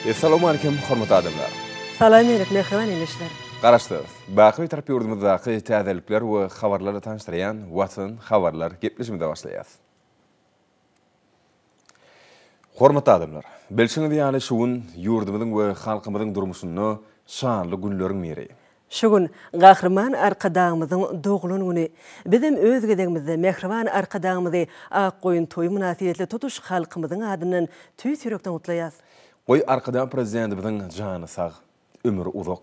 Essalawmalikim hormatly adamlar. Salam alik mähriban ildeşler. Garaşsyz, baky Bitarap ýurdumyzdaky täzelikler we habarlarla tanyşdyrýan Watan habarlar gepleşigimize başlaýas. Hormatly adamlar, bilşiňiz ýaly şu gün ýurdumyzyň we halkymyzyň durmuşynda şanly günleriň biri. Şu gün Gahryman Arkadagymyzyň doglan güni. Bizem öz gezegimizde mähriban Arkadagymyzy ak goýun toýy mynasybetli tutuş halkymyzyň adyndan tüýs ýürekden gutlaýas. Goý Arkadag Prezidentimiziň jany sag, ömri uzak,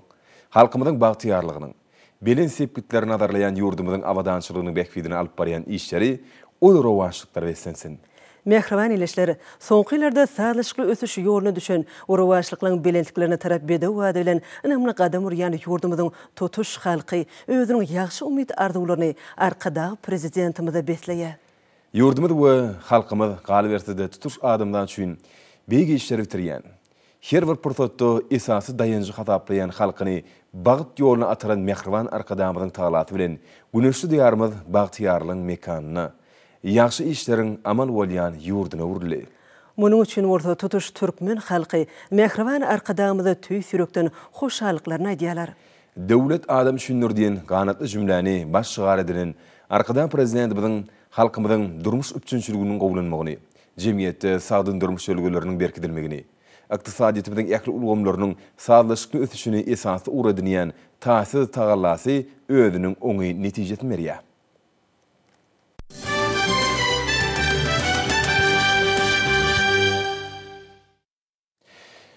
halkymyzyň bagtyýarlygynyň, belent sepgitleri nazarlaýan ýurdumyzyň abadançylygynyň bähbidine alyp barýan işleri uly rowaçlyklara beslensin! Mähriban ildeşler! Soňky ýyllarda sazlaşykly ösüş ýoluna düşen we rowaçlyklaryň belentliklerine tarap bedew bady bilen ynamly gadam urýan ýurdumyzyň tutuş halky özüniň ýagşy umyt-arzuwlaryny Arkadag Prezidentimize besleýär. Ýurdumyz we halkymyz, galyberse-de, tutuş adamzat üçin beýik işleri bitirýän, her bir pursatda esasy daýanjy hasaplaýan halkyny bagt ýoluna ataran mähriban Arkadagymyzyň tagalasy bilen güneşli Diýarymyz bagtyýarlygyň mekanyna, ýagşy işleriň amal bolýan ýurduna öwrüldi. Munuň üçin bolsa tutuş türkmen halky mähriban Arkadagymyza tüýs ýürekden hoşallyklaryny aýdýarlar. Döwlet adam üçindir diýen ganatly jümläni baş şygar edinen Arkadag Prezidentimiziň halkymyzyň durmuş üpjünçiliginiň gowulanmagyny, jemgyýetde sagdyn durmuş ýörelgeleriniň berkidilmegini, ykdysadyýetimiziň ähli ulgamlarynyň sazlaşykly ösüşini esasy ugur edinýän taýsyz tagallasy özüniň oňyn netijesini berýär.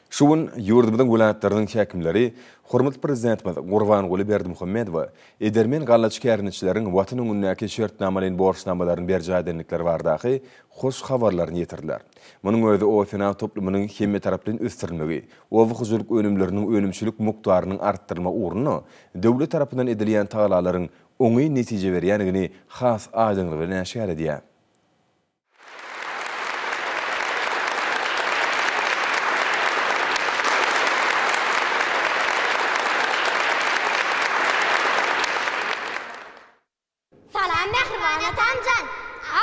Şu gün ýurdumyzyň welaýatlarynyň häkimleri hormatly Prezidentimiz Gurbanguly Berdimuhamedowa edermen gallaçy kärendeçileriň Watan öňündäki şertnamalaýyn borçnamalaryny berjaý edendikleri baradaky hoş habarlaryny ýetirdiler. Munuň özi oba-senagat toplumynyň hemmetaraplaýyn ösdürilmegi, oba hojalyk önümleriniň önümçilik mukdarynyň artdyrylmagy ugrunda döwlet tarapyndan edilýän tagalalaryň oňyn netije berýändigini has aýdyňlygy bilen äşgär edýär. Salam mähriban atamjan!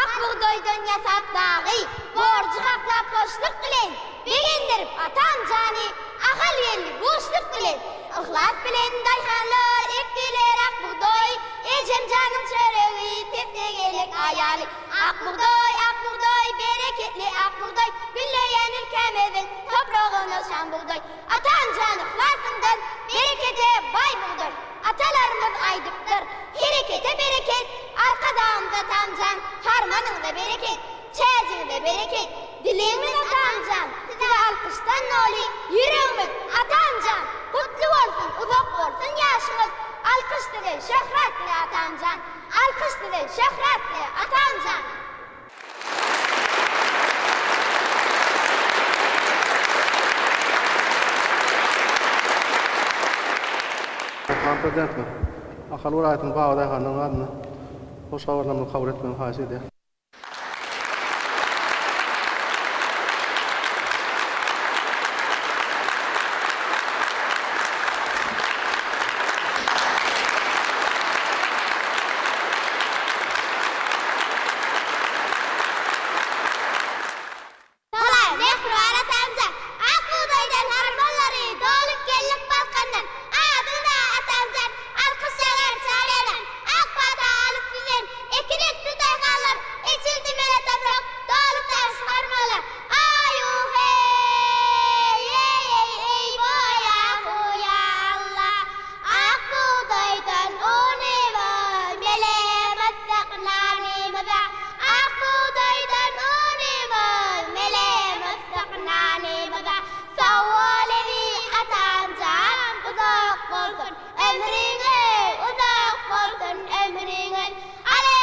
Ak bugdaýdan ýasap dagy, Borjy haklap hoşluk bilen, Begendirip atamjany, Ahal geldi buşluk bilen. Yhlas bilen daýhanlar ekdiler ak bugdaý, Ejem janyň çöregi, pes-tegelek aýaly. Ak bugdaý, ak bugdaý, bereketli ak bugdaý, Gülleýän ülkämiziň topragyna şan bugdaý. Atam jan yhlasyňdan berekede baý bugdaý. Atalarymyz aýdypdyr, Herekete bereket, Arkadagymyz atam jan, harmanyňyza bereket, çäjiňize bereket. Dilegimiz atam jan, size alkyşdan doly ýüregimiz, atam jan, gutly bolsun, uzak bolsun ýaşyňyz, alkyş size, şöhrat size atam jan. Alkyş size, şöhrat size, atamjan! Mähriban Prezidentimiz, Ahal welaýatynyň babadaýhanlarynyň adyndan hoş habarlarymyzy kabul etmegini haýyş edýäris. Salam, mähriban atamjan! Ak bugdaýdan harmanlary dolup geldik Balkandan. Adyňda, atamjan, alkyş ýagar çar ýana. Ak pata alyp sizden, ekin ekdi daýhanlar, Eçildi mele toprak, dolup daş harmala. Aý-u-heý-eý-eý-eý-boý-a-hu-ýa Alla! Ak bugdaýdan unymyz, mele bassak nanymyza. Ak bugdaýdan unymyz, mele bassak nanymyza. Sag bol eziz atam jan, uzak bolsun ömrüňiz, uzak bolsun ömrüňiz. Ale!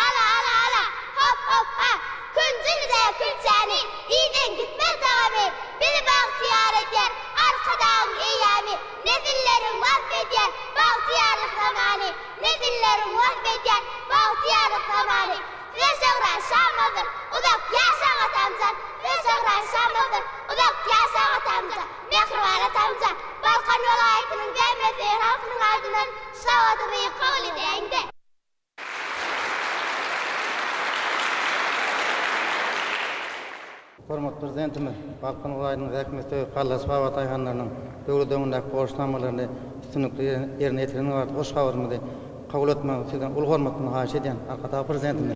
Ala, ala, ala! Hop, hop, ha! Künjülje külçäni, iýseň gitmez tagamy, Bizi bagtyýar edýär Arkadagyň eýýamy, Nesilleriň wasp edýär bagtyýarlyk zamany, Nesilleriň wasp edýär bagtyýarlyk zamany. Size şöhrat şan bolsun, uzak ýaşaň atamjan, Size şöhrat şan bolsun, uzak ýaşaň atamjan. Mähriban atamjan, Balkan welaýatynyň zähmetsöýer halkynyň adyndan Sowgadymy kabul edäýiňdä. Hormatly. Hormatly Prezidentimiz Balkan welaýatynyň zähmetsöýer gallaçy baba daýhanlarynyň döwlet öňündäki borçnamalaryny üstünlikli ýerine ýetirendigi barada hoş habarymyzy kabul etmegi Sizden uly hormat bilen haýyş edýän. Arkadag Prezidentimiz.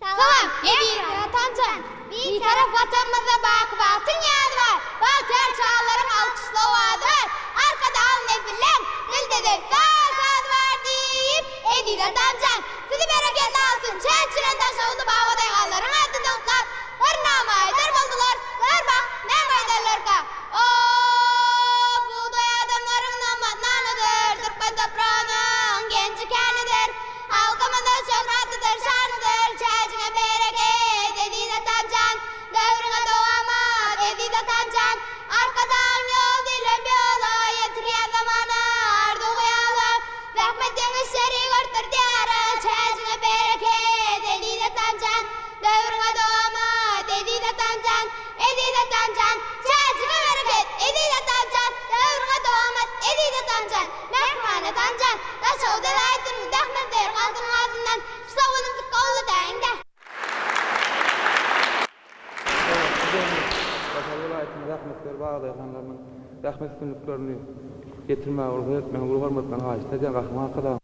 Salam, eziz Watanjan! Bitarap Watanymyzda baky bagtyň ýazy bar, Bagtyýar çagalaryň alkyşly owazy bar, Arkadag nesilleň dilde dessan sazy bar diýip, eziz Watanjan, sizi bereketli altyn çäçiren daşoguzly babadaýhanlaryň adyndan gutlap, bir nama aýdar boldular, gör bak, näme aýdarlarka? O, bugdaý adamlaryň nygmat nanydyr, Türkmen topragynyň genji-känidir. Halkymyzyň şöhratydyr, şanydyr, Çäjiňe bereket, eziz atam jan! Döwrüňe dowamat, eziz atam jan! Arkadagyň ýol diýlip ýola, Ýetirýär zamana arzuw-hyýala. Zähmet ýeňişleri görtürdýär, Çäjiňe bereket, eziz atam jan! Döwrüňe dowamat, eziz atam jan! Eziz atam jan! Çäjiňe bereket, eziz atam jan! Döwrüňe dowamat, eziz atam jan! Mähriban atam jan! Daşoguz welaýatynyň zähmetsöýer halkynyň adyndan şu sowalymyzy kabul edäýiň-dä! Daşoguz welaýatynyň zähmetsöýer bagdaýhanlarynyň zähmet üstünliklerini ýetirmäge rugsat etmegini uly hormat bilen haýyşt edýän Gahryman Arkadagymyz.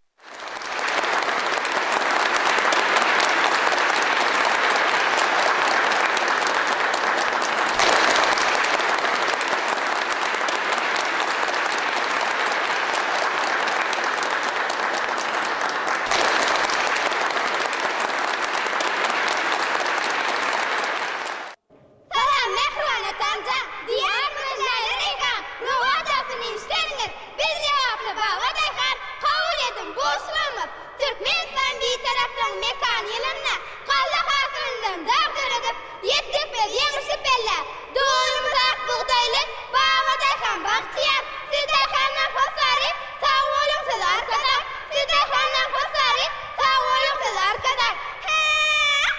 Salam mähriban atamjan, Diýarymyz läle reýhan, Rowaç alsyn işleriňiz, Biz lebaply baba daýhan, Kabul ediň buşlugymyz. Türkmenistan Bitaraplygyň mekany ýylynda galla hasylyndan dag döredip, ýetdik biz ýeňişli pellä. Döwrümiz ak bugdaýly, baba daýhan bagtyýar. Siz daýhanlaň hossary, sag boluň siz Arkadag! Siz daýhanlaň hossary, sag boluň siz Arkadag! Hä-ä-ä!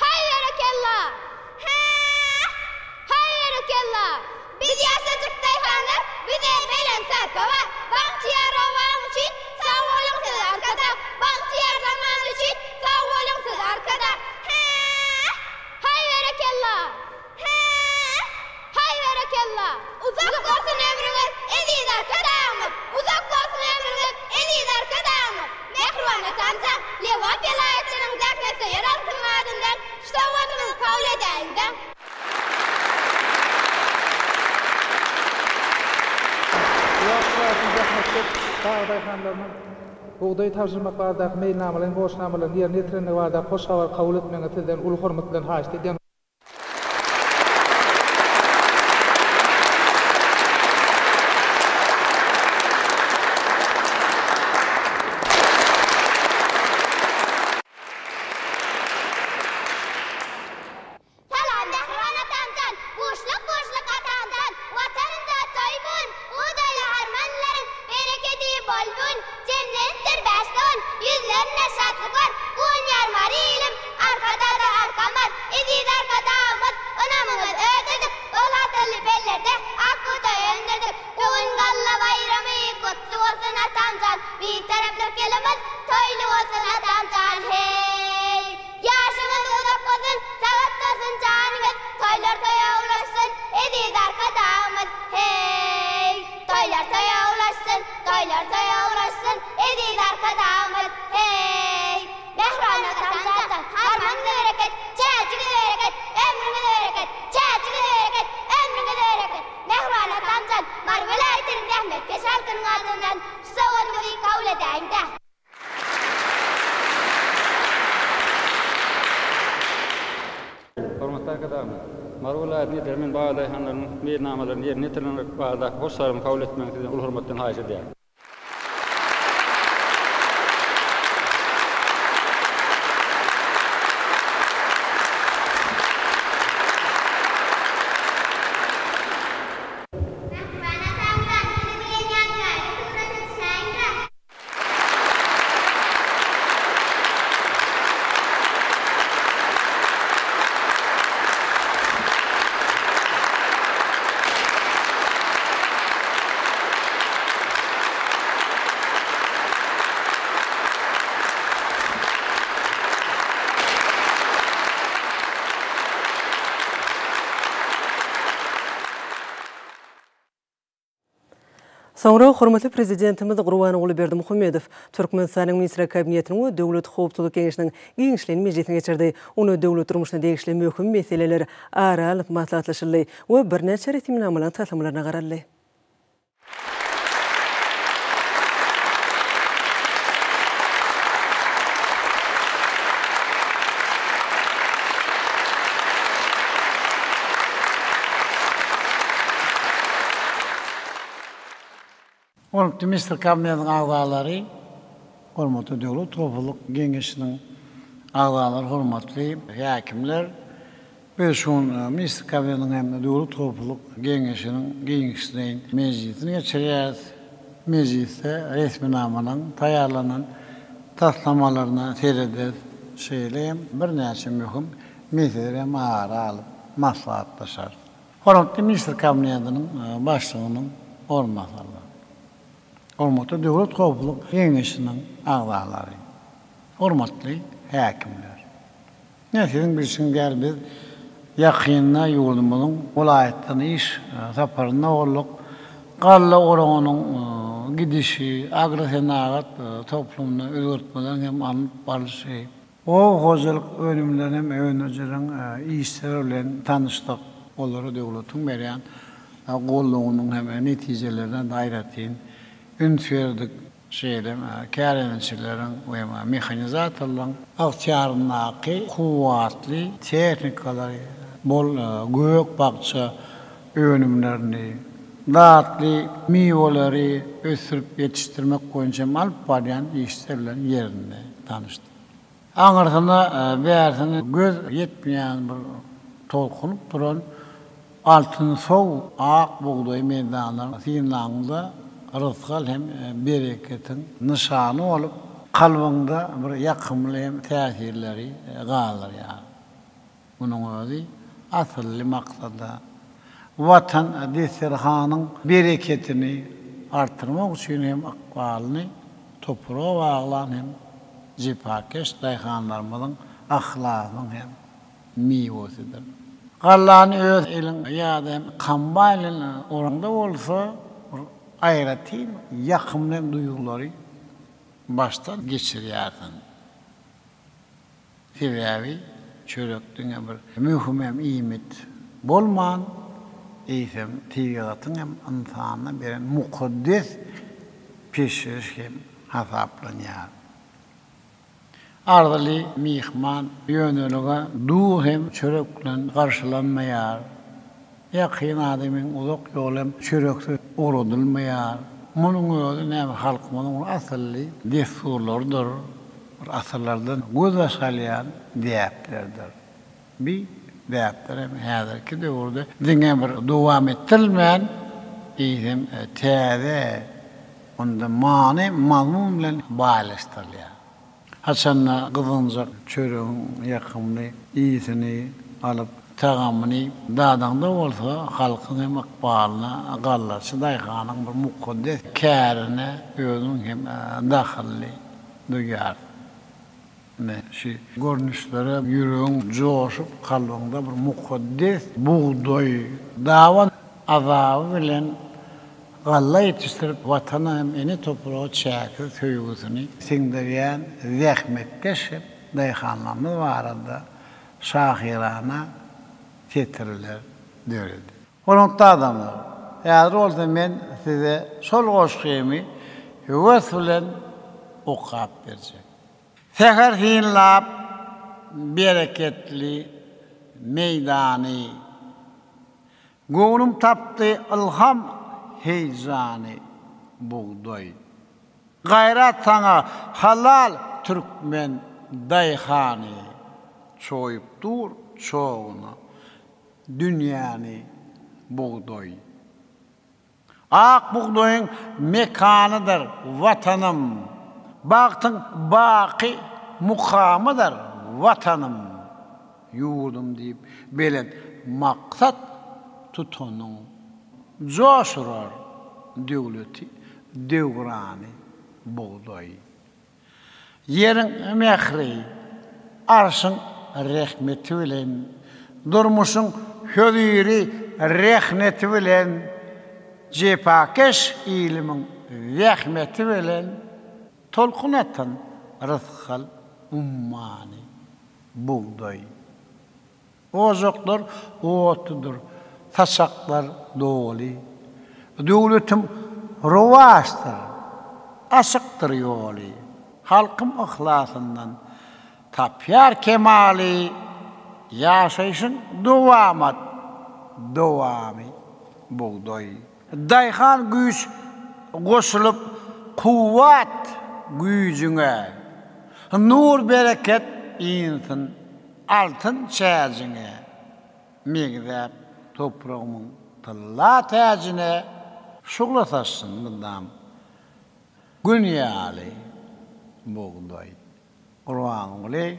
Haý berekella! Hä-ä-ä! Haý berekella! Biz ýaşajyk daýhanlar bize belent sarpa bar. Bagtyýar obam üçin sag boluň siz Arkadag! Bagtyýar zaman üçin sag boluň siz Arkadag! Hä-ä-ä! Haý berekella! Hä-ä-ä! Haý berekella! Uzak bolsun ömrüňiz eziz Arkadagymyz! Uzak bolsun ömrüňiz eziz Arkadagymyz! Mähriban atamjan, Lebap welaýatynyň zähmetsöýer halkynyň adyndan şu sowgadymyzy kabul edäýiňdä! Lebap welaýatynyň zähmetkeş bag daýhanlarynyň bugdaý tabşyrmak baradaky meýilnamalaýyn borçnamalaryny ýerine ýetirendigi baradaky hoş habary kabul etmegiňizi sizden uly hormat bilen haýyşt edýän. Salam Mähriban atamjan, buşluk buşluk atamjan, Watanymda toý bun, bugdaýly harmanlaryň berekedi bol bun, Jemlenipdir bäşdogan, ýüzlerinde şatlyk bar, Guwanýar Mary ilim, Arkadagda arkam bar, Eziz Arkadagymyz, ynamyňyz ödedik, Bol hasylly pellerde ak bugdaý öndürdik. Bu gün Galla baýramy gutly bolsun atamjan, Bitaraplyk ýylymyz toýly bolsun atamjan, heý! Ýaşyňyz uzak bolsun, sagat bolsun janyňyz, Toýlar toýa ulaşsyn, eziz Arkadagymyz, heý! Toýlar toýa ulaşsyn, toýlar toýa ulaşsyn, eziz Arkadagymyz, heý! Mähriban atam jatan, harmanyňyza bereket, çäjiňize bereket, ömrüňize bereket, çäjiňize bereket, ömrüňize bereket! Mähriban atam jan, Mary welaýatynyň zähmetkeş halkynyň adyndan şu sowgadyňyzy kabul edäýiň-dä! Hormatly Arkadagymyz, Mary welaýatynyň edermen babadaýhanlarynyň meýilnamalaryny ýerine ýetirmek baradaky hoş habaryny kabul etmegiňizi sizden uly hormat bilen haýyş edýärin. Mähriban atamjan, siziň bilen ýadygärlik surata düşäýiň-dä! Soňra hormatly Prezidentimiz Gurbanguly Berdimuhamedow Türkmenistanyň Ministrler Kabinetiniň we Döwlet howpsuzlyk geňeşiniň giňişleýin mejlisini geçirdi. Onda döwlet durmuşyna degişli möhüm meseleler ara alnyp maslahatlaşyldy we birnäçe resminamalaryň taslamalaryna garaldy. Hormatly Ministrler Kabinetiniň agzalary, hormatly Döwlet howpsuzlyk geňeşiniň agzalary, hormatly häkimler! Biz şu gün Ministrler Kabinetiniň hem-de Döwlet howpsuzlyk geňeşiniň giňişleýin mejlisini geçirýäris. Mejlisde resminamalaryň taýýarlanan taslamalaryna serederis, şeýle hem birnäçe möhüm meseleleri hem ara alyp maslahatlaşarys. Hormatly Ministrler Kabinetiniň Başlygynyň orunbasarlary, hormatly Döwlet howpsuzlyk geňeşiniň agzalary, hormatly häkimler! Ine, siziň bilşiňiz ýaly, biz ýakynda ýurdumyzyň welaýatlaryna iş saparynda bolduk. Galla oragynyň gidişi, agrosenagat toplumynda özgertmeleriň hem alnyp barlyşy, Oba hojalyk önümlerini hem öndürijileriň işleri bilen tanyşdyk. Olara döwletiň berýän goldawynyň hem netijelerine aýratyn üns berdik. Şeýle hem kärendeçileriň we mehanizatorlaryň ygtyýaryndaky kuwwatly tehnikalary, bol gök-bakja önümlerini, datly miweleri ösdürip ýetişdirmek boýunça hem alyp barýan işler bilen ýerinde tanyşdyk. Aňyrsyna, bärsine göz ýetmeýän bir tolkunyp duran altynsow ak bugdaý meýdanlaryny synlaňda rysgal hem bereketiň nyşany bolup, kalbyňda bir ýakymly hem täsirleri galdyrýar. Munuň özi asylly maksada, Watan desterhanyň bereketini artdyrmak üçin hem ykbalyny topraga baglan hem jepakeş daýhanlarymyzyň yhlasynyň hem miwesidir. Gallany öz eliň ýa-da hem kombaýn bilen oraňda bolsa bir aýratyn ýakymly hem duýgulary başdan geçirýärsiň. Sebäbi çörek diňe bir möhüm hem iýmit bolman, eýsem tebigatyň hem ynsana beren mukaddes peşgeşi hem hasaplanýar. Arzyly myhman ýönelige duz hem çörek bilen garşylanmaýar. Ýakyn adamyň uzak ýol hem çöreksiz ugradylmaýar. Munuň özi näme halkymyzyň bir asylly dessurlarydyr. Bir asyrlardan gözbaş alýan däplerdir. Bi däpler hem häzirki döwürde diňe bir dowam etdirilmän, eýsem täze, onda many, mazmun bilen baýlaşdyrylýar. Haçanda gyzgynjak çöregiň ýakymly ysyny alyp, tagamyny dadaňda bolsa, halkyň hem ykbalyna, gallaçy daýhanyň bir mukaddes kärine özüň hem dahylly duýýarsyň. Ine, şu görnüşlere ýüregiň joşup, kalbyňda bir mukaddes bugdaý daban azaby bilen galla ýetişdirip, Watana hem ene topraga çäksiz söýgüsini siňdirýän zähmetkeş hem daýhanlarymyz barada şahyrana setirler döredi. Hormatly adamlar, häzir bolsa men size şol goşgymy höwes bilen okap berjek. Säher synlap bereketli meýdany, Göwnüm tapdy ylham heýjany, bugdaý. Gaýrat saňa halal türkmen daýhany, Çoýup dur çoguna dünýäni bugdaý. Ak bugdaýyň mekanydyr Watanym, Bagtyň baky mukamydyr Watanym. Ýurdum diýip belent maksat tutanyň, Joş urar döwleti, döwrany bugdaý. Ýeriň mähri, Arşyň rehmeti bilen, Durmuşyň höziri, rehneti bilen. Jepakeş ilimiň zähmeti bilen tolkun atan rysgal ummany, bugdaý. Ojaklar otludyr, saçaklar doly. Döwletim rowaçdyr, açykdyr ýoly. Halkym yhlasyndan tapýar kemaly, Ýaşaýşyň dowamat dowamy bugdaý. Daýhan güýç goşulyp kuwwat güýjüňe, Nur-bereket insin altyn çäjiňe, Meňzäp topragymyň tylla täjine, Şugla saçsyn mydam Gün ýaly bugdaý. Gurbanguly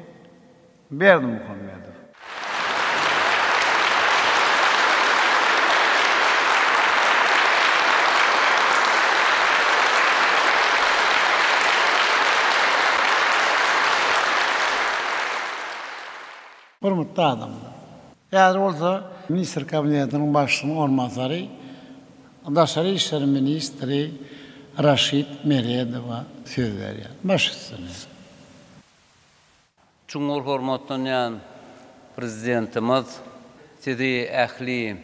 Berdimuhamedow. Hormatly adamlar! Häzir bolsa Ministr Kabinetiniň Başlygynyň orunbasary, daşary işler ministri Raşid Meredowa söz berýär. Baş üstüne. Çuňňur hormatlanýan Prezidentimiz, Sizi ähli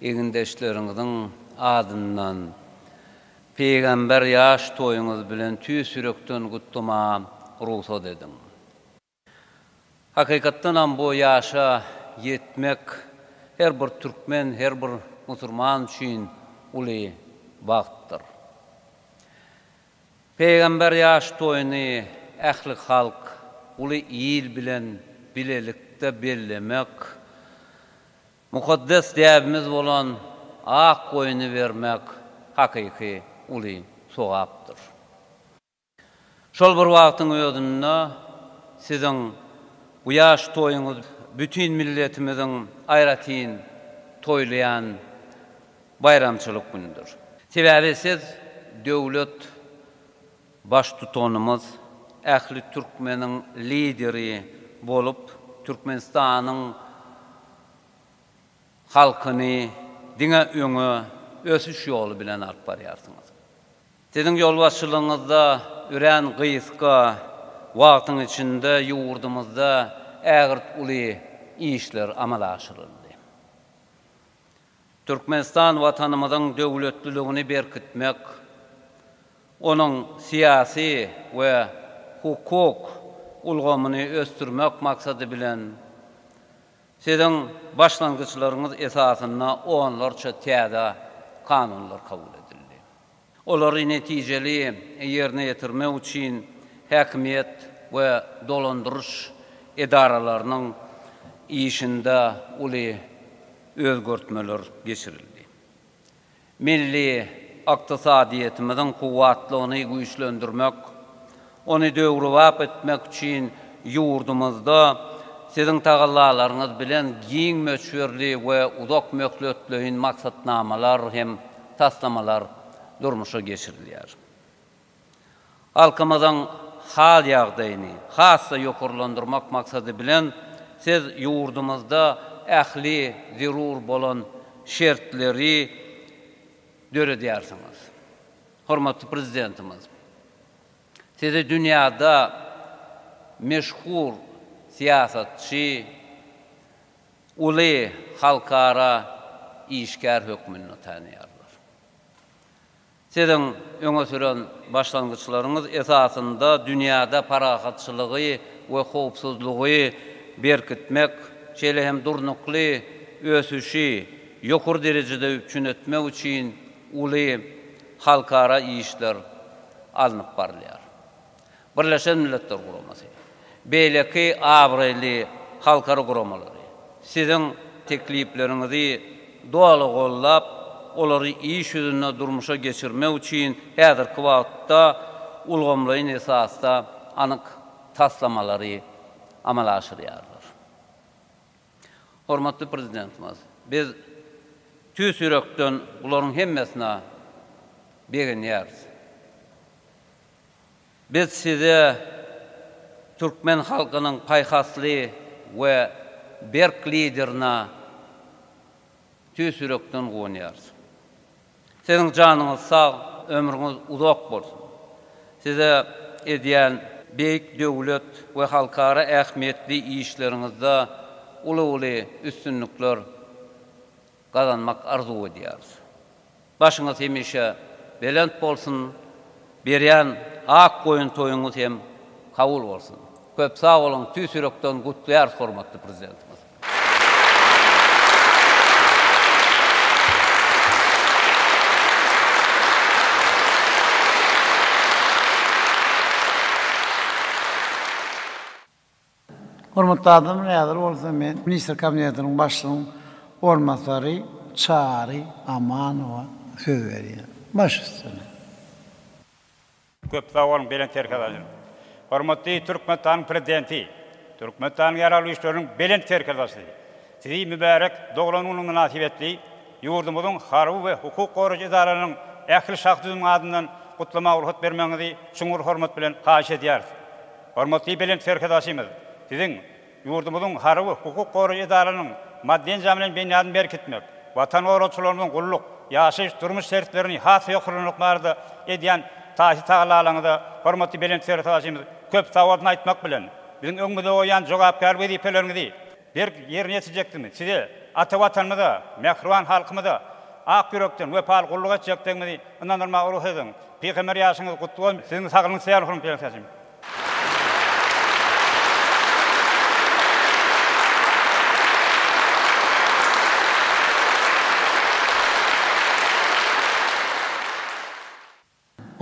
egindeşleriňiziň adyndan Pygamber ýaş toýuňyz bilen tüýs ýürekden gutlamaga rugsat ediň. Hakykatdanam bu ýaşa ýetmek her bir türkmen, her bir musurman üçin uly bagtdyr. Pygamber ýaş toýuny ähli halk, uly il bilen bilelikde bellemek, mukaddes däbimiz bolan ak goýny bermek hakyky uly sogapdyr. Şol bir wagtyň özünde siziň bu ýaş toýuňyz bütin milletimiziň aýratyn toýlaýan baýramçylyk günüdir. Sebäbi siz döwlet Baştutanymyz, ähli türkmeniň Lideri bolup, Türkmenistanyň halkyny diňe öňe, ösüş ýoly bilen alyp barýarsyňyz. Siziň ýolbaşçylygyňyzda örän gysga wagtyň içinde ýurdumyzda ägirt uly işler amala aşyryldy. Türkmenistan Watanymyzyň döwletliligini berkitmek, onuň syýasy we hukuk ulgamyny ösdürmek maksady bilen, Siziň başlangyçlaryňyz esasynda onlarça täze kanunlar kabul edildi. Olary netijeli ýerine ýetirmek üçin häkimiýet we dolandyryş edaralarynyň işinde uly özgertmeler geçirildi. Milli ykdysadyýetimiziň kuwwatlygyny güýçlendirmek, ony döwrebap etmek üçin ýurdumyzda Siziň tagallalaryňyz bilen giň möçberli we uzak möhletleýin maksatnamalar hem taslamalar durmuşa geçirilýär. Halkymyzyň hal-ýagdaýyny has-da ýokarlandyrmak maksady bilen, siz ýurdumyzda ähli zerur bolan şertleri döredýärsiňiz. Hormatly Prezidentimiz, Sizi dünýäde meşhur syýasatçy, uly halkara işgär hökmünde tanaýarlar. Siziň öňe süren başlangyçlaryňyz esasynda dünýäde parahatçylygy we howpsuzlygy berkitmek, şeýle hem durnukly ösüşi ýokary derejede üpjün etmek üçin uly halkara işler alnyp barylýar. Birleşen Milletler Guramasy, beýleki abraýly halkara guramalary siziň teklipleriňizi doly goldap, olary iş ýüzünde durmuşa geçirmek üçin häzirki wagtda ulgamlaýyn esasda anyk taslamalary amala aşyrýarlar. Hormatly Prezidentimiz, biz tüýs ýürekden bularyň hemmesine begenýäris. Biz size türkmen halkynyň paýhasly we berk Liderine tüýs ýürekden guwanýarys. Siziň janyňyz sag, ömrüňiz uzak bolsun! Size edýän beýik döwlet we halkara ähmiýetli işleriňizde uly-uly üstünlikler gazanmak arzuw edýäris. Başyňyz hemişe belent bolsun, berýän ak goýun toýuňyz hem kabul bolsun! Köp sag boluň, tüýs ýürekden gutlaýarys hormatly Prezidentimiz. Hormatly adamlar, häzir bolsa men Ministr Kabinetiniň Başlygynyň orunbasary Çary Amanowa söz berýän. Baş üstüne. Köp sag boluň, Belent Serkerdaşym. Hormatly Türkmenistanyň Prezidenti, Türkmenistanyň Ýaragly Güýçleriniň Belent Serkerdaşy, Sizi mübärek doglan günüňiz mynasybetli ýurdumyzyň harby we hukuk goraýjy edaralarynyň ähli şahsy düzümiň adyndan gutlamaga rugsat bermegiňizi çuňňur hormat bilen haýyş edýäris. Hormatly Belent Serkerdaşymyz, Siziň ýurdumyzyň harby hukuk goraýjy edaralarynyň maddy-enjam bilen binýadyny berkitmek, Watan goragçylarymyzyň gulluk, ýaşaýyş, durmuş şertlerini has ýokarlandyrmak barada edýän taýsyz tagallalaryňyza hormatly Belent Serkerdaşymyz köp sagbolsun aýtmak bilen, biziň öňümizde goýýan jogapkär wezipeleriňizi berk ýerine ýetirjekdigimizi, Size, ata Watanymyza, mähriban halkymyza ak ýürekden wepaly gulluk etjekdigimizi ynandyrmaga rugsat ediň. Pygamber ýaşyňyz gutly bolsun, Siziň saglygyňyzy isleýärin, hormatly Belent Serkerdaşym.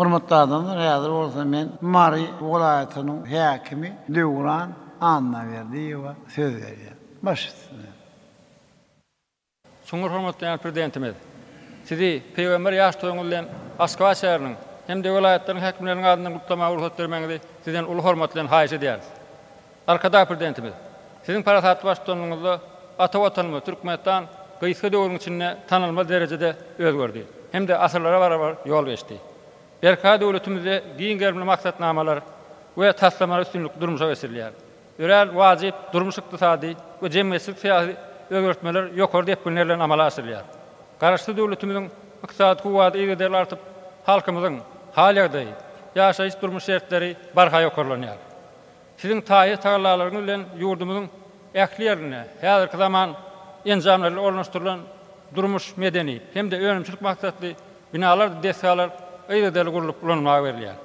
Hormatly adamlar, häzir bolsa men Mary welaýatynyň häkimi Döwran Annaberdiýewe söz berýän. Baş üstüne. Çuňňur hormatlaýan Prezidentimiz! Sizi Pygamber ýaş toýuňyz bilen Aşgabat şäheriniň hem-de welaýatlaryň häkimleriniň adyndan gutlamaga rugsat bermegiňizi Sizden uly hormat bilen haýyş edýäris. Arkadag Prezidentimiz! Siziň parasatly baştutanlygyňyzda ata Watanymyz Türkmenistan gysga döwrüň içinde tanalmaz derejede özgerdi hem-de asyrlara barabar ýol geçdi. Berkarar döwletimizde giň gerimli maksatnamalar we taslamalar üstünlikli durmuşa geçirilýär. Örän wajyp durmuş-ykdysady we jemgyýetçilik-syýasy özgertmeler ýokary depginler bilen amala aşyrylýar. Garaşsyz döwletimiziň ykdysady kuwwaty yzygiderli artyp, halkymyzyň hal-ýagdaýy, ýaşaýyş-durmuş şertleri barha ýokarlanýar. Siziň taýsyz tagallalaryňyz bilen ýurdumyzyň ähli ýerinde häzirki zaman enjamlary ornaşdyrylan durmuş-medeni hem-de önümçilik maksatly binalardyr desgalar yzygiderli gurlup ulanylmaga berilýär.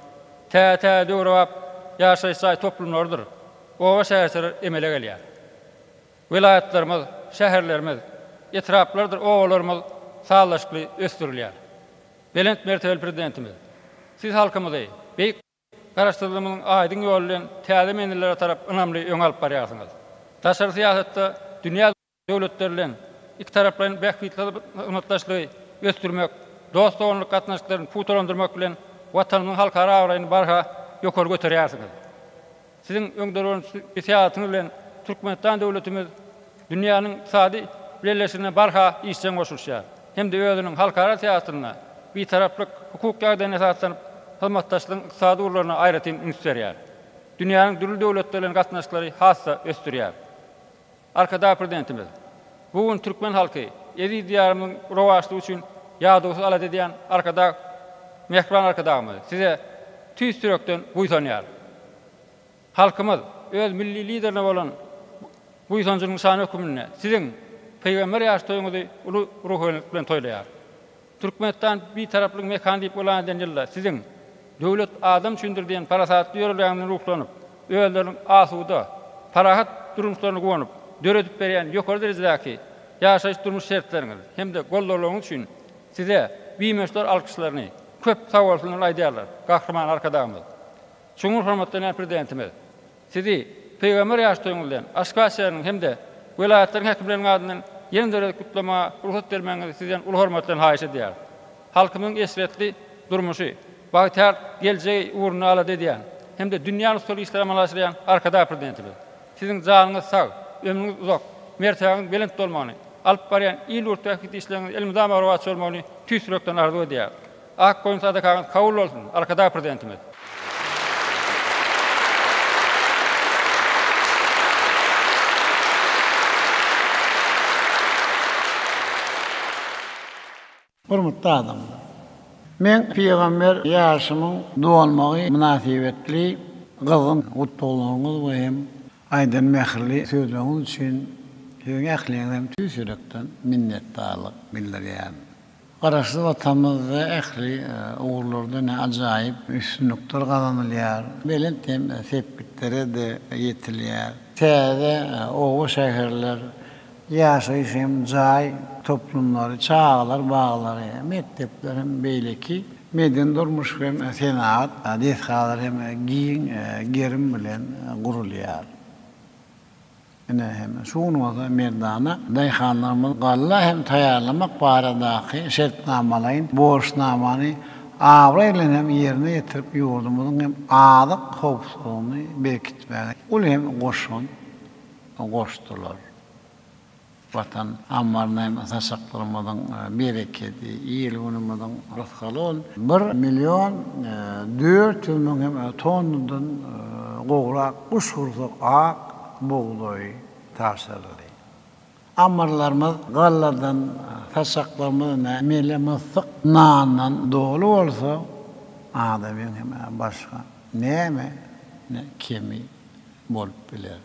Täze-täze döwrebap ýaşaýyş jaý toplumlarydyr oba-şäherçeler emele gelýär. Welaýatlarymyz, şäherlerimiz, etraplardyr obalarymyz sazlaşykly ösdürilýär. Belent mertebeli Prezidentimiz, Siz halkymyzy beýik Garaşsyzlygymyzyň aýdyň ýoly bilen täze menzillere tarap ynamly öňe alyp barýarsyňyz. Daşary syýasatda dünýä döwletleri bilen ikitaraplaýyn bähbitli hyzmatdaşlygy ösdürmek, dost-doganlyk gatnaşyklaryny pugtalandyrmak bilen Watanymyzyň halkara abraýyny barha ýokary göterýärsiňiz. Siziň öňdebaryjy syýasatyňyz bilen Türkmenistan döwletimiz dünýäniň ykdysady bileleşigine barha işjeň goşulyşýar hem-de özüniň halkara syýasatynda Bitaraplyk hukuk ýagdaýyna esaslanyp, hyzmatdaşlygyň ykdysady ugurlaryna aýratyn üns berýär. Dünýäniň dürli döwletleri bilen gatnaşyklary has-da ösdürýär. Arkadag Prezidentimiz, Bu gün türkmen halky eziz Diýarymyzyň rowaçlygy üçin ýadawsyz alada edýän Arkadag, mähriban Arkadagymyz Size tüýs ýürekden buýsanýar. Halkymyz öz Milli Liderine bolan buýsanjynyň nyşany hökmünde Siziň Pygamber ýaş toýuňyzy uly ruhubelentlik bilen toýlaýar. Türkmenistan Bitaraplygyň mekany diýip yglan edilen ýylda Siziň Döwlet adam üçindir diýen parasatly ýörelgäňizden ruhlanyp, özleriniň asuda, parahat durmuşlaryna guwanyp, döredip berýän ýokary derejedäki ýaşaýyş-durmuş şertleriňiz hem-de goldawlaryňyz üçin Size bimöçber alkyşlaryny, köp sagbolsunlaryny aýdýarlar, Gahryman Arkadagymyz! Çuňňur hormatlanýan Prezidentimiz! Sizi Pygamber ýaş toýuňyz bilen Aşgabat şäheriniň hem-de welaýatlaryň häkimleriniň adyndan ýene-de bir gezek gutlamaga rugsat bermegiňizi Sizden uly hormat bilen haýyş edýäris. Halkymyzyň eşretli durmuşy, bagtyýar geljegi ugrunda alada edýän hem-de dünýä nusgalyk işleri amala aşyrýan Arkadag Prezidentimiz! Siziň janyňyz sag, ömrüňiz uzak, mertebäňiz belent bolmagyny, alyp barýan il-ýurt bähbitli işleriňiz elmydama rowaç bolmagyny tüýs ýürekden arzuw edýäris. Ak goýun sadakaňyz kabul bolsun, Arkadag Prezidentimiz! Hormatly adamlar! Meň pygamber ýaşymyň dolmagy mynasybetli gyzgyn gutlaglaryňyz we hem aýdan mähirli sözleriňiz üçin siziň ähliňize hem tüýs ýürekden minnetdarlyk bildirýärin. Garaşsyz Watanymyzda ähli ugurlarda ne ajaýyp üstünlikler gazanylýar, belent hem sepgitlere-de ýetilýär. Täze oba-şäherler, ýaşaýyş hem jaý toplumlary, çagalar baglary, mekdepler hem beýleki medeni-durmuş hem senagat desgalary hem giň gerim bilen gurulýar. Ine, hem şu gün bolsa merdana daýhanlarymyz galla hem taýýarlamak baradaky şertnamalaýyn borçnamany abraý bilen hem ýerine ýetirip, ýurdumyzyň hem azyk howpsuzlygyny berkitmäge uly hem goşant goşdular. Watan ammaryna hem saçaklarymyzyň berekedi, il-günümiziň rysgaly ol. Bir million 400 müň hem tonnadan gowrak guşgursak ak bugdaý tabşyryldy. Ammarlarymyz galladan, saçaklarymyz mele-myssyk nandan doly bolsa, adamyň hem başga näme kemi bolup biler?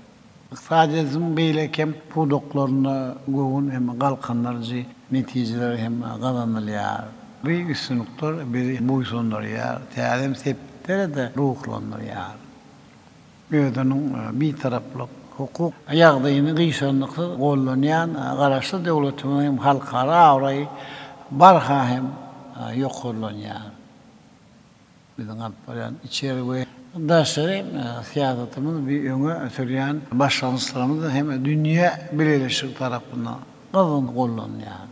Ykdysadyýetimiziň beýleki hem pudaklarynda göwün hem galkyndyryjy netijeler hem gazanylýar. Bu üstünlikler bizi buýsandyrýar, täze hem sepgitlere-de ruhlandyrýar. Özüniň Bitaraplyk hukuk ýagdaýyny gyşarnyksyz gollanýan Garaşsyz döwletimiziň hem halkara abraýy barha hem ýokarlanýar. Biziň alyp barýan içeri we daşary syýasatymyz bi öňe sürýän başlangyçlarymyz hem dünýä bileleşigi tarapyndan gyzgyn gollanýar.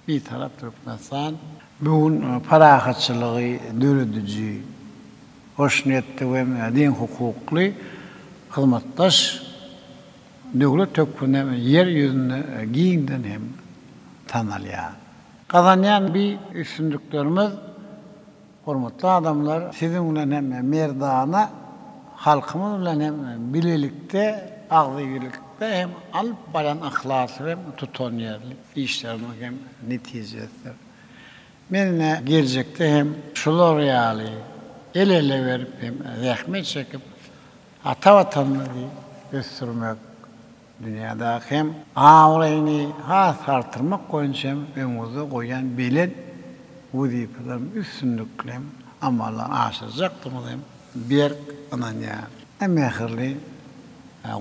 Bitarap Türkmenistan bu gün parahatçylygy dörediji, hoşniýetli we deňhukukly hyzmatdaş döwlet hökmünde Ýer ýüzünde giňden hem tanalýar. Gazanýan bi üstünliklerimiz hormatly adamlar siziň bilen hem merdana halkymyz bilen hem bilelikde agzybirlikde hem alyp barýan yhlasly hem tutanýerli işlerimiziň hem netijesidir. Men ine geljekde hem şular ýaly el-ele berip hem zähmet çekip ata Watanymyzy ösdürmek Dünýädäki hem abraýyny has artdyrmak boýunça hem öňümizde goýan belent wezipelerimizi üstünlikli hem amala aşyrjakdygymyza hem berk ynanýaryn. Mähirli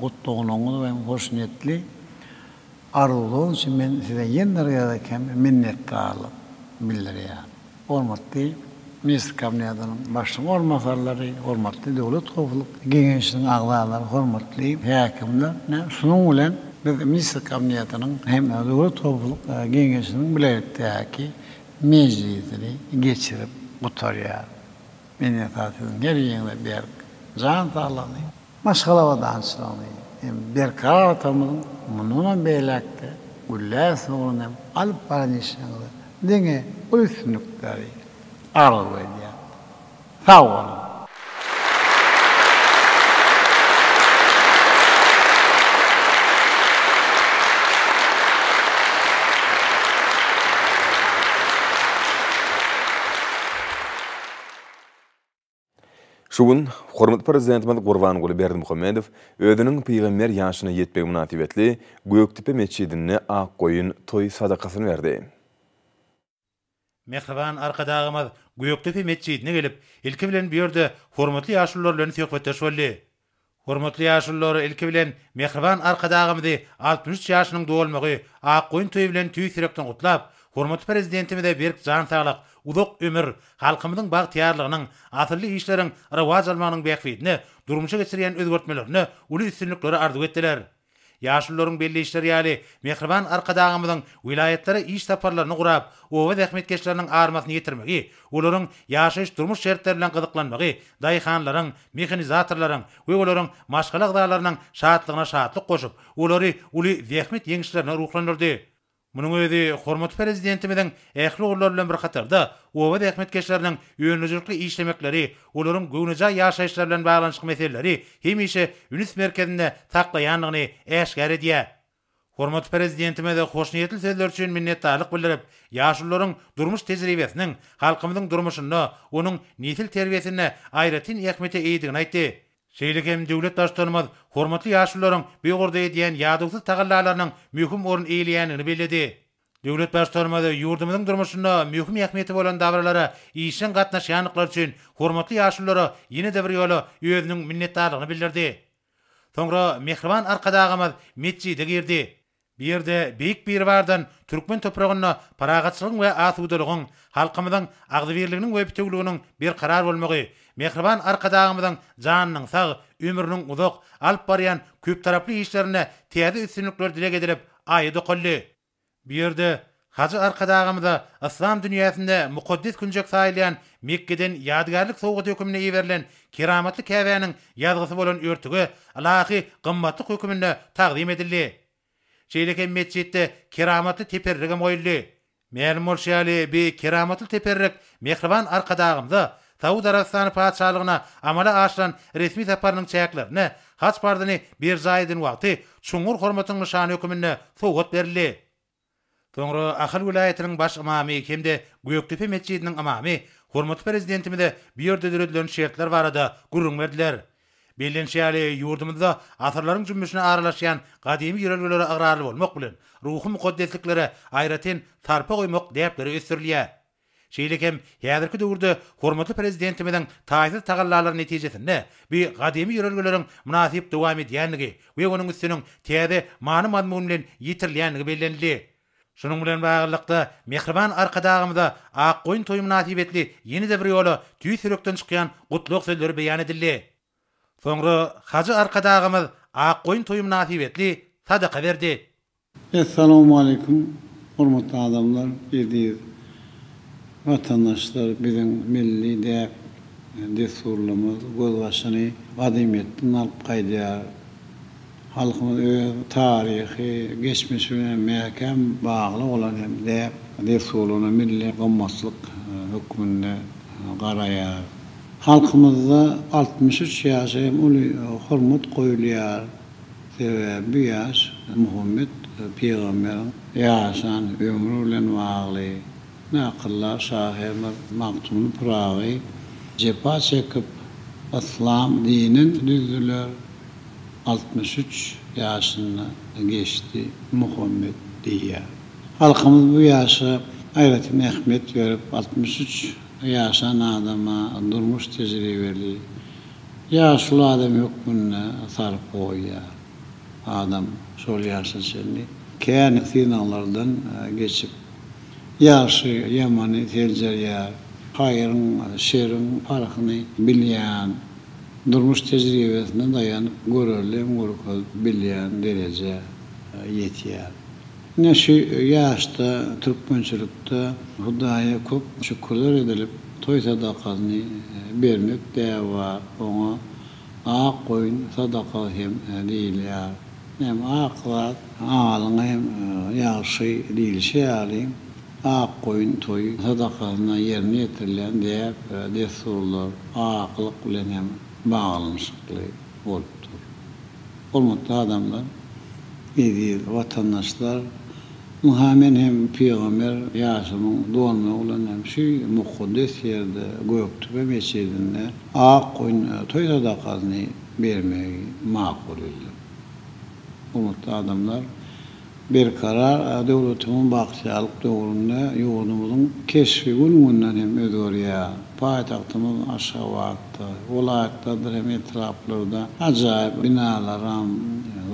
gutlaglaryňyz we hoşniýetli arzuwlaryňyz üçin men size ýene bir gezek hem minnetdarlyk bildirýärin. Hormatly Ministr Kabinetiniň Başlygynyň orunbasarlary, hormatly Döwlet howpsuzlyk geňeşiniň agzalary, hormatly häkimler, ine, şunuň bilen biz Ministr Kabinetiniň hem Döwlet howpsuzlyk geňeşiniň bilelikdäki mejlisini geçirip gutarýarys. Men esasy siziň her biriňize berk jan saglygyny, maşgala abadançylygyny hem Berkarar Watanymyzyň mundanam beýläk-de gülläp ösmegini hem alyp baran işleriňizde diňe uly üstünlikleri arzuw edýän. Sag boluň! Şu gün hormatly Prezidentimiz Gurbanguly Berdimuhamedow özüniň pygamber ýaşyna ýetmegi mynasybetli Gökdepe metjidinde ak goýun toý sadakasyny berdi. Mähriban Arkadagymyz Gökdepe metjidine gelip, ilki bilen bu ýerde hormatly ýaşulular bilen söhbetdeş boldy. Hormatly ýaşulular ilki bilen mähriban Arkadagymyzy 63 ýaşynyň dolmagy, ak goýun toýy bilen tüýs ýürekden gutlap, hormatly Prezidentimize berk jan saglyk, uzak ömür, halkymyzyň bagtyýarlygynyň, asylly işleriň rowaç almagynyň bähbidine durmuşa geçirýän özgertmelerinde uly üstünlikleri arzuw etdiler. Ýaşulularyň belleýişleri ýaly, mähriban Arkadagymyzyň welaýatlara iş saparlaryny gurap, oba zähmetkeşleriniň armasyny ýetirmegi, olaryň ýaşaýyş-durmuş şertleri bilen gyzyklanmagy daýhanlaryň, mehanizatorlaryň we olaryň maşgala agzalarynyň şatlygyna şatlyk goşup, olary uly zähmet ýeňişlerine ruhlandyrdy. Munuň özi hormatly Prezidentimiziň ähli ugurlar bilen bir hatarda, oba zähmetkeşleriniň öndürijilikli işlemekleri, olaryň göwnejaý ýaşaýyşlary bilen baglanyşykly meseleleri hemişe üns merkezinde saklaýandygyny äşgär edýär. Hormatly Prezidentimiz hoşniýetli sözler üçin minnetdarlyk bildirip, ýaşulularyň durmuş tejribesiniň halkymyzyň durmuşynda, onuň nesil terbiýesinde aýratyn ähmiýete eýedigini aýtdy. Şeýle hem döwlet Baştutanymyz hormatly ýaşulularyň bu ugurda edýän ýadawsyz tagallalarynyň möhüm orun eýeleýändigini belledi. Döwlet Baştutanymyz ýurdumyzyň durmuşynda möhüm ähmiýeti bolan dabaralara işjeň gatnaşýandyklary üçin hormatly ýaşululara ýene-de bir ýola özüniň minnetdarlygyny bildirdi. Soňra mähriban Arkadagymyz metjide girdi. Bu ýerde Beýik Biribardan türkmen topragynda parahatçylygyň we asudalygyň, halkymyzyň agzybirliginiň we bitewüliginiň berkarar bolmagy, mähriban Arkadagymyzyň janynyň sag, ömrüniň uzak, alyp barýan köptaraply işlerinde täze üstünlikler dileg edilip, aýat okaldy. Bu ýerde Hajy Arkadagymyza yslam dünýäsinde mukaddes künjek saýylýan Mekgeden ýadygärlik sowgaty höküminde iberilen keramatly Käbäniň ýazgysy bolan örtüge ylahy gymmatlyk höküminde tagzym edildi. Şeýle hem metjitde keramatly teperrigem goýuldy. Mälim bolşy ýaly, bi keramatly teperrik mähriban Arkadagymyza Saud Arabystany Patyşalygyna amala aşyran resmi saparynyň çäklerinde haj parzyny berjaý eden wagty çuňňur hormatyň nyşany höküminde sowgat berildi. Soňra Ahal welaýatynyň baş ymamy hem-de Gökdepe metjidiniň ymamy hormatly Prezidentimize bu ýerde döredilen şertler barada gürrüň berdiler. Bellenişi ýaly, ýurdumyzda asyrlaryň jümmüşine aralaşýan gadymy ýörelgelere ygrarly bolmak bilen, ruhy mukaddesliklere aýratyn sarpa goýmak däpleri ösdürilýär. Şeýle hem häzirki döwürde hormatly Prezidentimiziň taýsyz tagallalary netijesinde bu gadymy ýörelgeleriň mynasyp dowam edýändigi we onuň üstüniň täze many-mazmun bilen ýetirilýändigi bellenildi. Şunuň bilen baglylykda, mähriban Arkadagymyza Akgoýun toýy mynasybetli ýene-de bir ýola tüýs ýürekden çykýan gutlag sözleri beýan edildi. Soňra hajy Arkadagymyz Akgoýun toýy mynasybetli sadaka berdi. Essalawmaleýkum hormatly adamlar eziz watandaşlar biziň milli däp dessurlarymyz gözbaşyny gadymyýetden alyp gaýdýar. Halkymyz öz taryhy geçmişi bilen mäkäm bagly bolan hem däp dessurlaryna milli gymmatlyk hökmünde garaýar. Halkymyzda 63 ýaşa hem uly hormat goýulýar. Sebäbi bu ýaş Muhammet pygamberiň ýaşan ömri bilen bagly. Akyldar şahyrymyz Magtymguly Pyragy jepa çekip, yslam dinin düzdüler, 63 ýaşynda geçdi Muhammet diýýär. Halkymyz bu ýaşa aýratyn ähmiýet berip, 63 ýaşan adama durmuş tejribeli, Ýaşuly adam hökmünde sarpa goýýar. Adam şol ýaşa çenli kän synaglardan geçip, ýagşy, ýamany seljerýär, haýryň, şeriň parhyny bilýän, durmuş tejribesine daýanyp görelde hem görkezip bilýän derejä ýetýär. Ine şu ýaşda türkmençilikde Hudaýa köp şükürler edilip, toý sadakasyny bermek däbi bar. Oňa ak goýun sadakasy hem diýilýär. Hem ak zat alyňa hem ýagşy diýlişi ýaly, ak goýun toý sadakasynda ýerine ýetirilýän däp-dessurlar aklyk bilen hem baglanyşykly bolupdyr. Hormatly adamlar, eziz watandaşlar! Ynha men hem pygamber ýaşymyň dolmagy bilen hem şu mukaddes ýerde, Gökdepe metjidinde ak goýun toý sadakasyny bermegi makul bildim. Hormatly adamlar! Berkarar döwletimiziň bagtyýarlyk döwründe ýurdumyzyň keşbi gün-günden hem özgerýär. Paýtagtymyz Aşgabatda, welaýatlardyr hem etraplarda ajaýyp binalaram,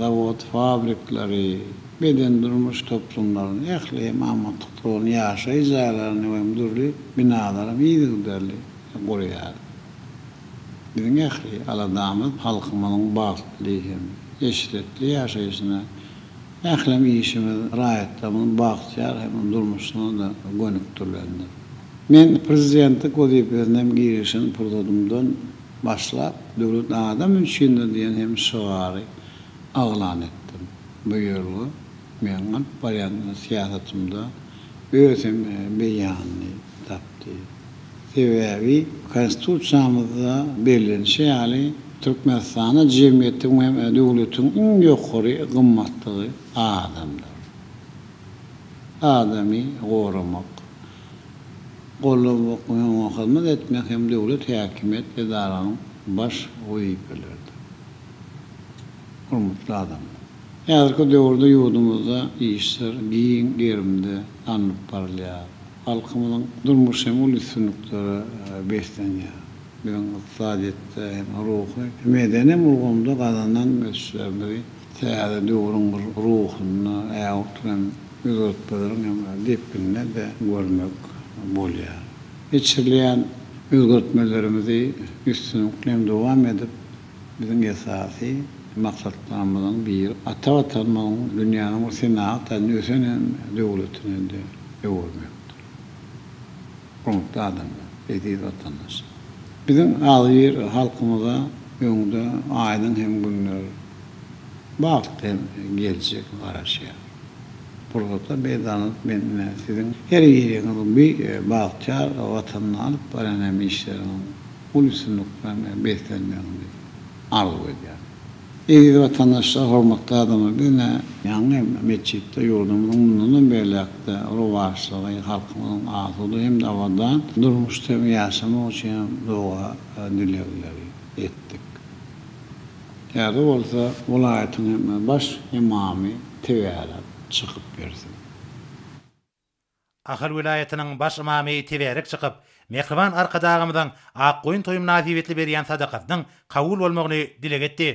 zawod-fabrikleri, beden-durmuş toplumlaryny, ähli hem amatlyklar bolan ýaşaýyş jaýlaryny we hem dürli binalaram yzygiderli gurýar. Biziň ähli aladamyz halkymyzyň bagtly hem eşretli ýaşaýşyna Ählem işimiz raýatlarymyzyň bagtyýar hem durmuşyna-da gönükdirilendir. Men prezidentlik wezipesine hem girişen pursadymdan başlap, Döwlet adam üçindir diýen hem şygary yglan etdim. Bu ýörelge meniň alyp barýan syýasatymda öz hem beýanyny tapdy. Sebäbi Konstitusiýamyzda bellenişi ýaly. Türkmenistanda jemgyýetiň hem döwletiň iň ýokary gymmatlygy adamdyr. Adamy goramak, goldamak we oňa hyzmat etmek hem döwlet häkimiýet edaranyň baş wezipeleridir. Hormatly adamlar! Häzirki döwürde ýurdumyzda işler giň gerimde alnyp barylýar. Halkymyzyň durmuşy hem uly üstünliklere beslenýär. Biziň ykdysadyýetde hem ruhy, medeni ulgamda gazanan ösüşlerimizi täze döwrüň bir ruhunda, ägirt hem özgertmeleriň hem depgininde-de görmek bolýar. Geçirilýän özgertmelerimizi üstünlikli hem dowam edip, biziň esasy maksatlarymyzyň biri ata Watanymyzyň dünýäniň bir senagat taýdan ösen hem döwletine-de öwürmekdir. Hormatly adamlar, eziz watandaşlar! Biziň agzybir halkymyza öňde aýdyň hem günler, bagtly hem geljek garaşýar. Pursatdan peýdalanyp men ine siziň her biriňiziň bu bagtyýar Watanda alyp barýan hem işleriňiziň uly üstünlik bilen beslenmegini arzuw edýärin. Eziz watandaşlar, hormatly adamlar, biz ine, ýaňy metjitde ýurdumyzyň mundanam beýläk-de rowaçlygy, halkymyzyň asuda hem-de abadan durmuşda hem ýaşamagy üçin hem doga-dilegleri etdik. Häzir bolsa welaýatyň hem baş ymamy tebärek çykyp bersin. Ahal welaýatynyň baş ymamy tebärek çykyp, mähriban Arkadagymyzyň Akgoýun toýy mynasybetli berýän sadakasynyň kabul bolmagyny dileg etdi.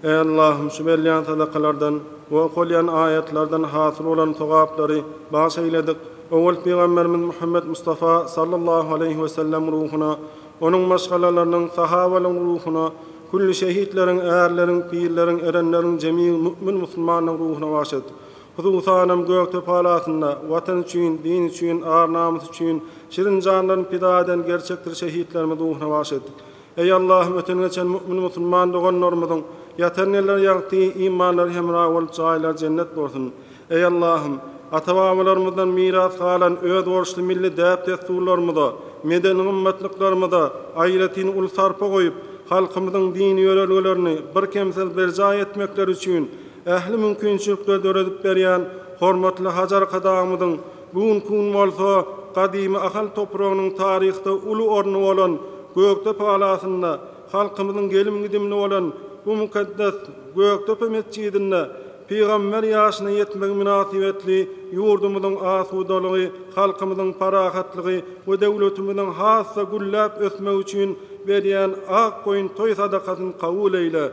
Eý Allahym şu berilýän sadakalardan we okalýan aýatlardan hasyl bolan sogaplary bagyş eýledik. Owal pygamberimiz Muhammet Mustafa sallallahu aleýhi we sellem ruhuna, onuň maşgalalarynyň, sahabalaryň ruhuna, külli şehitleriň, ärleriň, pirleriň, erenleriň, jemi mü'min musulmanlaryň ruhuna bagyş et. Hususanam Gökdepe galasynda Watan üçin, din üçin, ar-namys üçin şirin janlaryny pida eden gerçekdir şehitlerimiz ruhuna bagyş etdik. Eý Allahym öten-geçen mü'min-musulman doganlarymyzyň ýatan ýerleri ýagty, imanlary hemra bolup jaýlary jennet bolsun. Eý Allahym! Ata-babalarymyzdan miras galan özboluşly milli däp-dessurlarymyza, medeni gymmatlyklarymyza aýratyn uly sarpa goýup, halkymyzyň dini ýörelgelerini birkemsiz berjaý etmekleri üçin ähli mümkinçilikleri döredip berýän hormatly Hajy Arkadagymyzyň bu günki gün bolsa gadymy Ahal topragynyň taryhda uly orny bolan Gökdepe galasynda halkymyzyň gelim-gidimli bolan bu mukaddes Gökdepe metjidinde pygamber ýaşyna ýetmegi mynasybetli ýurdumyzyň asudalygy, halkymyzyň parahatlygy we döwletimiziň has-da gülläp ösmegi üçin berýän ak goýun toý sadakasyny kabul eýle.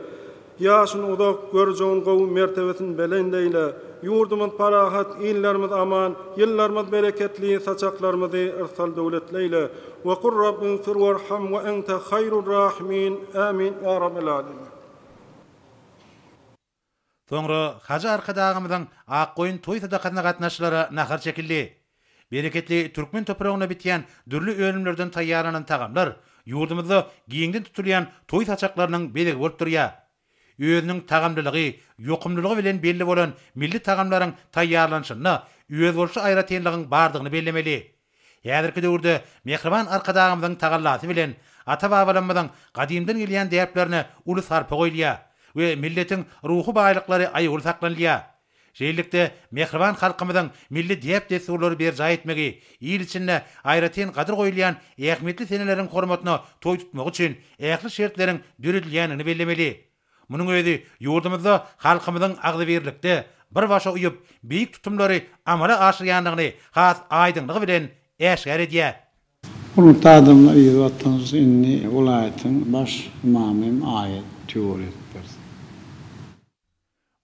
Ýaşyn uzak, görjegin gowy, mertebesin belent eýle. Ýurdumyz parahat, illerimiz aman, ýyllarymyz bereketli, saçaklarymyzy yrsal-döwletli eýle. We kul Rabbi igfir werham we ente haýrur rahimin. Ämin ýa Rabbel alemin. Soňra Hajy Arkadagymyzyň Akgoýun toý sadakasyna gatnaşyjylara nahar çekildi. Bereketli türkmen topragynda bitýän dürli önümlerden taýýarlanan tagamlar ýurdumyzda giňden tutulýan toý saçaklarynyň bezegi bolup durýar. Özüniň tagamlylygy, ýokumlylygy bilen belli bolan milli tagamlaryň taýýarlanyşynda özboluşly aýratynlygyň bardygyny bellemeli. Häzirki döwürde mähriban Arkadagymyzyň tagallasy bilen ata-babalarymyzyň gadymdan gelýän däplerine uly sarpa goýulýar we milletiň ruhy baýlyklary aýawly saklanylýar. Şeýlelikde, mähriban halkymyzyň milli däp-dessurlary berjaý etmegi, il içinde aýratyn gadyr goýulýan ähmiýetli seneleriň hormatyna toý tutmagy üçin ähli şertleriň döredilýändigini bellemeli. Munuň özi ýurdumyzda halkymyzyň agzybirlikde, bir başa uýup, beýik tutumlary amala aşyrýandygyny has aýdyňlygy bilen äşgär edýär. Hormatly adamlar yz Watanymyz indi welaýatyň baş ymamy hem aýat töwir edip bersin.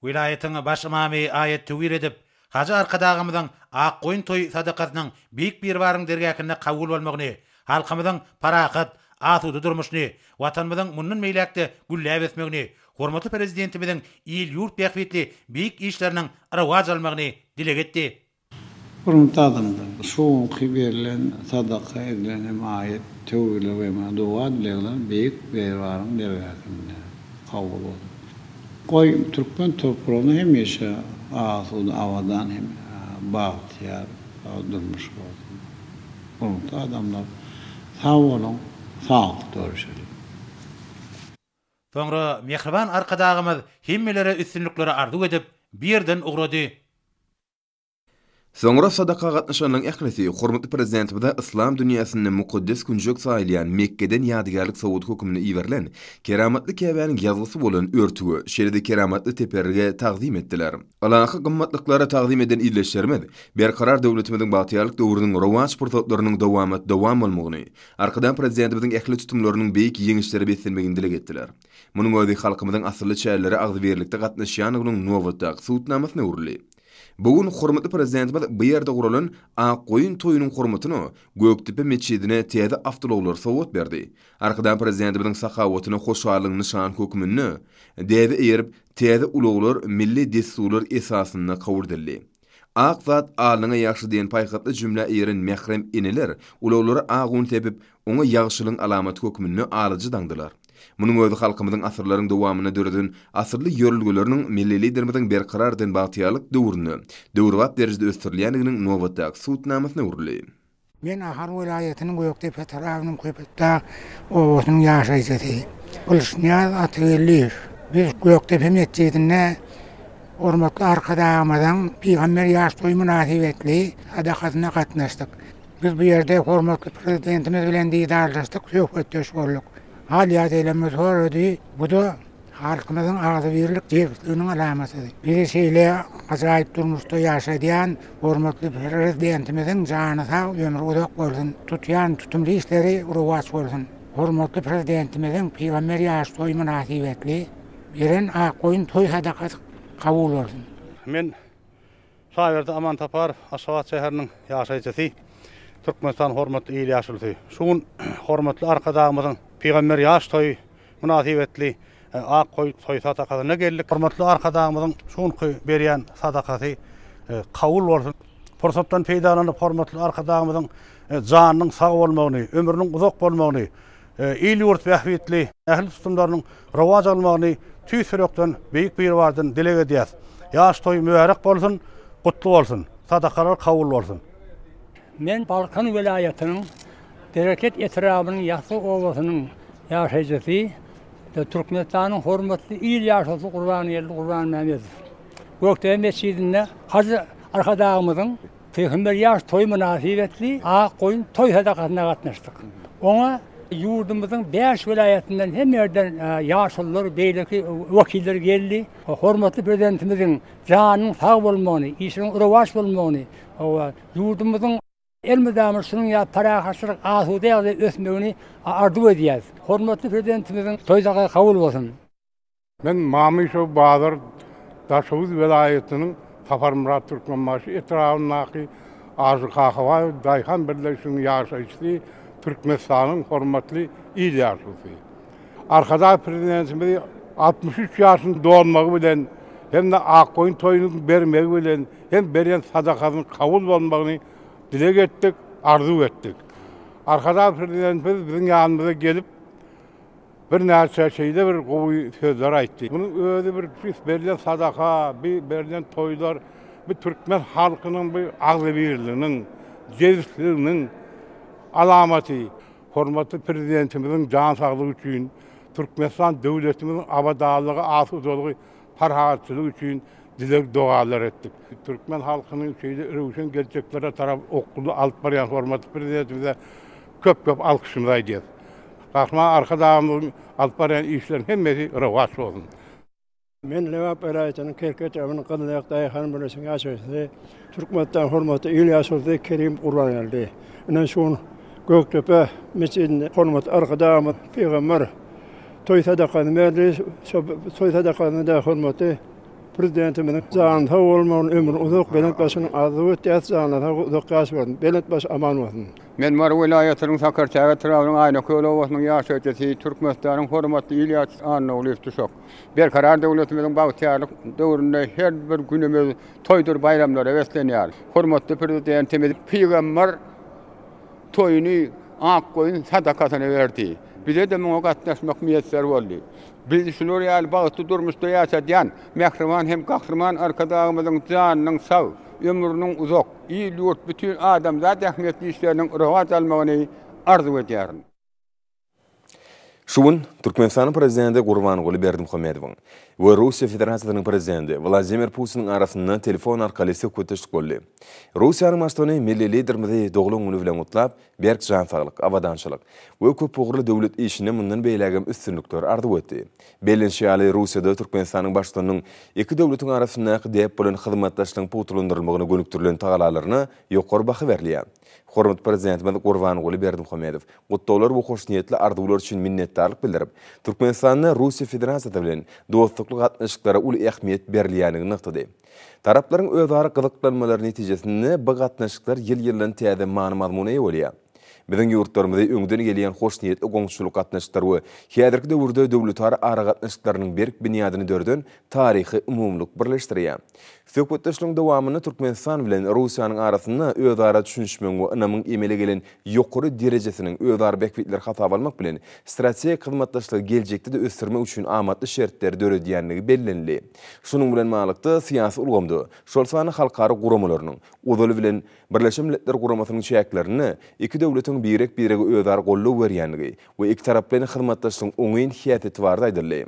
Welaýatyň baş ymamy aýat-töwir edip, Hajy Arkadagymyzyň Akgoýun toý sadakasynyň Beýik Biribaryň dergähinde kabul bolmagyny, halkymyzyň parahat, asuda durmuşyny, Watanymyzyň mundan beýläk-de gülläp ösmegini, hormatly Prezidentimiziň il-ýurt bähbitli beýik işleriniň rowaç almagyny dileg etdi. Hormatly adamlar! Şu günki berlen sadaka edilen hem aýat, töwirler we hem doga-dilegler Beýik Beribaryň dergähinde kabul bolsun. Goý, türkmen topragyna hemişe asuda, abadan hem bagtyýar durmuş bolsun. Hormatly adamlar, sag boluň, saglykda görüşeliň! Soňra mähriban Arkadagymyz hemmelere üstünlikleri arzuw edip, bu ýerden ugrady. Soňra sadaka gatnaşanlaryň ählisi hormatly Prezidentimize yslam dünýäsinde mukaddes künjek saýylýan Mekgeden ýadygärlik sowgady hökmünde iberilen keramatly Käbäniň ýazgysy bolan örtüge, şeýle-de keramatly teperrige tagzym etdiler. Ylahy gymmatlyklara tagzym eden ildeşlerimiz Berkarar döwletimiziň bagtyýarlyk döwrüniň rowaç pursatlarynyň dowamat dowam bolmagyny, Arkadag Prezidentimiziň ähli tutumlarynyň beýik ýeňişlere beslenmegini dileg etdiler. Munuň özi halkymyzyň asylly çärelere agzybirlikde gatnaşýandygynyň nobatdaky subutnamasyna öwrüldi. Bu gün hormatly Prezidentimiz bu ýerde guralan Ak goýun toýunyň hormatyna Gökdepe metjidine täze awtoulaglary sowgat berdi. Arkadag Prezidentimiziň sahawatyna hoşallygyň nyşany hökmünde, däbe eýerip, täze ulaglar milli dessurlar esasynda kabul edildi. Ak zat alnyňa ýagşy diýen paýhasly jümlä eýeren mährem eneler ulaglara ak un sepip, oňa ýagşylygyň alamaty hökmünde alyjy daňdylar. Munuň özi halkymyzyň asyrlaryň dowamynda döreden asylly ýörelgeleriniň Milli Liderimiziň berkarar eden bagtyýarlyk döwründe döwrebap derejede ösdürilýändiginiň nobatdaky subutnamasyna öwrüldi. Men Ahal welaýatynyň Gökdepe etrabynyň Köpetdag obasynyň ýaşaýjysy Gylyçnyýaz Atageldiýew. Biz Gökdepe metjidinde hormatly Arkadagymyzyň Pygamber ýaş toýy mynasybetli sadakasyna gatnaşdyk. Biz bu ýerde hormatly Prezidentimiz bilen didarlaşdyk, söhbetdeş bolduk. Hal-ýagdaýlarymyzy sorady. Bu-da Halkymyzyň agzybirlik, jebisliginiň alamatydy. Bizi şeýle ajaýyp durmuşda ýaşadýan hormatly Prezidentimiziň jany sag, ömri uzak bolsun, tutýan tutumly işleri rowaç bolsun! Hormatly Prezidentimiziň Pygamber ýaş toýy mynasybetli beren Akgoýun toý sadakasy kabul bolsun! Men Şaberdi Amansaparow, Aşgabat şäheriniň ýaşaýjysy, Türkmenistanyň hormatly il ýaşulusy. Şu gün hormatly Arkadagymyzyň Pygamber ýaş toýy mynasybetli ak goý toý sadakasyna geldik. Hormatly Arkadagymyzyň şu günki berýän sadakasy kabul bolsun. Pursatdan peýdalanyp hormatly Arkadagymyzyň janynyň sag bolmagyny, ömrüniň uzak bolmagyny, il-ýurt bähbitli ähli tutumlarynyň rowaç almagyny tüýs ýürekden Beýik Biribardan dileg edýäs. Ýaş toý mübärek bolsun, gutly bolsun! Sadakalar kabul bolsun! Men Balkan welaýatynyň Bereket etrabynyň Ýasly obasynyň ýaşaýjysy, Türkmenistanyň hormatly il ýaşulusy Gurbangeldi Gurbanmämmedow. Gökdepe metjidinde Hajy Arkadagymyzyň Pygamber ýaş toýy mynasybetli Ak goýun toý sadakasyna gatnaşdyk. Oňa ýurdumyzyň bäş welaýatyndan hemme ýerden ýaşulular, beýleki wekiller geldi. Hormatly Prezidentimiziň janynyň sag bolmagyny, işiniň rowaç bolmagyny, ýurdumyzyň elmydama şunuň ýaly parahatçylyk, asuda ýagdaýda ösmegini arzuw edýäris. Hormatly Prezidentimiziň toý sadakasy kabul bolsun! Men Mamyşow Bazar Daşoguz welaýatynyň Saparmyrat Türkmenbaşy etrabyndaky Arzy Kakabaýew daýhan birleşiginiň ýaşaýjysy, Türkmenistanyň hormatly il ýaşulusy. Arkadag Prezidentimizi 63 ýaşyny dolmagy bilen hem-de Akgoýun toýunyň bermegi bilen hem berýän sadakasynyň kabul bolmagyny dileg etdik, arzuw etdik. Arkadag Prezidentimiz biziň ýanymyza gelip, Birnäçe şeýle bir gowy sözler aýtdy. Munuň özi bir pis berlen sadaka, bi berlen toýlar, bi türkmen halkynyň bi agzybirliginiň, jebisliginiň alamaty. Hormatly Prezidentimiziň jan saglygy üçin, Türkmenistan döwletimiziň abadanlygy, asudalygy, parahatçylygy üçin dileg-dogalar etdik. Türkmen halkyny şeýle röwşen geljeklere tarap okgunly alyp barýan hormatly Prezidentimize köp-köp alkyşymyzy aýdýarys. Gahryman Arkadagymyzyň alyp barýan işleriniň hemmesi rowaç bolsun! Men Lebap welaýatynyň Kerki etrabynyň Gyzylaýak daýhan birleşiginiň ýaşaýjysy, Türkmenistanyň hormatly il ýaşulusy Kerim Gurbangeldi. Ine şu gün Gökdepe metjidinde hormatly Arkadagymyz pygamber toý sadakasyny berdi. Şo toý sadakasyna-da hormatly Prezidentimiziň jany sag bolmagyny, ömri uzak, belent başyny arzuw etýäris. Jany sag, uzak ýaş bolsun. Belent başy aman bolsun. Men Mary welaýatynyň Sakarçäge etrabynyň Aýnaköl obasynyň ýaşaýjysy, Türkmenistanyň hormatly il ýaşulusy Annagulyýew Duşak. Berkarar döwletimiziň bagtyýarlyk döwründe her bir günümiz toýdur baýramlara beslenýär. Hormatly Prezidentimiz pygamber toýuny Akgoýun sadakasyna berdi. Bize-de muňa gatnaşmak miýesser boldy. Bizi şular ýaly bagtly durmuşda ýaşadýan mähriban hem Gahryman Arkadagymyzyň janynyň sag, ömrüniň uzak, il-ýurt, bütin adamzat ähmiýetli işleriniň rowaç almagyny arzuw edýärin. Şu gün Türkmenistanyň Prezidenti Gurbanguly Berdimuhamedowyň we Russiýa Federasiýasynyň Prezidenti Wladimir Putiniň arasynda telefon arkaly söhbetdeşlik boldy. Russiýanyň Baştutany milli Liderimizi doglan güni bilen gutlap, berk jan saglyk, abadançylyk we köpugurly döwlet işinde mundan beýlägem üstünlikler arzuw etdi. Bellenişi ýaly, Russiýada Türkmenistanyň Baştutanynyň iki döwletiň arasyndaky däp bolan hyzmatdaşlygyň pugtalandyrylmagyna gönükdirilen tagalalaryna ýokary baha berilýär. Hormatly Prezidentimiz Gurbanguly Berdimuhamedow gutlaglar we hoşniýetli arzuwlar üçin minnetdarlyk bildirip, Türkmenistanda Russiýa Federasiýasy bilen dostlukly gatnaşyklara uly ähmiýet berilýändigini nygtady. Taraplaryň özara gyzyklanmalary netijesinde bu gatnaşyklar ýyl-ýyldan täze many-mazmuna eýe bolýar. Biziň ýurtlarymyzy öňden gelýän hoşniýetli goňşuçylyk gatnaşyklary we häzirki döwürde döwletara aragatnaşyklarynyň berk binýadyny döreden taryhy umumylyk birleşdirýär. Söhbetdeşligiň dowamynda Türkmenistan bilen Russiýanyň arasynda özara düşünişmegiň we ynamyň emele gelen ýokary derejesiniň özara bähbitleri hasaba almak bilen, strategik hyzmatdaşlygy geljekde-de ösdürmek üçin amatly şertleri döredýändigi bellenildi. Şunuň bilen baglylykda, syýasy ulgamda, şol sanda halkara guramalarynyň, ozaly bilen, Birleşen Milletler Guramasynyň çäklerinde iki döwletiň birek-birege özara goldaw berýändigi we ikitaraplaýyn hyzmatdaşlygyň oňyn häsiýeti barada aýdyldy.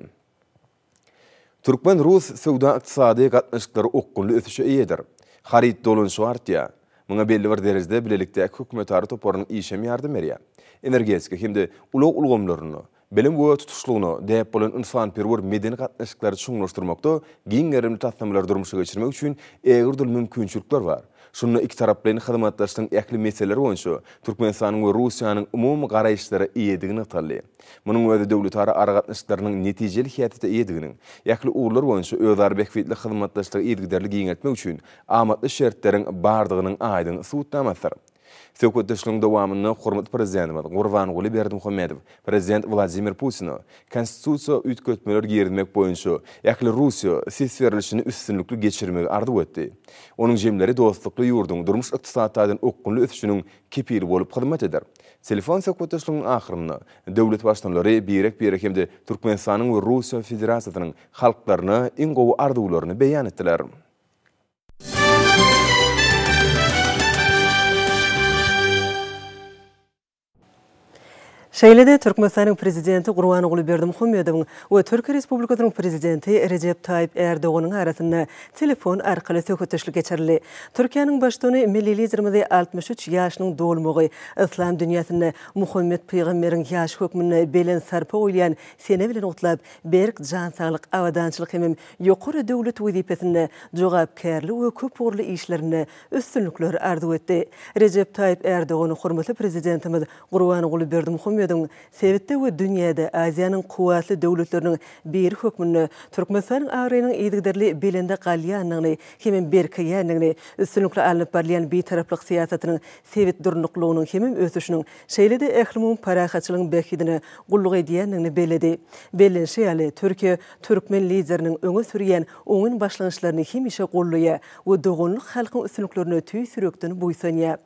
Türkmen-rus söwda-ykdysady gatnaşyklary okgunly ösüşe eýedir. Haryt dolanyşygy artýar. Muňa belli bir derejede bilelikdäki hökümetara toparynyň işi hem ýardam berýär. Energetika hem-de ulag ulgamlarynda, bilim we tutuşlygyna däp bolan ynsanperwer medeni gatnaşyklary çuňlaşdyrmakda giň gerimli taslamalary durmuşa geçirmek üçin ägirt uly mümkinçilikler bar. Şunda ikitaraplaýyn hyzmatdaşlygyň ähli meseleleri boýunça Türkmenistanyň we Russiýanyň umumy garaýyşlara eýedigi nygtaldy. Munuň özi döwletara aragatnaşyklarynyň netijeli häsiýete eýediginiň, ähli ugurlar boýunça özara bähbitli hyzmatdaşlygy yzygiderli giňeltmek üçin amatly şertleriň bardygynyň aýdyň subutnamasydyr. Söhbetdeşligiň dowamynda hormatly Prezidentimiz Gurbanguly Berdimuhamedow Prezident Wladimir Putine Konstitusiýa üýtgetmeler girizmek boýunça ählirussiýa ses berlişini üstünlikli geçirmegi arzuw etdi. Onuň jemleri dostlukly ýurduň durmuş-ykdysady taýdan okgunly ösüşiniň kepili bolup hyzmat eder. Telefon söhbetdeşliginiň ahyrynda döwlet Baştutanlary birek-birek hem-de Türkmenistanyň we Russiýa Federasiýasynyň halklaryna iň gowy arzuwlaryny beýan etdiler. Şeýle-de Türkmenistanyň Prezidenti Gurbanguly Berdimuhamedowyň we Türkiýe Respublikasynyň Prezidenti Rejep Taýyp Ärdoganyň arasynda telefon arkaly söhbetdeşlik geçirildi. Türkiýäniň Baştutany milli Liderimizi 63 ýaşynyň dolmagy, yslam dünýäsinde Muhammet pygamberiň ýaşy hökmünde belent sarpa goýulýan sene bilen gutlap, berk jan saglyk, abadançylyk hemem ýokary döwlet wezipesinde jogapkärli we köpugurly işlerinde üstünlikler arzuw etdi. Rejep Taýyp Ärdogan hormatly Prezidentimiz Gurbanguly Berdimuhamedowyň sebitde we dünýäde Aziýanyň kuwwatly döwletleriniň biri hökmünde Türkmenistanyň abraýynyň yzygiderli belende galýandygyny hemem berkeýändigini, üstünlikli alnyp barylýan Bitaraplyk syýasatynyň sebit durnuklylygynyň hemem ösüşiniň, şeýle-de ählumumy parahatçylygyň bähbidine gulluk edýändigini belledi. Bellenişi ýaly, Türkiýe türkmen Lideriniň öňe sürýän oňyn başlangyçlaryny hemişe goldaýar we doganlyk halkyň üstünliklerine tüýs ýürekden buýsanýar.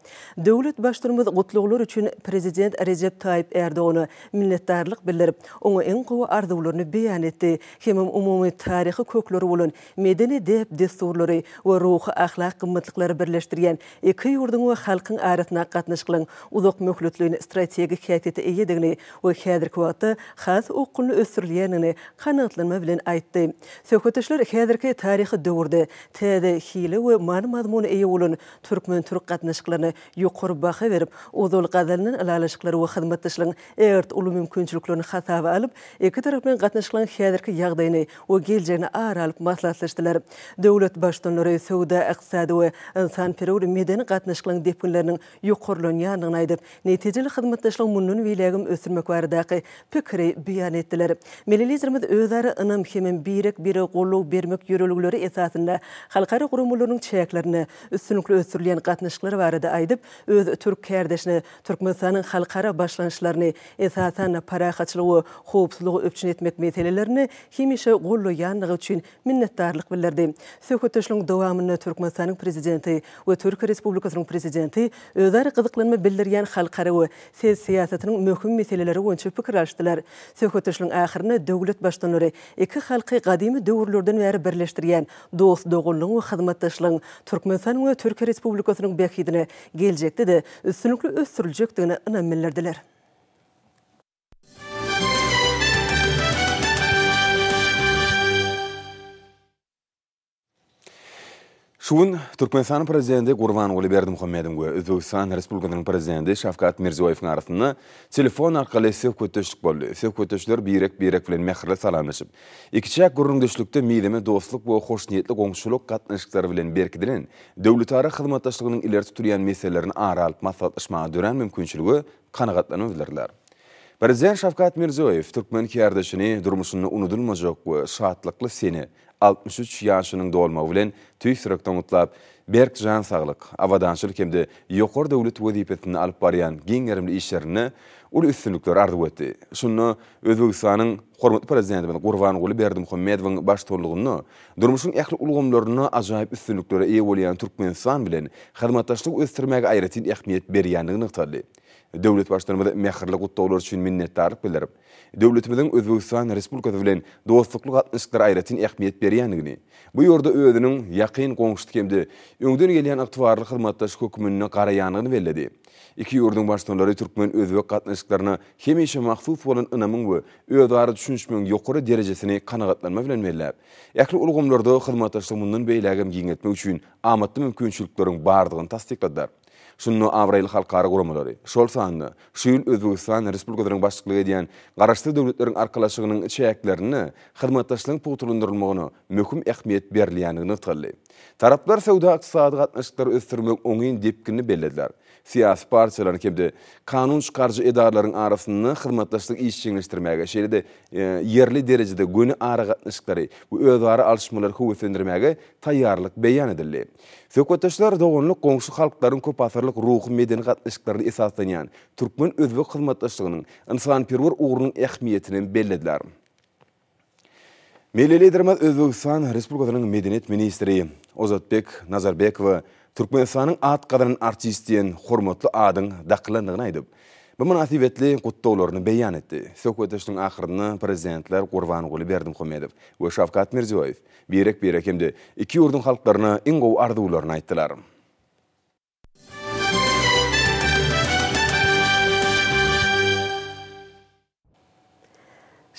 Döwlet Baştutanymyz gutlaglar üçin Prezident Rejep Taýyp Ärdogana minnetdarlyk bildirip, oňa iň gowy arzuwlaryny beýan etdi hemem umumy taryhy kökleri bolan medeni däp-dessurlary we ruhy-ahlak gymmatlyklary birleşdirýän iki ýurduň we halkyň arasyndaky gatnaşyklaryň uzak möhletleýin strategik häsiýete eýedigini we häzirki wagtda has okgunly ösdürilýändigini kanagatlanma bilen aýtdy. Söhbetdeşler häzirki taryhy döwürde täze hile we many-mazmuna eýe bolan türkmen-türk gatnaşyklaryna ýokary baha berip, ozal gazanylan ylalaşyklary we hyzmatdaşlygyň ägirt uly mümkinçiliklerini hasaba alyp, ikitaraplaýyn gatnaşyklaryň häzirki ýagdaýyny we geljegini ara alyp maslahatlaşdylar. Döwlet Baştutanlary söwda-ykdysady we ynsanperwer-medeni gatnaşyklaryň depginleriniň ýokarlanýandygyny aýdyp, netijeli hyzmatdaşlygy mundan beýlägem ösdürmek baradaky pikiri beýan etdiler. Milli Liderimiz özara ynam hemem birek-birege goldaw bermek ýörelgeleri esasynda halkara guramalarynyň çäklerinde üstünlikli ösdürilýän gatnaşyklar barada aýdyp, öz türk kärdeşine Türkmenistanyň halkara başlangyçlaryny, esasan-da, parahatçylygy we howpsuzlygy üpjün etmek meselelerini hemişe goldaýandygy üçin minnetdarlyk bildirdi. Söhbetdeşligiň dowamynda Türkmenistanyň Prezidenti we Türkiýe Respublikasynyň Prezidenti özara gyzyklanma bildirýän halkara we sebit syýasatynyň möhüm meseleleri boýunça pikir alyşdylar. Söhbetdeşligiň ahyrynda döwlet Baştutanlary iki halky gadymy döwürlerden bäri birleşdirýän dost-doganlygyň we hyzmatdaşlygyň Türkmenistanyň we Türkiýe Respublikasynyň bähbidine geljekde-de üstünlikli ösdüriljekdigine ynam bildirdiler. Şu gün Türkmenistanyň Prezidenti Gurbanguly Berdimuhamedowyň we Özbegistan Respublikasynyň Prezidenti Şawkat Mirziýoýewiň arasynda telefon arkaly söhbetdeşlik boldy. Söhbetdeşler birek-birek bilen mähirli salamlaşyp, ikiçäk gürrüňdeşlikde mizeme dostluk we hoşniýetli goňşulyk gatnaşyklary bilen berkidilen döwletara hyzmatdaşlygynyň ileri tutulýan meselelerini ara alyp maslahatlaşmaga dörän mümkinçilige kanagatlanma bildirdiler. Prezident Şawkat Mirziýoýew türkmen kärdeşini durmuşynda unudylmajak we şatlykly sene, 63 ýaşynyň dolmagy bilen tüýs ýürekden gutlap, berk jan saglyk, abadançylyk hem-de ýokary döwlet wezipesinde alyp barýan giň gerimli işlerinde uly üstünlikleri arzuw etdi. Şunda Özbegistanyň hormatly Prezidentimiz Gurbanguly Berdimuhamedowyň baştutanlygynda durmuşyň ähli ulgamlarynda ajaýyp üstünliklere eýe bolýan Türkmenistan bilen hyzmatdaşlygy ösdürmäge aýratyn ähmiýet berýändigi nygtaldy. Döwlet Baştutanymyz mähirli gutlaglar üçin minnetdarlyk bildirip, döwletimiziň Özbegistan Respublikasy bilen dostlukly gatnaşyklara aýratyn ähmiýet berýändigini, bu ýurda özüniň ýakyn goňşusy hem-de öňden gelýän ygtybarly hyzmatdaş hökmünde garaýandygyny belledi. Iki ýurduň Baştutanlary türkmen-özbek gatnaşyklaryna hemişe mahsus bolan ynamyň we özara düşünişmegiň ýokary derejesini kanagatlanma bilen belläp, ähli ulgamlarda hyzmatdaşlygy mundan beýlägem giňeltmek üçin amatly mümkinçilikleriň bardygyny tassykladylar. Şunda abraýly halkara guramalary, şol sanda şu ýyl Özbegistan Respublikasynyň başlyklyk edýän Garaşsyz Döwletleriň Arkalaşygynyň çäklerinde hyzmatdaşlygyň pugtalandyrylmagyna möhüm ähmiýet berilýändigi nygtaldy. Taraplar söwda-ykdysady gatnaşyklary ösdürmegiň oňyn depginini bellediler. Syýasy partiýalaryň hem-de kanun çykaryjy edaralaryň arasynda hyzmatdaşlygy işjeňleşdirmäge, şeýle-de ýerli derejede göni aragatnaşyklary we özara alyşmalary höweslendirmäge taýýarlyk beýan edildi. Söhbetdeşler doganlyk goňşy halklaryň köpasyrlyk ruhy-medeni gatnaşyklaryna esaslanýan türkmen-özbek hyzmatdaşlygynyň ynsanperwer ugrunyň ähmiýetini hem bellediler. Milli Liderimiz Özbegistan Respublikasynyň Medeniýet ministri Ozodbek Nazarbekowa Türkmenistanyň at gazanan artisti diýen hormatly adyň dakylandygyny aýdyp, bu mynasybetli gutlaglaryny beýan etdi. Söhbetdeşligiň ahyrynda Prezidentler Gurbanguly Berdimuhamedow we Şawkat Mirziýoýew birek-birek hem-de iki ýurduň halklaryna iň gowy arzuwlaryny aýtdylar.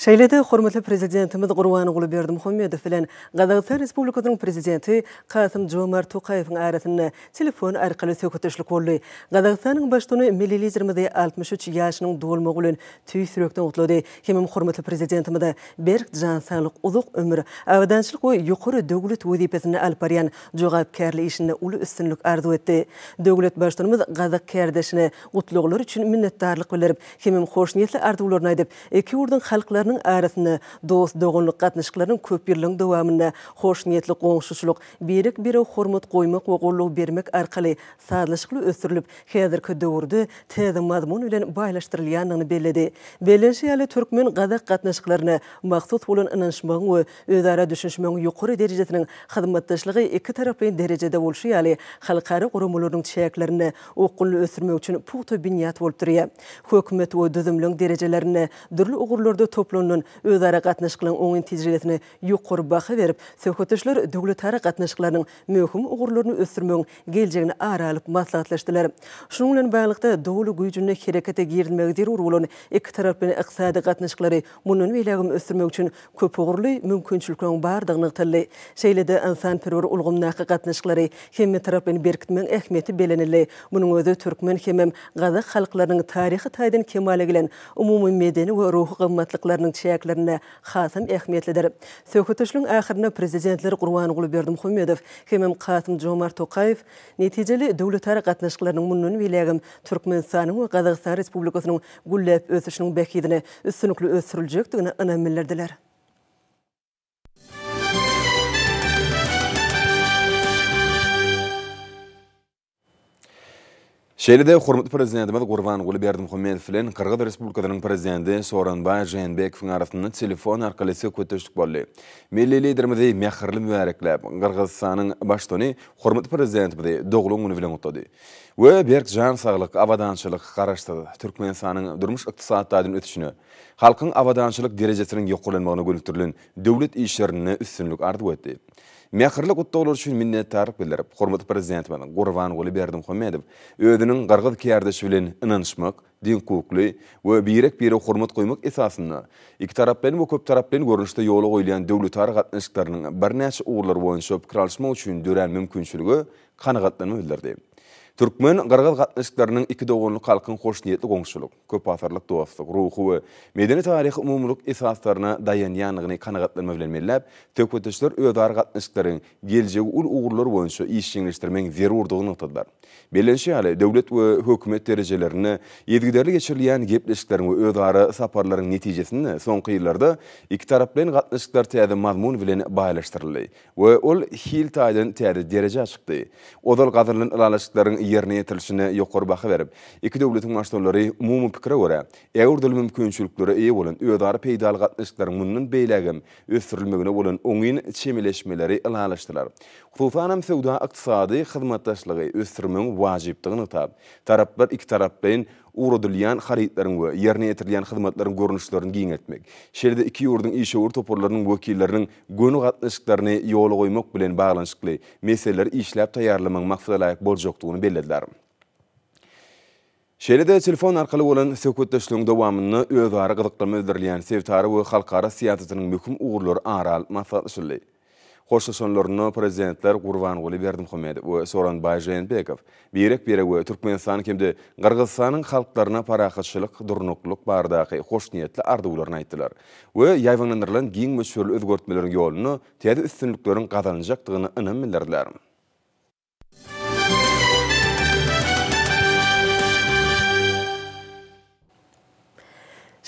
Şeýle-de hormatly Prezidentimiz Gurbanguly Berdimuhamedow bilen Gazagystan Respublikasynyň Prezidenti Kasym-Jomart Tokaýewiň arasynda telefon arkaly söhbetdeşlik boldy. Gazagystanyň Baştutany milli Liderimizi 63 ýaşynyň dolmagy bilen tüýs ýürekden gutlady hemem hormatly Prezidentimize berk jan saglyk, uzak ömür, abadançylyk we ýokary döwlet wezipesinde alyp barýan jogapkärli işinde uly üstünlik arzuw etdi. Döwlet Baştutanymyz gazak kärdeşine gutlaglar üçin minnetdarlyk bildirip, hemem hoşniýetli arzuwlaryny aýdyp, iki ýurduň halklarynyň arasynda dost-doganlyk gatnaşyklarynyň köp ýyllaryň dowamynda hoşniýetli goňşuçylyk, birek-birege hormat goýmak we goldaw bermek arkaly sazlaşykly ösdürilip, häzirki döwürde täze mazmun bilen baýlaşdyrylýandygyny belledi. Bellenişi ýaly, türkmen-gazak gatnaşyklaryna mahsus bolan ynanyşmagyň we özara düşünişmegiň ýokary derejesiniň hyzmatdaşlygy ikitaraplaýyn derejede bolşy ýaly, halkara guramalarynyň çäklerinde okgunly ösdürmek üçin pugta binýat bolup durýar. Hökümet we düzümleň derejelerinde dürli ugurlarda toplanylan özara gatnaşyklaryň oňyn tejribesine ýokary baha berip, söhbetdeşler döwletara gatnaşyklarynyň möhüm ugurlaryny ösdürmegiň geljegini ara alyp maslahatlaşdylar. Şunuň bilen baglylykda, doly güýjünde herekete girizilmegi zerur bolan ikitaraplaýyn ykdysady gatnaşyklary mundan beýlägem ösdürmek üçin köpugurly mümkinçilikleriň bardygy nygtaldy. Şeýle-de ynsanperwer ulgamdaky gatnaşyklary hemmetaraplaýyn berkitmegiň ähmiýeti bellenildi. Munuň özi türkmen hemem gazak halklarynyň taryhy taýdan kemala gelen umumy medeni we ruhy gymmatlyklarynyň çäklerinde hasam ähmiýetlidir. Söhbetdeşligiň ahyrynda Prezidentler Gurbanguly Berdimuhamedow hemem Kasym-Jomart Tokaýew netijeli döwletara gatnaşyklarynyň mundan beýlägem Türkmenistanyň we Gazagystan Respublikasynyň gülläp ösüşiniň bähbidine üstünlikli ösdüriljekdigine ynam bildirdiler. Şeýle-de hormatly Prezidentimiz Gurbanguly Berdimuhamedow bilen Gyrgyz Respublikasynyň Prezidenti Sooronbaý Žeenbekowyň arasynda telefon arkaly söhbetdeşlik boldy. Milli Liderimizi mähirli mübärekläp, Gyrgyzystanyň Baştutany hormatly Prezidentimizi doglan güni bilen gutlady. We berk jan saglyk, abadançylyk, Garaşsyz Türkmenistanyň durmuş-ykdysady taýdan ösüşine, halkyň abadançylyk derejesiniň ýokarlanmagyna gönükdirilen döwlet işlerinde üstünlik arzuw etdi. Mähirli gutlaglar üçin minnetdarlyk bildirip, hormatly Prezidentimiz Gurbanguly Berdimuhamedow özüniň gyrgyz kärdeşi bilen ynanyşmak, deňhukukly we birek-birege hormat goýmak esasynda ikitaraplaýyn we köptaraplaýyn görnüşde ýola goýulýan döwletara gatnaşyklarynyň birnäçe ugurlary boýunça pikir alyşmak üçin dörän mümkinçilige kanagatlanma bildirdi. Türkmen-gyrgyz gatnaşyklarynyň iki doganlyk halkyň hoşniýetli goňşulyk, köpasyrlyk dostluk, ruhy we medeni-taryhy umumylyk esaslaryna daýanýandygyny kanagatlanma bilen belläp, söhbetdeşler özara gatnaşyklaryň geljegi uly ugurlar boýunça işjeňleşdirmegiň zerurdygyny nygtadylar. Bellenişi ýaly, döwlet we hökümet derejelerinde yzygiderli geçirilýän gepleşikleriň we özara saparlaryň netijesinde soňky ýyllarda ikitaraplaýyn gatnaşyklar täze mazmun bilen baýlaşdyryldy we ol hil taýdan täze derejä çykdy. Ozal gazanylan ylalaşyklaryň ýerine ýetirilişine ýokary baha berip, iki döwletiň Baştutanlary umumy pikire görä, ägirt uly mümkinçiliklere eýe bolan özara peýdaly gatnaşyklaryň mundan beýlägem ösdürilmegine bolan oňyn çemeleşmeleri ylalaşdylar. Hususanam söwda-ykdysady hyzmatdaşlygy ösdürmegiň wajypdygyny nygtap, taraplar ikitaraplaýyn ugradylýan harytlaryň we ýerine ýetirilýän hyzmatlaryň görnüşlerini giňeltmek, şeýle-de iki ýurduň işewür toparlarynyň wekilleriniň göni gatnaşyklaryny ýola goýmak bilen baglanyşykly meseleleri işläp taýýarlamagyň maksadalaýyk boljakdygyny bellediler. Şeýle-de telefon arkaly bolan söhbetdeşligiň dowamynda özara gyzyklanma bildirilýän sebitara we halkara syýasatynyň möhüm ugurlary ara alyp maslahatlaşyldy. Hoşlaşanlarynda Prezidentler Gurbanguly Berdimuhamedow we Sooronbaý Žeenbekow birek-birege we Türkmenistanyň hem-de Gyrgyzystanyň halklaryna parahatçylyk, durnuklylyk baradaky hoşniýetli arzuwlaryny aýtdylar we ýaýbaňlandyrylan giň möçberli özgertmeleriň ýolunda täze üstünlikleriň gazanyljakdygyna ynam bildirdiler.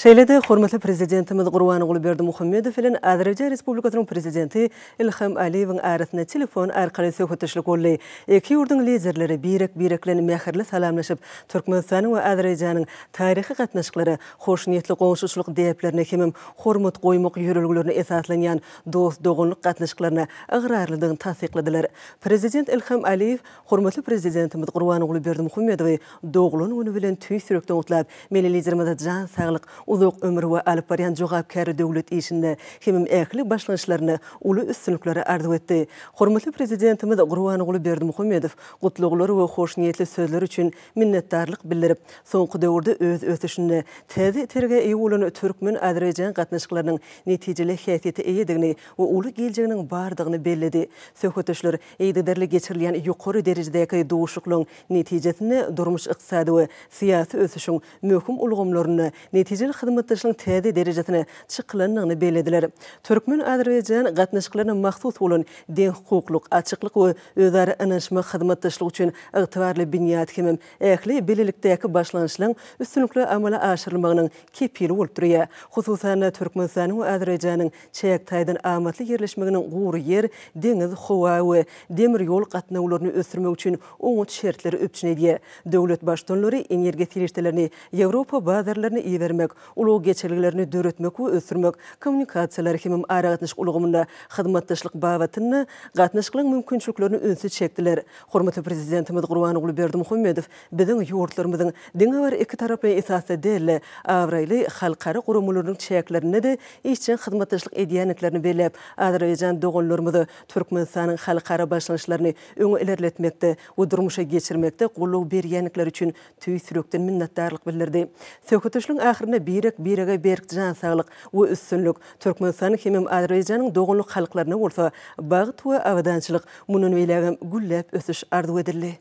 Şeýle-de hormatly Prezidentimiz Gurbanguly Berdimuhamedow bilen Azerbaýjan Respublikasynyň Prezidenti Ilham Aliýewiň arasynda telefon arkaly söhbetdeşlik boldy. Iki ýurduň Liderleri birek-birek bilen mähirli salamlaşyp, Türkmenistanyň we Azerbaýjanyň taryhy gatnaşyklara, hoşniýetli goňşuçylyk däplerine hemem hormat goýmak ýörelgelerine esaslanýan dost-doganlyk gatnaşyklaryna ygrarlydygyny tassykladylar. Prezident Ilham Aliýew hormatly Prezidentimiz Gurbanguly Berdimuhamedowy doglan güni bilen tüýs ýürekden gutlap, milli Liderimize jan saglyk, uzak ömür we alyp barýan jogapkärli döwlet işinde hemem ähli başlangyçlarynda uly üstünlikleri arzuw etdi. Hormatly Prezidentimiz Gurbanguly Berdimuhamedow gutlaglar we hoşniýetli sözler üçin minnetdarlyk bildirip, soňky döwürde öz ösüşinde täze itergä eýe bolan türkmen-azerbaýjan gatnaşyklarynyň netijeli häsiýete eýedigini we uly geljeginiň bardygyny belledi. Söhbetdeşler yzygiderli geçirilýän ýokary derejedäki duşuşyklaryň netijesinde durmuş-ykdysady we syýasy ösüşiň möhüm ulgamlarynda netijeli hyzmatdaşlygyň täze derejesine çykylandygyny bellediler. Türkmen-azerbaýjan gatnaşyklaryna mahsus bolan deňhukuklyk, açyklyk we özara ynanyşmak hyzmatdaşlyk üçin ygtybarly binýat hemem ähli bilelikdäki başlangyçlaryň üstünlikli amala aşyrylmagynyň kepili bolup durýar. Hususan-da, Türkmenistanyň we Azerbaýjanyň çäk taýdan amatly ýerleşmeginiň gury ýer, deňiz, howa we demir ýol gatnawlaryny ösdürmek üçin oňat şertleri üpjün edýär. Döwlet Baştutanlary energiýa serişdelerini Ýewropa bazarlaryna ibermek, ulag geçelgelerini döretmek we ösdürmek, kommunikasiýalar hemem aragatnaşyk ulgamynda hyzmatdaşlyk babatynda gatnaşyklaryň mümkinçiliklerine ünsi çekdiler. Hormatly Prezidentimiz Gurbanguly Berdimuhamedow Biziň ýurtlarymyzyň diňe bir ikitaraplaýyn esasda däl-de, abraýly halkara guramalarynyň çäklerinde-de işjeň hyzmatdaşlyk edýändiklerini belläp, azerbaýjan doganlarymyza Türkmenistanyň halkara başlangyçlaryny öňe ilerletmekde we durmuşa geçirmekde goldaw berýändikleri üçin tüýs ýürekden minnetdarlyk bildirdi. Söhbetdeşligiň ahyrynda birek-birege berk jan saglyk we üstünlik, Türkmenistanyň hemem Azerbaýjanyň doganlyk halklaryna bolsa bagt we abadançylyk, mundan beýlägem gülläp ösüş arzuw edildi.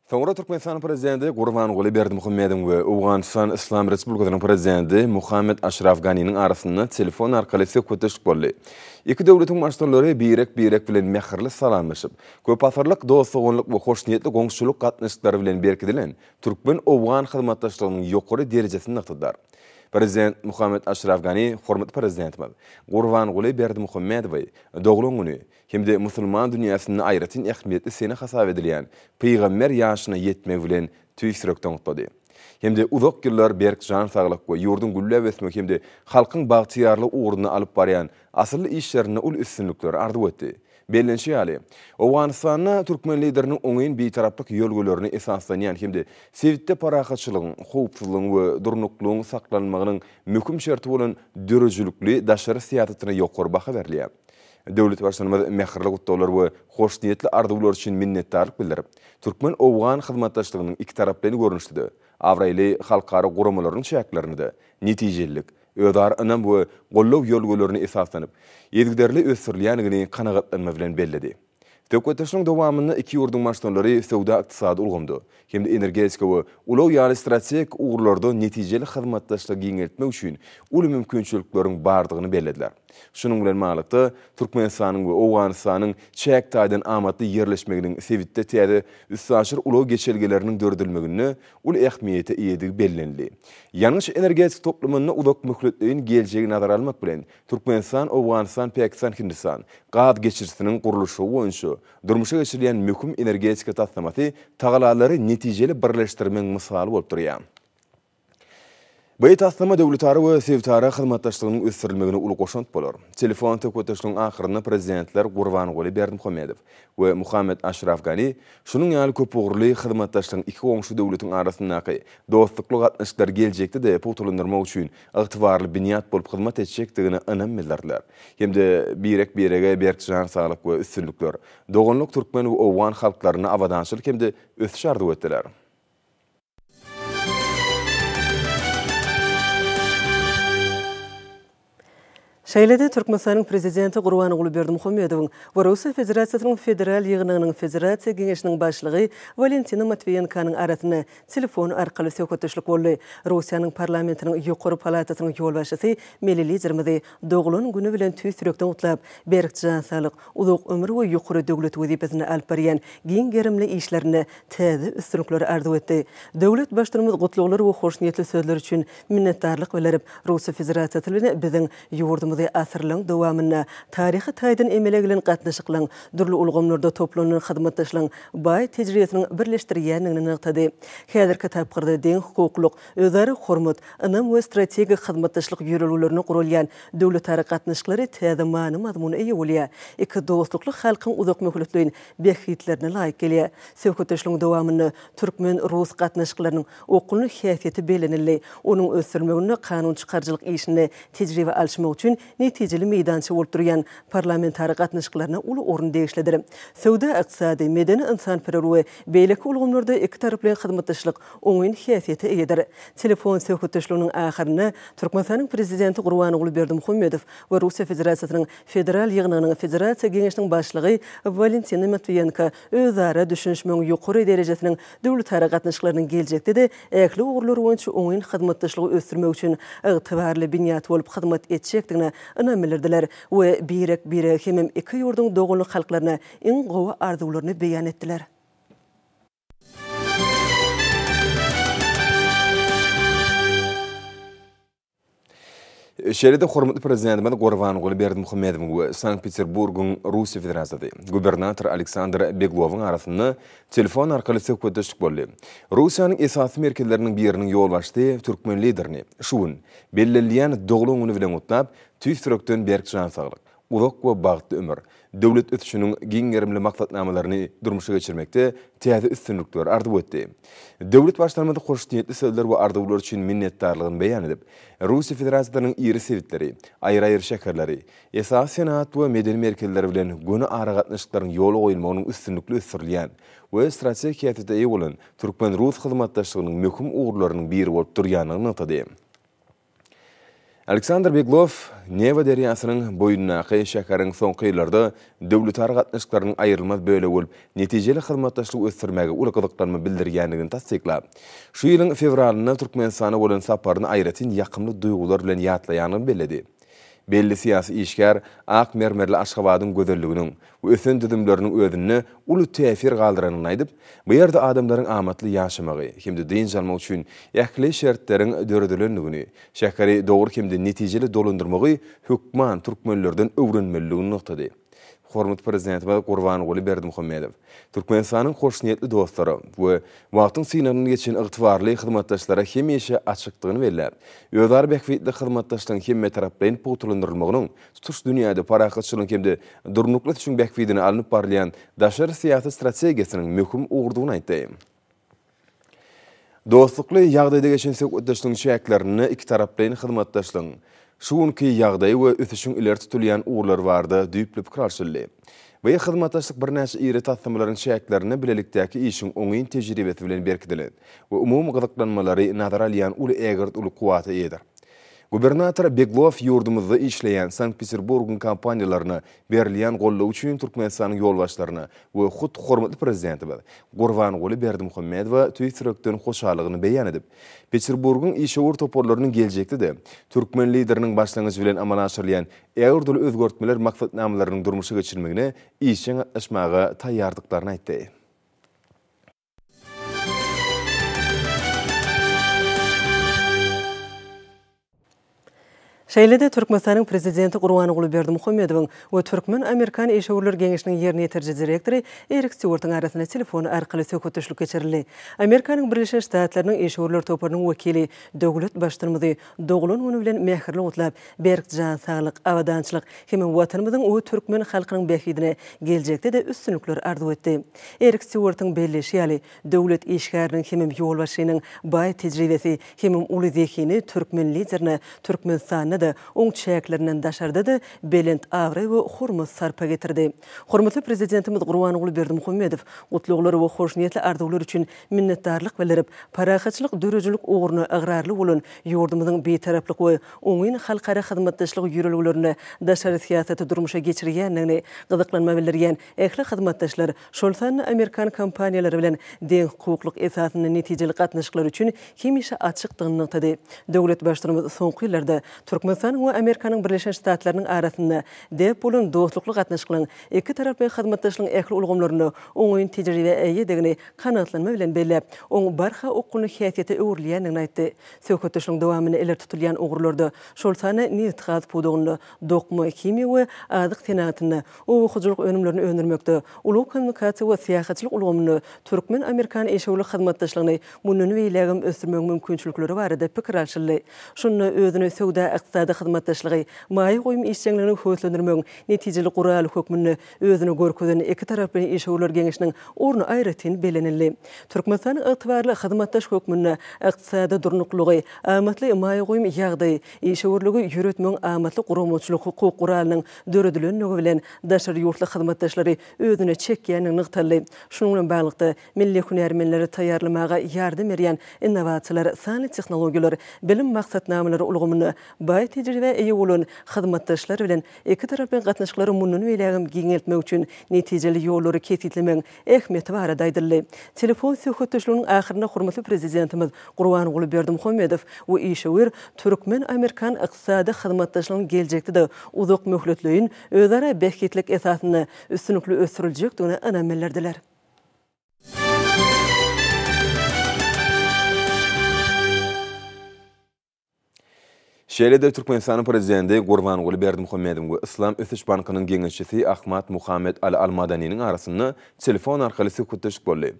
Soňra Türkmenistanyň Prezidenti Gurbanguly Berdimuhamedowyň we Owganystan Yslam Respublikasynyň Prezidenti Muhammed Aşraf Ganiniň arasynda telefon arkaly söhbetdeşlik boldy. Iki döwletiň Baştutanlary birek-birek bilen mähirli salamlaşyp, köpasyrlyk dost-doganlyk we hoşniýetli goňşuçylyk gatnaşyklary bilen berkidilen türkmen-owgan hyzmatdaşlygynyň ýokary derejesini nygtadylar. Prezident Muhammed Aşraf Gani hormatly Prezidentimiz Gurbanguly Berdimuhamedowy doglan güni hem-de musulman dünýäsinde aýratyn ähmiýetli sene hasap edilýän pygamber ýaşyna ýetmegi bilen tüýs ýürekden gutlady. hem-de uzak ýyllar berk jan saglyk we ýurduň gülläp ösmegi hem-de halkyň bagtyýarlygy ugrunda alyp barýan asylly işlerinde uly üstünlikleri arzuw etdi. Bellenişi ýaly, Owganystanda türkmen Lideriniň oňyn Bitaraplyk ýörelgelerine esaslanýan hem-de sebitde parahatçylygyň, howpsuzlygyň we durnuklylygyň saklanmagynyň möhüm şerti bolan döredijilikli daşary syýasatyna ýokary baha berilýär. Döwlet Baştutanymyz mähirli gutlaglar we hoşniýetli arzuwlar üçin minnetdarlyk bildirip, türkmen-owgan hyzmatdaşlygynyň ikitaraplaýyn görnüşde-de, abraýly halkara guramalarynyň çäklerinde-de netijelilik, özara ynam we goldaw ýörelgelerine esaslanyp, yzygiderli ösdürilýändigini kanagatlanma bilen belledi. Söhbetdeşligiň dowamynda iki ýurduň Baştutanlary söwda-ykdysady ulgamda hem-de energetika we ulag ýaly strategik ugurlarda netijeli hyzmatdaşlygy giňeltmek üçin uly mümkinçilikleriň bardygyny bellediler. Şunuň bilen baglylykda, Türkmenistanyň we Owganystanyň çäk taýdan amatly ýerleşmeginiň sebitde täze üstaşyr ulag geçelgeleriniň döredilmeginde uly ähmiýete eýedigi bellenildi. Ýangyç-energetika toplumynda uzak möhletleýin geljegi nazara almak bilen, Türkmenistan, Owganystan, Pakistan, Hindistan gaz geçirijisiniň gurluşygy boýunça durmuşa geçirilýän möhüm energetika taslamasy tagallalary netijeli birleşdirmegiň mysaly bolup durýar. Bu taslama döwletara we sebitara hyzmatdaşlygynyň ösdürilmegine uly goşant bolar. Telefon söhbetdeşligiň ahyrynda Prezidentler Gurbanguly Berdimuhamedow we Muhammet Aşraf Gani şunuň ýaly köpugurly hyzmatdaşlygyň iki goňşy döwletiň arasyndaky dostlukly gatnaşyklary geljekde-de pugtalandyrmak üçin ygtybarly binýat bolup hyzmat etjekdigine ynam bildirdiler hem-de birek-birege berk jan saglyk we üstünlikler, doganlyk türkmen we owgan halklaryna abadançylyk hem-de ösüş arzuw etdiler. Şeýle-de Türkmenistanyň Prezidenti Gurbanguly Berdimuhamedowyň we Russiýa Federasiýasynyň Federal Ýygnagynyň Federasiýa Geňeşiniň Başlygy Walentina Matwiýenkonyň arasynda telefon arkaly söhbetdeşlik boldy. Russiýanyň Parlamentiniň ýokary palatasynyň ýolbaşçysy milli Liderimizi doglan güni bilen tüýs ýürekden gutlap, berk jan saglyk, uzak ömür we ýokary döwlet wezipesinde alyp barýan giň gerimli işlerinde täze üstünlikleri arzuw etdi. Döwlet Baştutanymyz gutlaglar we hoşniýetli sözler üçin minnetdarlyk bildirip, Russiýa Federasiýasy bilen biziň ýurdumyzy asyrlaryň dowamynda taryhy taýdan emele gelen gatnaşyklaryň, dürli ulgamlarda toplanylan hyzmatdaşlygyň baý tejribesiniň birleşdirýändigini nygtady. Häzirki tapgyrda deňhukuklylyk, özara hormat, ynam we strategik hyzmatdaşlyk ýörelgelerine guralýan döwletara gatnaşyklary täze many-mazmuna eýe bolýar, iki dostlukly halkyň uzakmöhletleýin bähbitlerine laýyk gelýär. Söhbetdeşligiň dowamynda türkmen-rus gatnaşyklarynyň okgunly häsiýeti bellenildi, onuň ösdürilmeginde kanunçykaryjylyk işinde tejribe alyşmak üçin netijeli meýdança bolup durýan parlamentara gatnaşyklaryna uly orun degişlidir. Söwda-ykdysady, medeni-ynsanperwer we beýleki ulgamlarda ikitaraplaýyn hyzmatdaşlyk oňyn häsiýete eýedir. Telefon söhbetdeşliginiň ahyrynda Türkmenistanyň Prezidenti Gurbanguly Berdimuhamedow we Russiýa Federasiýasynyň Federal Ýygnagynyň Federasiýa Geňeşiniň Başlygy Walentina Matwiýenko özara düşünişmegiň ýokary derejesiniň döwletara gatnaşyklarynyň geljekde-de ähli ugurlar boýunça oňyn hyzmatdaşlygy ösdürmek üçin ygtybarly binýat bolup hyzmat etjekdigine ynam bildirdiler we birek-birege hemem iki ýurduň doganlyk halklaryna iň gowy arzuwlaryny beýan etdiler. Şeýle-de hormatly Prezidentimiz Gurbanguly Berdimuhamedowyň we Sankt-Peterburgyň, Russiýa Federasiýasy, gubernatory Aleksandr Beglowyň arasynda telefon arkaly söhbetdeşlik boldy. Russiýanyň esasy merkezleriniň biriniň ýolbaşçysy türkmen Liderini şu gün, bellenilýän doglan güni bilen gutlap, tüýs ýürekden berk jan saglyk, uzak we bagtly ömür, döwlet ösüşiniň giň gerimli maksatnamalaryny durmuşa geçirmekde täze üstünlikleri arzuw etdi. Döwlet Baştutanymyz hoşniýetli sözler we arzuwlar üçin minnetdarlygyny beýan edip, Russiýa Federasiýasynyň iri sebitleri, aýry-aýry şäherleri, esasy senagat we medeni merkezleri bilen göni aragatnaşyklaryň ýola goýulmagynyň üstünlikli ösdürilýän we strategik häsiýete eýe bolan türkmen-rus hyzmatdaşlygynyň möhüm ugurlarynyň biri bolup durýandygyny nygtady. Aleksandr Beglow Newa derýasynyň boýundaky şäheriň soňky ýyllarda döwletara gatnaşyklarynyň aýrylmaz bölegi bolup, netijeli hyzmatdaşlygy ösdürmäge uly gyzyklanma bildirýändigini tassyklap, şu ýylyň fewralynda Türkmenistana bolan saparyny aýratyn ýakymly duýgular bilen ýatlaýandygyny belledi. Belli syýasy işgär ak mermerli Aşgabadyň gözelliginiň we ösen düzümleriniň özünde uly täsir galdyranyny aýdyp, bu ýerde adamlaryň amatly ýaşamagy hem-de dynç almagy üçin ähli şertleriň döredilendigini, şäheri dogry hem-de netijeli dolandyrmagy hökman türkmenlerden öwrenmelidigini nygtady. Hormatly Prezidentimiz Gurbanguly Berdimuhamedow Türkmenistanyň hoşniýetli dostlara we wagtyň synagyndan geçen ygtybarly hyzmatdaşlara hemişe açykdygyny belläp, özara bähbitli hyzmatdaşlygyň hemmetaraplaýyn pugtalandyrylmagynyň tutuş dünýäde parahatçylygyň hem-de durnukly ösüşiň bähbidine alnyp barylýan daşary syýasy strategiýasynyň möhüm ugrudygyny aýtdy. Dostlukly ýagdaýda geçen söhbetdeşligiň çäklerinde ikitaraplaýyn hyzmatdaşlygyň şu günki ýagdaýy we ösüşiň ileri tutulýan ugurlary barada düýpli pikir alşyldy. Bu hyzmatdaşlyk birnäçe iri taslamalaryň çäklerinde bilelikdäki işiň oňyn tejribesi bilen berkidilen we umumy gyzyklanmalary nazara alýan uly ägirt uly kuwwata eýedir. Gubernator Beglow ýurdumyzda işleýän Sankt-Peterburgyň kompaniýalaryna berilýän goldaw üçin Türkmenistanyň ýolbaşçylaryna we hut hormatly Prezidentimiz Gurbanguly Berdimuhamedowa tüýs ýürekden hoşallygyny beýan edip, Peterburgyň işewür toparlarynyň geljekde-de türkmen Lideriniň başlangyjy bilen amala aşyrylýan ägirt uly özgertmeler maksatnamalarynyň durmuşa geçirilmegine işjeň gatnaşmaga taýýardyklaryny aýtdy. Şeýle-de Türkmenistanyň Prezidenti Gurbanguly Berdimuhamedowyň we Türkmen-amerikan işewürler geňeşiniň ýerine ýetiriji direktory Erik Stýuartyň arasynda telefon arkaly söhbetdeşlik geçirildi. Amerikanyň Birleşen Ştatlarynyň işewürler toparynyň wekili döwlet Baştutanymyzy doglan güni bilen mähirli gutlap, berk jan saglyk, abadançylyk hem Watanymyzyň we türkmen halkynyň bähbidine geljekde-de üstünlikler arzuw etdi. Erik Stýuartyň belleýşi ýaly, döwlet işgäriniň hemem ýolbaşçynyň baý tejribesi hemem uly zehini türkmen Liderine Türkmenistanda-da, oň çäklerinden daşarda-da belent abraý we hormat-sarpa getirdi. Hormatly Prezidentimiz Gurbanguly Berdimuhamedow gutlaglar we hoşniýetli arzuwlar üçin minnetdarlyk bildirip, parahatçylyk döredijilik ugruna ygrarly bolan ýurdumyzyň Bitaraplyk we oňyn halkara hyzmatdaşlyk ýörelgelerinde daşary syýasaty durmuşa geçirýändigini gyzyklanma bildirýän ähli hyzmatdaşlar, şol sanda amerikan kompaniýalary bilen deňhukuklyk esasynda netijeli gatnaşyklar üçin hemişe açykdygyny nygtady. Döwlet Baştutanymyz soňky ýyllarda Türkmenistanyň we Amerikanyň Birleşen Ştatlarynyň arasynda däp bolan dostlukly gatnaşyklaryň ikitaraplaýyn hyzmatdaşlygyň ähli ulgamlarynda oňyn tejribä eýedigini kanagatlanma bilen belläp, oň barha okgunly häsiýete öwrülýändigini aýtdy. Söhbetdeşligiň dowamynda ileri tutulýan ugurlarda, şol sanda nebitgaz pudagynda, dokma, himiýa we azyk senagatynda, oba hojalyk önümlerini öndürmekde, ulag-kommunikasiýa we syýahatçylyk ulgamynda türkmen-amerikan işewürlik hyzmatdaşlygyny mundan beýlägem ösdürmegiň mümkinçilikleri barada pikir alşyldy. Şunda özüni söwda-ykdysady hyzmatdaşlygy, maýa goýum işjeňligini höweslendirmegiň netijeli guraly hökmünde özüni görkezen ikitaraplaýyn işewürler geňeşiniň orny aýratyn bellenildi. Türkmenistanyň ygtybarly hyzmatdaş hökmünde ykdysady durnuklylygy, amatly maýa goýum ýagdaýy, işewürligi ýöretmegiň amatly guramaçylyk-hukuk guralynyň döredilendigi bilen daşary ýurtly hyzmatdaşlary özüne çekýändigi nygtaldy. Şunuň bilen baglylykda, milli hünärmenleri taýýarlamaga ýardam berýän innowasiýalar, sanly tehnologiýalar, bilim maksatnamalary ulgamynda baý tejribä eýe bolan hyzmatdaşlar bilen ikitaraplaýyn gatnaşyklary mundan beýlägem giňeltmek üçin netijeli ýollary kesgitlemegiň ähmiýeti barada aýdyldy. Telefon söhbetdeşliginiň ahyrynda hormatly Prezidentimiz Gurbanguly Berdimuhamedow we işewür türkmen-amerikan ykdysady hyzmatdaşlygynyň geljekde-de uzak möhletleýin, özara bähbitlik esasynda üstünlikli ösdüriljekdigine ynam bildirdiler. Şeýle-de Türkmenistanyň Prezidenti Gurbanguly Berdimuhamedowyň we Yslam ösüş bankynyň geňeşçisi Ahmad Muhammed Al Al-Madaniniň arasynda telefon arkaly söhbetdeşlik boldy.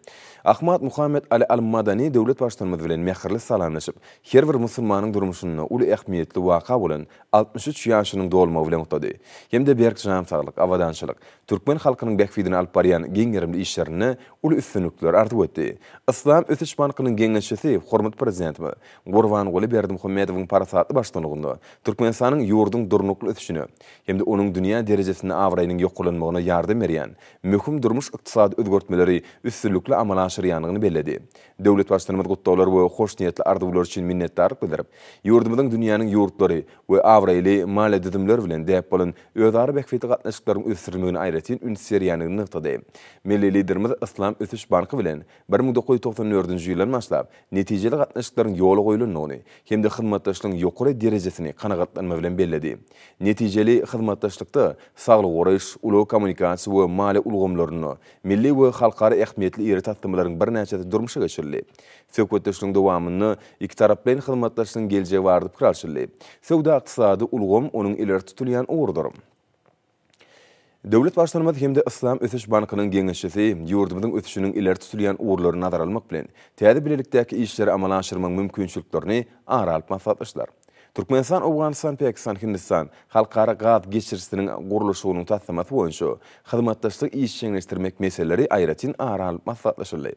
Ahmad Muhammed Al Al-Madani döwlet Baştutanymyz bilen mähirli salamlaşyp, her bir musulmanyň durmuşynda uly ähmiýetli waka bolan 63 ýaşynyň dolmagy bilen gutlady hem-de berk jan saglyk, abadançylyk, türkmen halkynyň bähbidine alyp barýan giň gerimli işlerinde uly üstünlikler arzuw etdi. Yslam ösüş bankynyň geňeşçisi hormatly Prezidentimiz Gurbanguly Berdimuhamedowyň parasatly baştutanlygynda Türkmenistanyň ýurduň durnukly ösüşine hem-de onuň dünýä derejesinde abraýynyň ýokarlanmagyna ýardam berýän möhüm durmuş-ykdysady özgertmeleri üstünlikli amala aşyrýandygyny belledi. Döwlet Baştutanymyz gutlaglar we hoşniýetli arzuwlar üçin minnetdarlyk bildirip, ýurdumyzyň dünýäniň ýurtlary we abraýly maliýe düzümleri bilen däp bolan özara bähbitli gatnaşyklaryň ösdürilmegine aýratyn üns berýändigini nygtady. Milli Liderimiz Yslam ösüş banky bilen 1994-nji ýyldan başlap netijeli gatnaşyklaryň ýola goýlandygyny hem-de hyzmatdaşlygyň ýokary derejesini kanagatlanma bilen belledi. Netijeli hyzmatdaşlykda saglygy goraýyş, ulag-kommunikasiýa we maliýe ulgamlarynda milli we halkara ähmiýetli iri taslamalaryň birnäçesi durmuşa geçirildi. Söhbetdeşligiň dowamynda ikitaraplaýyn hyzmatdaşlygyň geljegi barada pikir alşyldy. Söwda-ykdysady ulgam onuň ileri tutulýan ugrudyr. Döwlet Baştutanymyz hem-de Yslam ösüş bankynyň geňeşçisi ýurdumyzyň ösüşiniň ileri tutulýan ugurlaryny nazara almak bilen, täze bilelikdäki işleri amala aşyrmagyň mümkinçiliklerini ara alyp maslahatlaşdylar. Türkmenistan, Owganystan, Pakistan, Hindistan halkara gaz geçirijisiniň gurluşygynyň taslamasy boýunça hyzmatdaşlygy işjeňleşdirmek meseleleri aýratyn ara alnyp maslahatlaşyldy.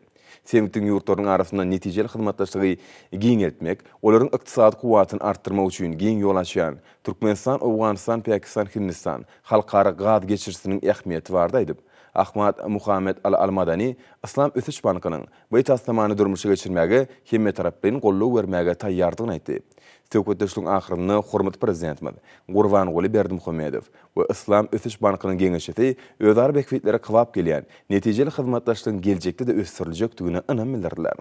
Sebitiň ýurtlarynyň arasynda netijeli hyzmatdaşlygy giňeltmek, olaryň ykdysady kuwwatyny artdyrmak üçin giň ýol açýan Türkmenistan, Owganystan, Pakistan, Hindistan halkara gaz geçirijisiniň ähmiýeti barada aýdyp, Ahmad Muhammed Al Almadani Yslam ösüş bankynyň Bu taslamany durmuşa geçirmäge hemmetaraplaýyn goldaw bermäge taýýardygyny aýtdy. Söhbetdeşligiň ahyrynda hormatly Prezidentimiz Gurbanguly Berdimuhamedow we Yslam ösüş bankynyň geňeşçisi özara bähbitlere kybap gelýän netijeli hyzmatdaşlygyň geljekde-de ösdüriljekdigine ynam bildirdiler.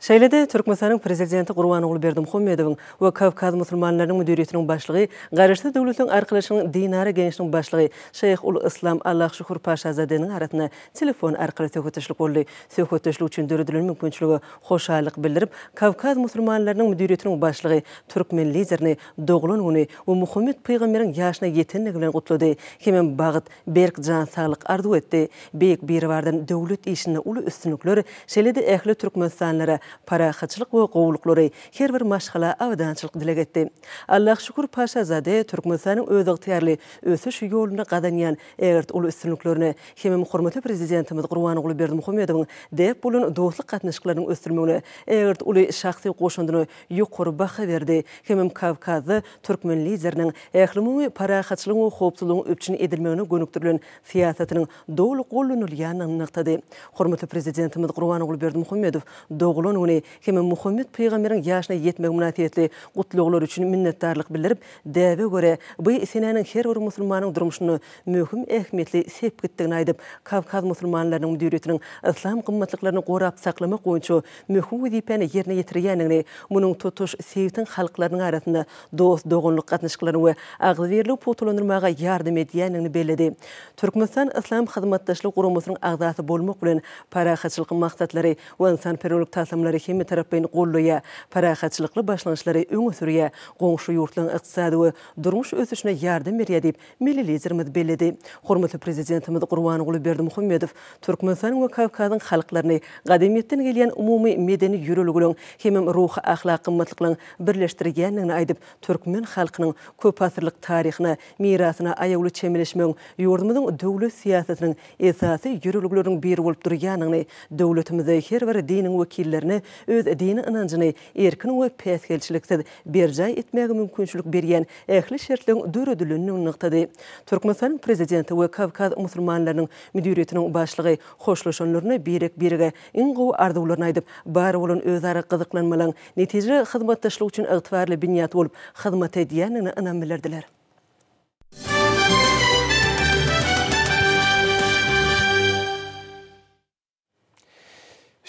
Şeýle-de, Türkmenistanyň Prezidenti Gurbanguly Berdimuhamedowyň we Kawkaz musulmanlarynyň müdiriýetiniň başlygy, Garaşsyz Döwletleriň Arkalaşygynyň Dinara geňeşiniň başlygy Şeýh ul-Yslam Allahşuhur Paşazadeniň arasynda telefon arkaly söhbetdeşlik boldy. Söhbetdeşlik üçin döredilen mümkinçilige hoşallyk bildirip, Kawkaz musulmanlarynyň müdiriýetiniň başlygy türkmen Liderini doglan güni we Muhammet pygamberiň ýaşyna ýetendigi bilen gutlady hemem bagt, berk jan saglyk arzuw etdi. Beýik Biribardan döwlet işinde uly üstünlikler, şeýle-de ähli türkmenistanlylara parahatçylyk we gowulyklary, her bir maşgala abadançylyk dileg etdi. Allahşükür Paşazade Türkmenistanyň özygtyýarly ösüş ýolunda gazanýan ägirt uly üstünliklerine hemem hormatly Prezidentimiz Gurbanguly Berdimuhamedowyň däp bolan dostluk gatnaşyklarynyň ösdürilmegine ägirt uly şahsy goşandyna ýokary baha berdi hemem Kawkazda türkmen Lideriniň ählumumy parahatçylygyň we howpsuzlygyň üpjün edilmegine gönükdirilen syýasatynyň doly gollanylýandygyny nygtady. Hormatly Prezidentimiz Gurbanguly Berdimuhamedow doglan güni hem Muhammet pygamberiň ýaşyna ýetmegi mynasybetli gutlaglar üçin minnetdarlyk bildirip, däbe görä, bu senäniň her bir musulmanyň durmuşynda möhüm ähmiýetli sepgitdigini aýdyp, Kawkaz musulmanlarynyň müdiriýetiniň yslam gymmatlyklaryny gorap saklamak boýunça möhüm wezipäni ýerine ýetirýändigini, munuň tutuş sebitiň halklarynyň arasynda dost-doganlyk gatnaşyklaryny we agzybirligi pugtalandyrmaga ýardam edýändigini belledi. Türkmenistan Yslam Hyzmatdaşlygy Guramasynyň agzasy bolmak bilen, parahatçylykly maksatlary we ynsanperwerlik taslamalary hemmetaraplaýyn goldaýar, parahatçylykly başlangyçlary öňe sürýär, goňşy ýurtlaryň ykdysady we durmuş ösüşine ýardam berýär diýip, Milli Liderimiz belledi. Hormatly Prezidentimiz Gurbanguly Berdimuhamedow Türkmenistanyň we Kawkazyň halklaryny gadymyýetden gelýän umumy medeni ýörelgeleriň hemem ruhy-ahlak gymmatlyklaryň birleşdirýändigini aýdyp, türkmen halkynyň köpasyrlyk taryhyna, mirasyna aýawly çemeleşmegiň ýurdumyzyň döwlet syýasatynyň esasy ýörelgeleriniň biri bolup durýandygyny, döwletimizde her bir diniň wekillerine öz dini ynanjyny erkin we päsgelçiliksiz berjaý etmäge mümkinçilik berýän ähli şertleriň döredilendigini nygtady. Türkmenistanyň Prezidenti we Kawkaz musulmanlarynyň müdiriýetiniň başlygy hoşlaşanlarynda birek-birege iň gowy arzuwlaryny aýdyp, bar bolan özara gyzyklanmalaryň netijeli hyzmatdaşlyk üçin ygtybarly binýat bolup hyzmat edýändigine ynam bildirdiler.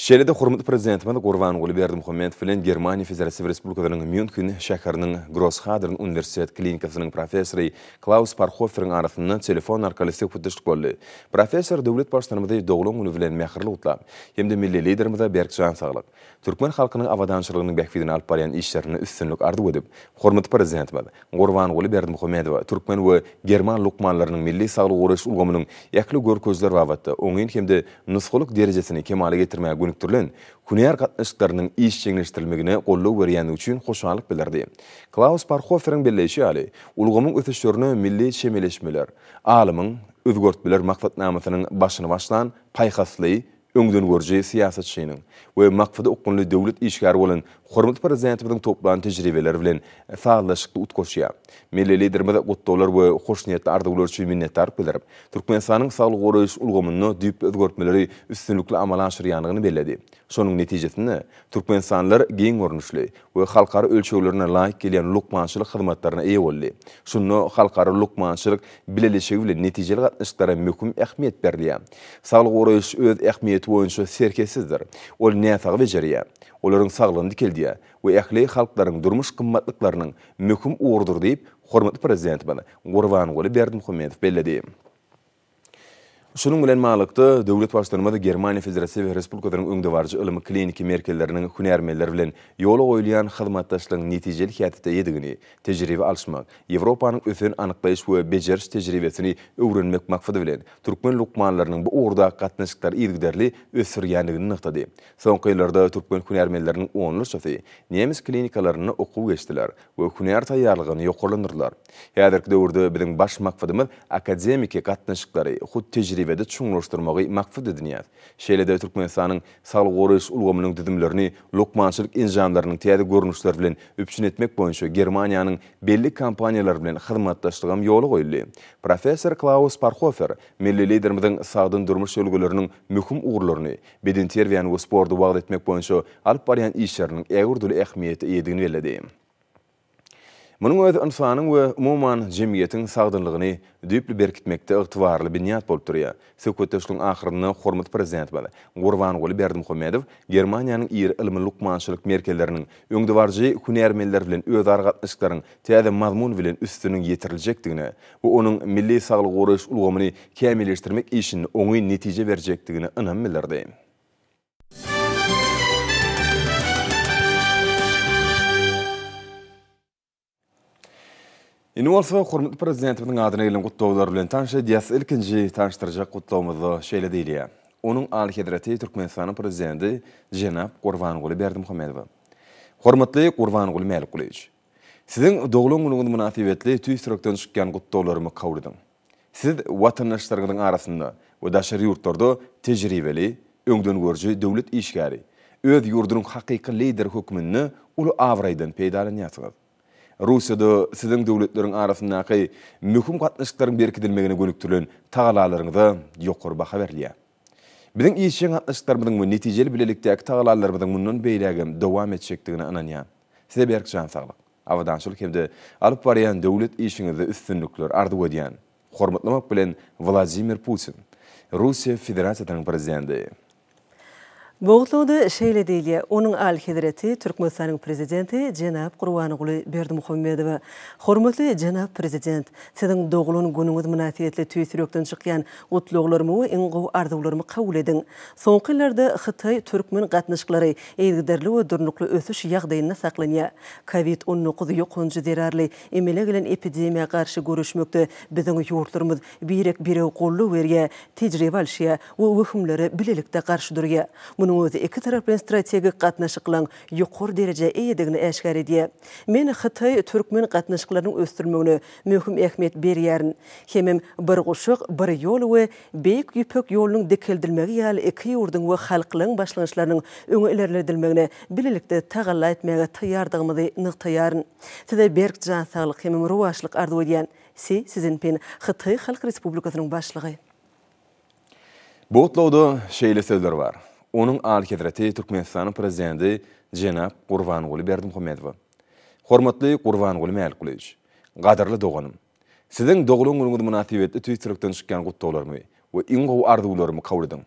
Şeýle-de hormatly Prezidentimiz Gurbanguly Berdimuhamedow bilen Germaniýa Federatiw Respublikasynyň Mýunhen şäheriniň Grosshadern uniwersitet klinikasynyň professory Klaus Parhoferiň arasynda telefon arkaly söhbetdeşlik boldy. Professor döwlet Baştutanymyzy doglan güni bilen mähirli gutlap, hem-de milli Liderimize berk jan saglyk, türkmen halkynyň abadançylygynyň bähbidine alyp barýan işlerinde üstünlik arzuw edip, hormatly Prezidentimiz Gurbanguly Berdimuhamedowa türkmen we german lukmanlarynyň milli saglygy goraýyş ulgamynyň ähli görkezijiler babatda oňyn hem-de nusgalyk derejesini kemala getirmäge gönükdirilen hünär gatnaşyklarynyň işjeňleşdirilmegine goldaw berýändigi üçin hoşallyk bildirdi. Klaus Parhoferiň belleýşi ýaly, ulgamyň ösüşlerine milli çemeleşmeler, alymyň Özgertmeler maksatnamasynyň başyny başlan paýhasly, öňdengörüji syýasatçynyň we maksada okgunly döwlet işgäri bolan hormatly Prezidentimiziň toplan tejribeleri bilen sazlaşykly utgaşýar. Milli Liderimiz gutlaglar we hoşniýetli arzuwlar üçin minnetdarlyk bildirip, Türkmenistanyň saglygy goraýyş ulgamynda düýpli özgertmeleri üstünlikli amala aşyrýandygyny belledi. Şonuň netijesinde, türkmenistanlylar giň görnüşli we halkara ölçeglerine laýyk gelýän lukmançylyk hyzmatlaryna eýe boldy. Şunda halkara lukmançylyk bileleşigi bilen netijeli gatnaşyklara möhüm ähmiýet berilýär. Saglygy goraýyş öz ähmiýeti boýunça serhetsizdir. Ol näsagy bejerýär, olaryň saglygyny dikeldýär we ähli halklaryň durmuş gymmatlyklarynyň möhüm ugrudyr diýip, hormatly Prezidentimiz Gurbanguly Berdimuhamedow belledi. Şunuň bilen baglylykda, döwlet Baştutanymyz Germaniýa Federatiw Respublikasynyň öňdebaryjy ylmy-kliniki merkezleriniň hünärmenleri bilen ýola goýulýan hyzmatdaşlygyň netijeli häsiýete eýedigini, tejribe alyşmak, Ýewropanyň ösen anyklaýyş we bejeriş tejribesini öwrenmek maksady bilen, türkmen lukmanlarynyň bu ugurdaky gatnaşyklary yzygiderli ösdürýändigini nygtady. Soňky ýyllarda türkmen hünärmenleriniň onlarçasy nemes klinikalarynda okuw geçdiler we hünär taýýarlygyny ýokarlandyrdylar. Häzirki döwürde biziň baş maksadymyz akademiki gatnaşyklary hut tejribede çuňlaşdyrmagy maksat edinýäs. Şeýle-de Türkmenistanyň saglygy goraýyş ulgamynyň düzümlerini lukmançylyk enjamlarynyň täze görnüşleri bilen üpjün etmek boýunça Germaniýanyň belli kompaniýalary bilen hyzmatdaşlygam ýola goýuldy. Professor Klaus Parhofer milli Liderimiziň sagdyn durmuş ýörelgeleriniň möhüm ugurlaryny, bedenterbiýäni we sporty wagyz etmek boýunça alyp barýan işleriniň ägirt uly ähmiýete eýedigini belledi. Munuň özi ynsanyň we umuman, jemgyýetiň sagdynlygyny düýpli berkitmekde ygtybarly binýat bolup durýar. Söhbetdeşligiň ahyrynda hormatly Prezidentimiz Gurbanguly Berdimuhamedow Germaniýanyň iri ylmy-lukmançylyk merkezleriniň öňdebaryjy hünärmenleri bilen özara gatnaşyklaryň täze mazmun bilen üstüniň ýetiriljekdigine we onuň milli saglygy goraýyş ulgamyny kämilleşdirmek işinde oňyn netije berjekdigine ynam bildirdi. Indi bolsa hormatly Prezidentimiziň adyna gelen gutlaglar bilen tanyş edýäs. Ilkinji tanyşdyrjak gutlagymyzda şeýle diýilýär. Onuň Alyhezreti Türkmenistanyň Prezidenti jenap Gurbanguly Berdimuhamedowa. Hormatly Gurbanguly Mälikgulyýewiç! Siziň doglan günüňiz mynasybetli tüýs ýürekden çykýan gutlaglarymy kabul ediň. Siz watandaşlaryňyzyň arasynda we daşary ýurtlarda tejribeli, öňdengörüji döwlet işgäri, öz ýurdunyň hakyky lideri hökmünde uly abraýdan peýdalanýarsyňyz. Russiýada siziň döwletleriň arasyndaky möhüm gatnaşyklaryň berkidilmegine gönükdirilen tagallalaryňyza ýokary baha berilýär. Biziň işjeň gatnaşyklarymyzyň we netijeli bilelikdäki tagallalarymyzyň mundan beýlägem dowam etjekdigine ynanýan. Size berk jan saglyk, abadançylyk hem-de alyp barýan döwlet işiňizde üstünlikler arzuw edýän. Hormatlamak bilen, Wladimir Putin, Russiýa Federasiýasynyň Prezidenti. Bu gutlagda şeýle diýilýär, Onuň Alyhezreti Türkmenistanyň Prezidenti jenap Gurbanguly Berdimuhamedowa. Hormatly jenap Prezident! Siziň doglan günüňiz mynasybetli tüýs ýürekden çykýan gutlaglarymy we iň gowy arzuwlarymy kabul ediň. Soňky ýyllarda hytaý-türkmen gatnaşyklary yzygiderli we durnukly ösüş ýagdaýynda saklanýar. Covid 19 ýokanjy zerarly emele gelen epidemiýa garşy göreşmekde biziň ýurtlarymyz birek-birege goldaw berýär, tejribe alyşýar we wehimlere bilelikde garşy durýar. Munuň özi ikitaraplaýyn strategik gatnaşyklaryň ýokary derejä eýedigini äşgär edýär. Men hytaý-türkmen gatnaşyklarynyň ösdürilmegine möhüm ähmiýet berýärin. Hemem Bir guşak, bir ýol we Beýik Ýüpek ýolunyň dikeldilmegi ýaly iki ýurduň we halklaryň başlangyçlarynyň öňe ilerledilmegine bilelikde tagalla etmäge taýýardygymyzy nygtaýaryn. Size berk jan saglyk hemem rowaçlyk arzuw edýän. Si Szinpin, Hytaý Halk Respublikasynyň Başlygy. Bu gutlagda şeýle sözler bar, Onuň Alyhezreti Türkmenistanyň Prezidenti jenap Gurbanguly Berdimuhamedowa. Hormatly Gurbanguly Mälikgulyýewiç! Gadyrly doganym! Siziň doglan günüňiz mynasybetli tüýs ýürekden çykýan gutlaglarymy we iň gowy arzuwlarymy kabul ediň.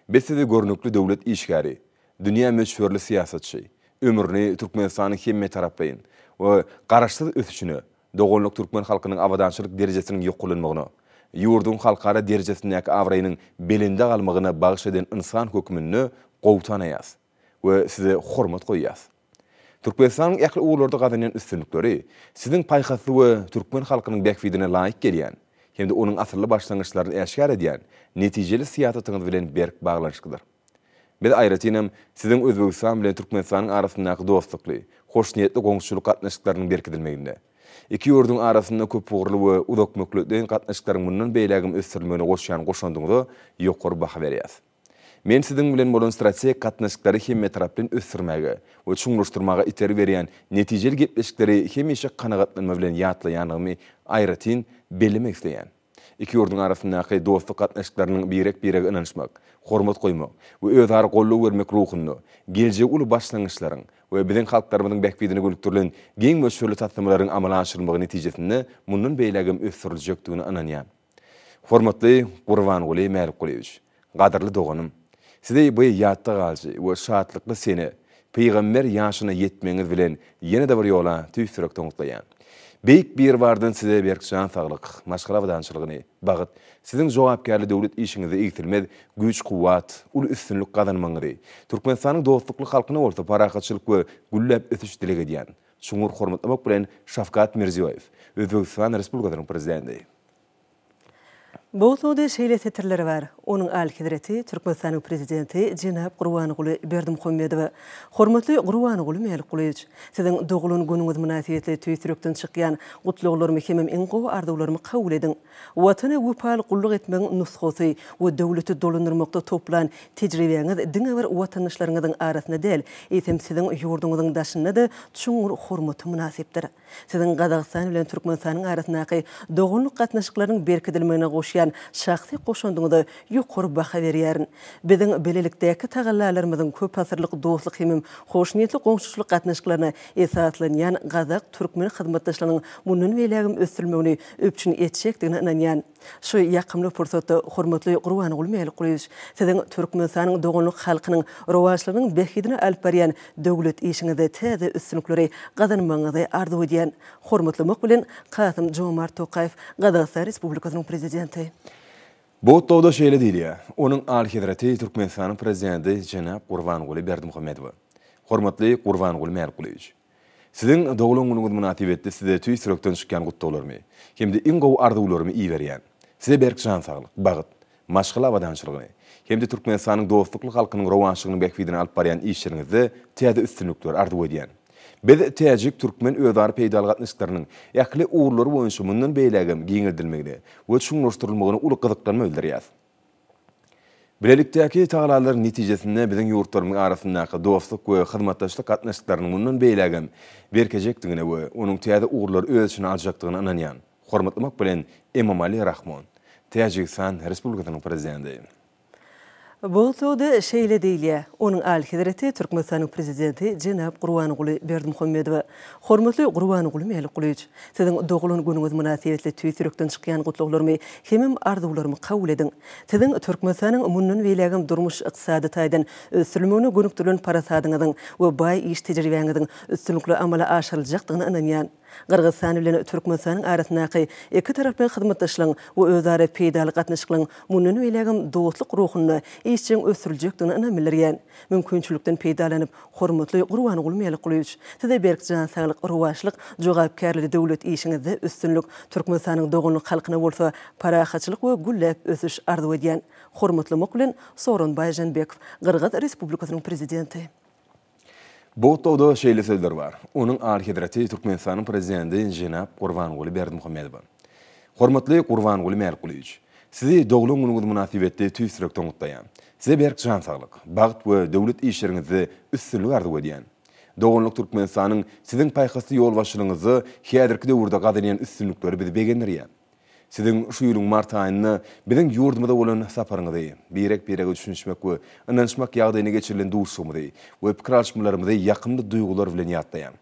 Biz sizi görnükli döwlet işgäri, dünýä möçberli syýasatçy, ömrüni Türkmenistanyň hemmetaraplaýyn we garaşsyz ösüşine, doganlyk türkmen halkynyň abadançylyk derejesiniň ýokarlanmagyna, ýurduň halkara derejesindäki abraýynyň belende galmagyna bagyş eden ynsan hökmünde gowy tanaýarys we size hormat goýýarys. Türkmenistanyň ähli ugurlarda gazanýan üstünlikleri siziň paýhasly we türkmen halkynyň bähbidine laýyk gelýän hem-de onuň asylly başlangyçlaryny äşgär edýän netijeli syýasatyňyz bilen berk baglanyşyklydyr. Biz aýratynam siziň Özbegistan bilen Türkmenistanyň arasyndaky dostlukly, hoşniýetli goňşuçylyk gatnaşyklarynyň berkidilmeginde, iki ýurduň arasynda köpugurly we uzakmöhletleýin gatnaşyklaryň mundan beýlägem ösdürilmegine goşýan goşandyňyza ýokary baha berýäris. Men siziň bilen bolan strategik gatnaşyklary hemmetaraplaýyn ösdürmäge we çuňlaşdyrmaga itergi berýän netijeli gepleşikleri hemişe kanagatlanma bilen ýatlaýandygymy aýratyn bellemek isleýän. Iki ýurduň arasyndaky dostluk gatnaşyklarynyň birek-birege ynanyşmak, hormat goýmak we özara goldaw bermek ruhunda geljegi uly başlangyçlaryň we biziň halklarymyzyň bähbidine gönükdirilen giň möçberli taslamalaryň amala aşyrylmagy netijesinde mundan beýlägem ösdüriljekdigine ynanýan. Hormatly Gurbanguly Mälikgulyýewiç, gadyrly doganym! Sizi bu ýatda galyjy we şatlykly sene, pygamber ýaşyna ýetmegiňiz bilen ýene-de bir ýola tüýs ýürekden gutlaýan. Beýik Biribardan Size berk jan saglyk, maşgala abadançylygyny, bagt, Siziň jogapkärli döwlet işiňizde egsilmez güýç-kuwwat, uly üstünlik gazanmagyňyzy, Türkmenistanyň dostlukly halkyna bolsa parahatçylyk we gülläp ösüş dileg edýän. Çuňňur hormatlamak bilen, Şawkat Mirziýoýew, Özbegistan Respublikasynyň Prezidenti. Bu gutlagda şeýle setirler bar, Onuň Alyhezreti, Türkmenistanyň Prezidenti jenap Gurbanguly Berdimuhamedowa. Hormatly Gurbanguly Mälikgulyýewiç! Siziň doglan günüňiz mynasybetli tüýs ýürekden çykýan gutlaglarymy hemem iň gowy arzuwlarymy kabul ediň! Watana wepaly gulluk etmegiň nusgasy we döwleti dolandyrmakda toplan tejribäňiz diňe bir watandaşlaryňyzyň arasynda däl, eýsem siziň ýurduňyzyň daşynda-da çuňňur hormata mynasypdyr. Siziň Gazagystan bilen Türkmenistanyň arasyndaky doganlyk gatnaşyklarynyň berkidilmegine goşýan şahsy goşandyňyza ýokary baha berýärin. Biziň bilelikdäki tagallalarymyzyň köpasyrlyk dostluk hemem hoşniýetli goňşuçylyk gatnaşyklaryna esaslanýan gazak-türkmen hyzmatdaşlygynyň mundan beýlägem ösdürilmegini üpjün etjekdigine ynanýan. Şu ýakymly pursatda, hormatly Gurbanguly Mälikgulyýewiç, Siziň Türkmenistanyň doganlyk halkynyň rowaçlygynyň bähbidine alyp barýan döwlet işiňizde täze üstünlikleri gazanmagyňyzy arzuw edýän. Hormatlamak bilen, Kasym Jomart Tokaýew, Gazagystan Respublikasynyň Prezidenti. Bu gutlagda şeýle diýilýär, Onuň Alyhezreti Türkmenistanyň Prezidenti jenap Gurbanguly Berdimuhamedowa. Hormatly Gurbanguly Mälikgulyýewiç! Siziň doglan günüňiz mynasybetli size tüýs ýürekden çykýan gutlaglarymy hem-de iň gowy arzuwlarymy iberýän. Size berk jan saglyk, bagt, maşgala abadançylygyny hem-de Türkmenistanyň dostlukly halkynyň rowaçlygynyň bähbidine alyp barýan işleriňizde täze üstünlikleri arzuw edýän. Biz täjik-türkmen özara peýdaly gatnaşyklarynyň ähli ugurlary boýunça mundan beýlägem giňeldilmegine we çuňlaşdyrylmagyna uly gyzyklanma bildirýäs. Bilelikdäki tagalalaryň netijesinde biziň ýurtlarymyzyň arasyndaky dostluk we hyzmatdaşlyk gatnaşyklarynyň mundan beýlägem berkejekdigine we onuň täze ugurlary öz içine aljakdygyna ynanýan. Hormatlamak bilen, Emomali Rahmon, Täjigistan Respublikasynyň Prezidenti. Bu gutlagda şeýle diýilýär, Onuň Alyhezreti Türkmenistanyň Prezidenti jenap Gurbanguly Berdimuhamedowa. Hormatly Gurbanguly Mälikgulyýewiç! Siziň doglan günüňiz mynasybetli tüýs ýürekden çykýan gutlaglarymy hemem arzuwlarymy kabul ediň. Siziň Türkmenistanyň mundan beýlägem durmuş-ykdysady taýdan ösdürilmegine gönükdirilen parasadyňyzyň we baý iş tejribäňiziň üstünlikli amala aşyryljakdygyna ynanýan. Gyrgyzystan bilen Türkmenistanyň arasyndaky ikitaraplaýyn hyzmatdaşlygyň we özara peýdaly gatnaşyklaryň mundan beýlägem dostluk ruhunda işjeň ösdüriljekdigine ynam bildirýän. Mümkinçilikden peýdalanyp, hormatly Gurbanguly Mälikgulyýewiç, Size berk jan saglyk, rowaçlyk, jogapkärli döwlet işiňizde üstünlik, Türkmenistanyň doganlyk halkyna bolsa parahatçylyk we gülläp ösüş arzuw edýän. Hormatlamak bilen, Sooronbaý Žeenbekow, Gyrgyz Respublikasynyň Prezidenti. Bu gutlagda şeýle sözler bar, Onuň Alyhezreti Türkmenistanyň Prezidenti jenap Gurbanguly Berdimuhamedowa. Hormatly Gurbanguly Mälikgulyýewiç! Sizi doglan günüňiz mynasybetli tüýs ýürekden gutlaýan. Size berk jan saglyk, bagt we döwlet işleriňizde üstünlik arzuw edýän. Doganlyk Türkmenistanyň Siziň paýhasly ýolbaşçylygyňyzda häzirki döwürde gazanýan üstünlikleri bizi begendirýär. Siziň şu ýylyň mart aýynda biziň ýurdumyza bolan saparyňyzy, birek-birege düşünişmek we ynanyşmak ýagdaýynda geçirilen duşuşygymyzy we pikir alyşmalarymyzy ýakymly duýgular bilen ýatlaýan.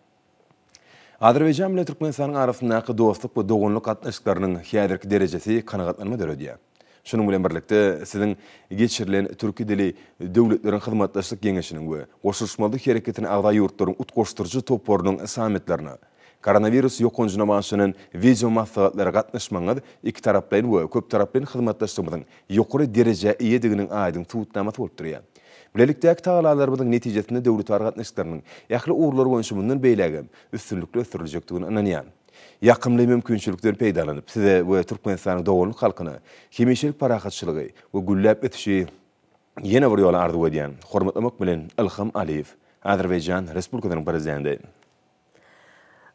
Azerbaýjan bilen Türkmenistanyň arasyndaky dostluk we doganlyk gatnaşyklarynyň häzirki derejesi kanagatlanma döredýär. Şunuň bilen birlikde, siziň geçirilen Türki dili döwletleriň hyzmatdaşlyk geňeşiniň we Goşulyşmazlyk hereketine agza ýurtlaryň utgaşdyryjy toparynyň sammitlerine, koronawirus ýokanjyna bagyşlanan wideo maslahatlara gatnaşmagyňyz ikitaraplaýyn we köptaraplaýyn hyzmatdaşlygymyzyň ýokary derejä eýediginiň aýdyň subutnamasy bolup durýar. Bilelikdäki tagallalarymyzyň netijesinde döwletara gatnaşyklarynyň ähli ugurlary boýunça mundan beýlägem üstünlikli ösdüriljekdigine ynanýan. Ýakymly mümkinçilikden peýdalanyp, Size we Türkmenistanyň doganlyk halkyna hemişelik parahatçylygy we gülläp ösüşi ýene bir ýola arzuw edýän. Hormatlamak bilen, Ilham Aliýew, Azerbaýjan Respublikasynyň Prezidenti.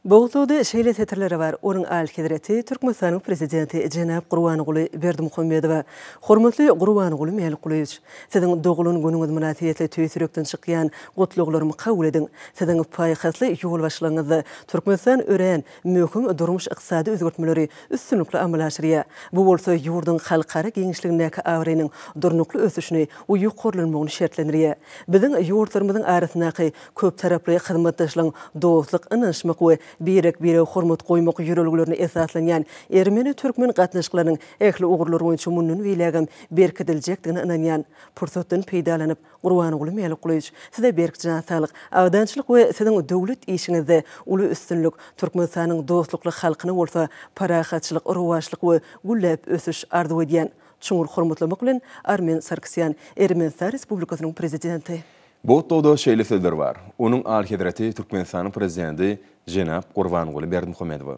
Bu gutlagda şeýle setirler bar, Onuň Alyhezreti Türkmenistanyň Prezidenti jenap Gurbanguly Berdimuhamedowa. Hormatly Gurbanguly Mälikgulyýewiç! Siziň doglan günüňiz mynasybetli tüýs ýürekden çykýan gutlaglarymy kabul ediň. Siziň paýhasly ýolbaşçylygyňyzda Türkmenistan örän möhüm durmuş-ykdysady özgertmeleri üstünlikli amala aşyrýar. Bu bolsa ýurduň halkara giňişligindäki abraýynyň durnukly ösüşini we ýokarlanmagyny şertlendirýär. Biziň ýurtlarymyzyň arasyndaky köptaraply hyzmatdaşlygyň dostluk, ynanyşmak we Birek-birege hormat goýmak ýörelgelerine esaslanýan ermeni-türkmen gatnaşyklarynyň ähli ugurlar boýunça mundan beýlägem berkidiljekdigine ynanýan. Pursatdan peýdalanyp, Gurbanguly Mälikgulyýewiç, Size berk jan saglyk, abadançylyk we Siziň döwlet işiňizde uly üstünlik, Türkmenistanyň dostlukly halkyna bolsa parahatçylyk, rowaçlyk we gülläp ösüş arzuw edýän. Çuňňur hormatlamak bilen, Armen Sarkisýan, Ermenistan Respublikasynyň Prezidenti. Bu gutlagda şeýle sözler bar, Onuň Alyhezreti Türkmenistanyň Prezidenti jenap Gurbanguly Berdimuhamedowa.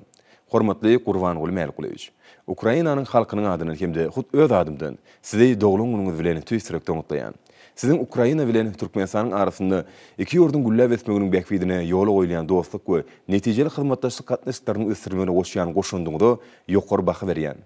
Hormatly Gurbanguly Mälikgulyýewiç! Ukrainanyň halkynyň adyndan hem-de hut öz adymdan Sizi doglan günüňiz bilen tüýs ýürekden gutlaýan. Siziň Ukraina bilen Türkmenistanyň arasynda iki ýurduň gülläp ösmeginiň bähbidine ýola goýulýan dostluk we netijeli hyzmatdaşlyk gatnaşyklarynyň ösdürilmegine goşýan goşandyňyza ýokary baha berýän.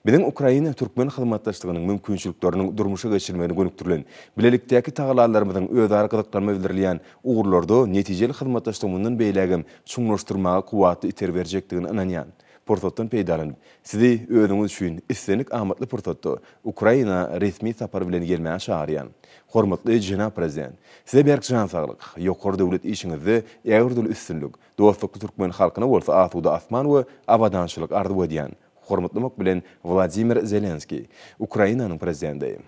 Biziň ukrain-türkmen hyzmatdaşlygynyň mümkinçilikleriniň durmuşa geçirilmegine gönükdirilen bilelikdäki tagallalarymyzyň özara gyzyklanma bildirilýän ugurlarda netijeli hyzmatdaşlygy mundan beýlägem çuňlaşdyrmaga kuwwatly itergi berjekdigine ynanýan. Pursatdan peýdalanyp, Sizi özüňiz üçin islendik amatly pursatda Ukraina resmi sapar bilen gelmäge çagyrýan. Hormatly jenap Prezident! Size berk jan saglyk, ýokary döwlet işiňizde ägirt uly üstünlik, dostlukly türkmen halkyna bolsa asuda asman we abadançylyk arzuw edýän. Hormatlamak bilen, Wladimir Zelenskiý, Ukrainanyň Prezidenti.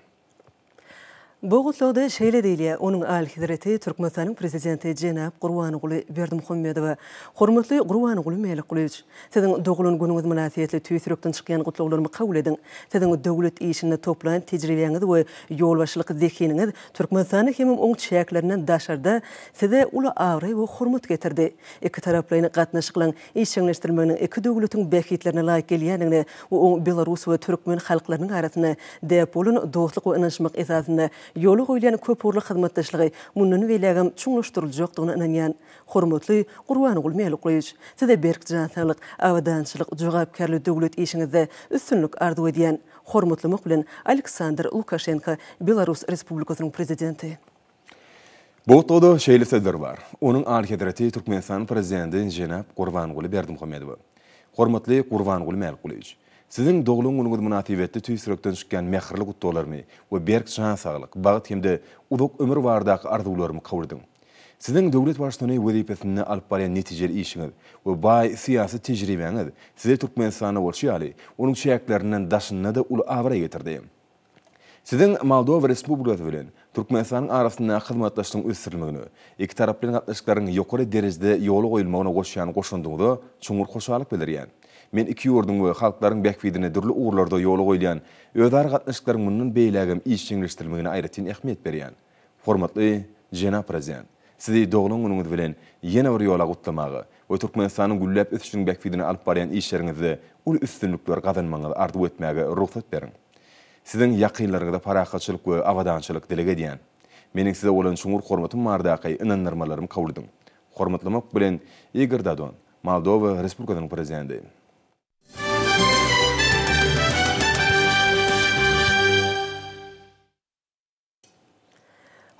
Bu gutlagda şeýle diýilýär, Onuň Alyhezreti Türkmenistanyň Prezidenti jenap Gurbanguly Berdimuhamedowa, Hormatly Gurbanguly Mälikgulyýewiç! Siziň doglan günüňiz mynasybetli tüýs ýürekden çykýan gutlaglarymy kabul ediň. Siziň döwlet işinde toplan tejribäňiz we ýolbaşçylyk zehiniňiz Türkmenistanda hemem oň çäklerinden daşarda Size uly abraý we hormat getirdi. Ikitaraplaýyn gatnaşyklaryň işjeňleşdirilmeginiň iki döwletiň bähbitlerine laýyk gelýändigine we oň belarus we türkmen halklarynyň arasynda däp bolan dostluk we ynanyşmak esasynda ýola goýulýan köpugurly hyzmatdaşlygy mundan beýlägem çuňlaşdyryljakdygyna ynanýan. Hormatly Gurbanguly Mälikgulyýewiç, Size berk jan saglyk, abadançylyk, jogapkärli döwlet işiňizde üstünlik arzuw edýän. Hormatlamak bilen, Aleksandr Lukaşenko, Belarus Respublikasynyň Prezidenti. Bu gutlagda şeýle sözler bar, Onuň Alyhezreti Türkmenistanyň Prezidenti jenap Gurbanguly Berdimuhamedowa. Hormatly Gurbanguly Mälikgulyýewiç! Siziň doglan günüňiz mynasybetli tüýs ýürekden çykýan mähirli gutlaglarymy we berk jan saglyk, bagt hem-de uzak ömür baradaky arzuwlarymy kabul ediň. Siziň döwlet Baştutany wezipesinde alyp barýan netijeli işiňiz we baý syýasy tejribäňiz Size Türkmenistanda bolşy ýaly, onuň çäklerinden daşynda-da uly abraý getirdi. Siziň Moldowa Respublikasy bilen Türkmenistanyň arasyndaky hyzmatdaşlygyň ösdürilmegine, ikitaraplaýyn gatnaşyklaryň ýokary derejede ýola goýulmagyna goşýan goşandyňyza çuňňur hoşallyk bildirýän. Men iki ýurduň we halklaryň bähbidine dürli ugurlarda ýola goýulýan özara gatnaşyklaryň mundan beýlägem işjeňleşdirilmegine aýratyn ähmiýet berýän. Hormatly jenap Prezident, Sizi doglan günüňiz bilen ýene bir ýola gutlamaga we Türkmenistanyň gülläp ösüşiniň bähbidine alyp barýan işleriňizde uly üstünlikler gazanmagyňyzy arzuw etmäge rugsat beriň. Siziň ýakynlaryňyza parahatçylyk we abadançylyk dileg edýän. Meniň size bolan çuňňur hormatym baradaky ynandyrmalarymy kabul ediň. Hormatlamak bilen, Igor Dodon, Moldowa Respublikasynyň Prezidenti.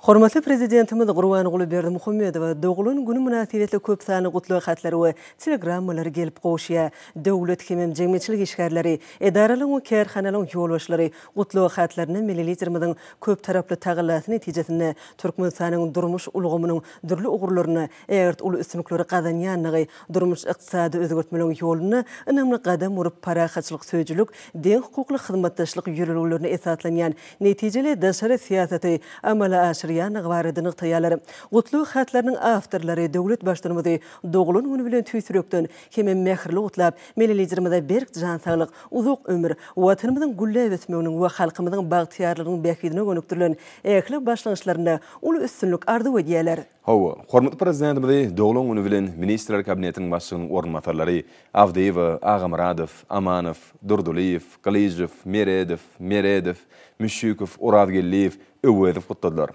Hormatly Prezidentimiz Gurbanguly Berdimuhamedowa doglan güni mynasybetli köp sanly gutlag hatlary we telegrammalar gelip gowuşýar. Döwlet hemem jemgyýetçilik işgärleri, edaralaryň we kärhanalaryň ýolbaşçylary gutlag hatlarynda milli Liderimiziň köptaraply tagallasy netijesinde Türkmenistanyň durmuş ulgamynyň dürli ugurlarynda ägirt uly üstünlikleri gazanýandygy, durmuş-ykdysady özgertmeleriň ýolunda ynamly gadam urup, parahatçylyk söýüjilik, deňhukukly hyzmatdaşlyk ýörelgelerine esaslanýan netijeli daşary syýasaty amala aşyrýandygy barada nygtaýarlar. Gutlag hatlarynyň awtorlary döwlet Baştutanymyzy doglan güni bilen tüýs ýürekden hemem mähirli gutlap, Milli Liderimize berk jan saglyk, uzak ömür, Watanymyzyň gülläp ösmeginiň we halkymyzyň bagtyýarlygynyň bähbidine gönükdirilen ähli başlangyçlarynda uly üstünlik arzuw edýärler. Hawa, hormatly Prezidentimizi doglan güni bilen Ministrler Kabinetiniň Başlygynyň orunbasarlary Awdyýewa, Agamyradow, Amanow, Durdylyýew, Gylyjow, Meredow, Meredow, Müşşükow, Orazgeldiýew, Öwezow gutladylar.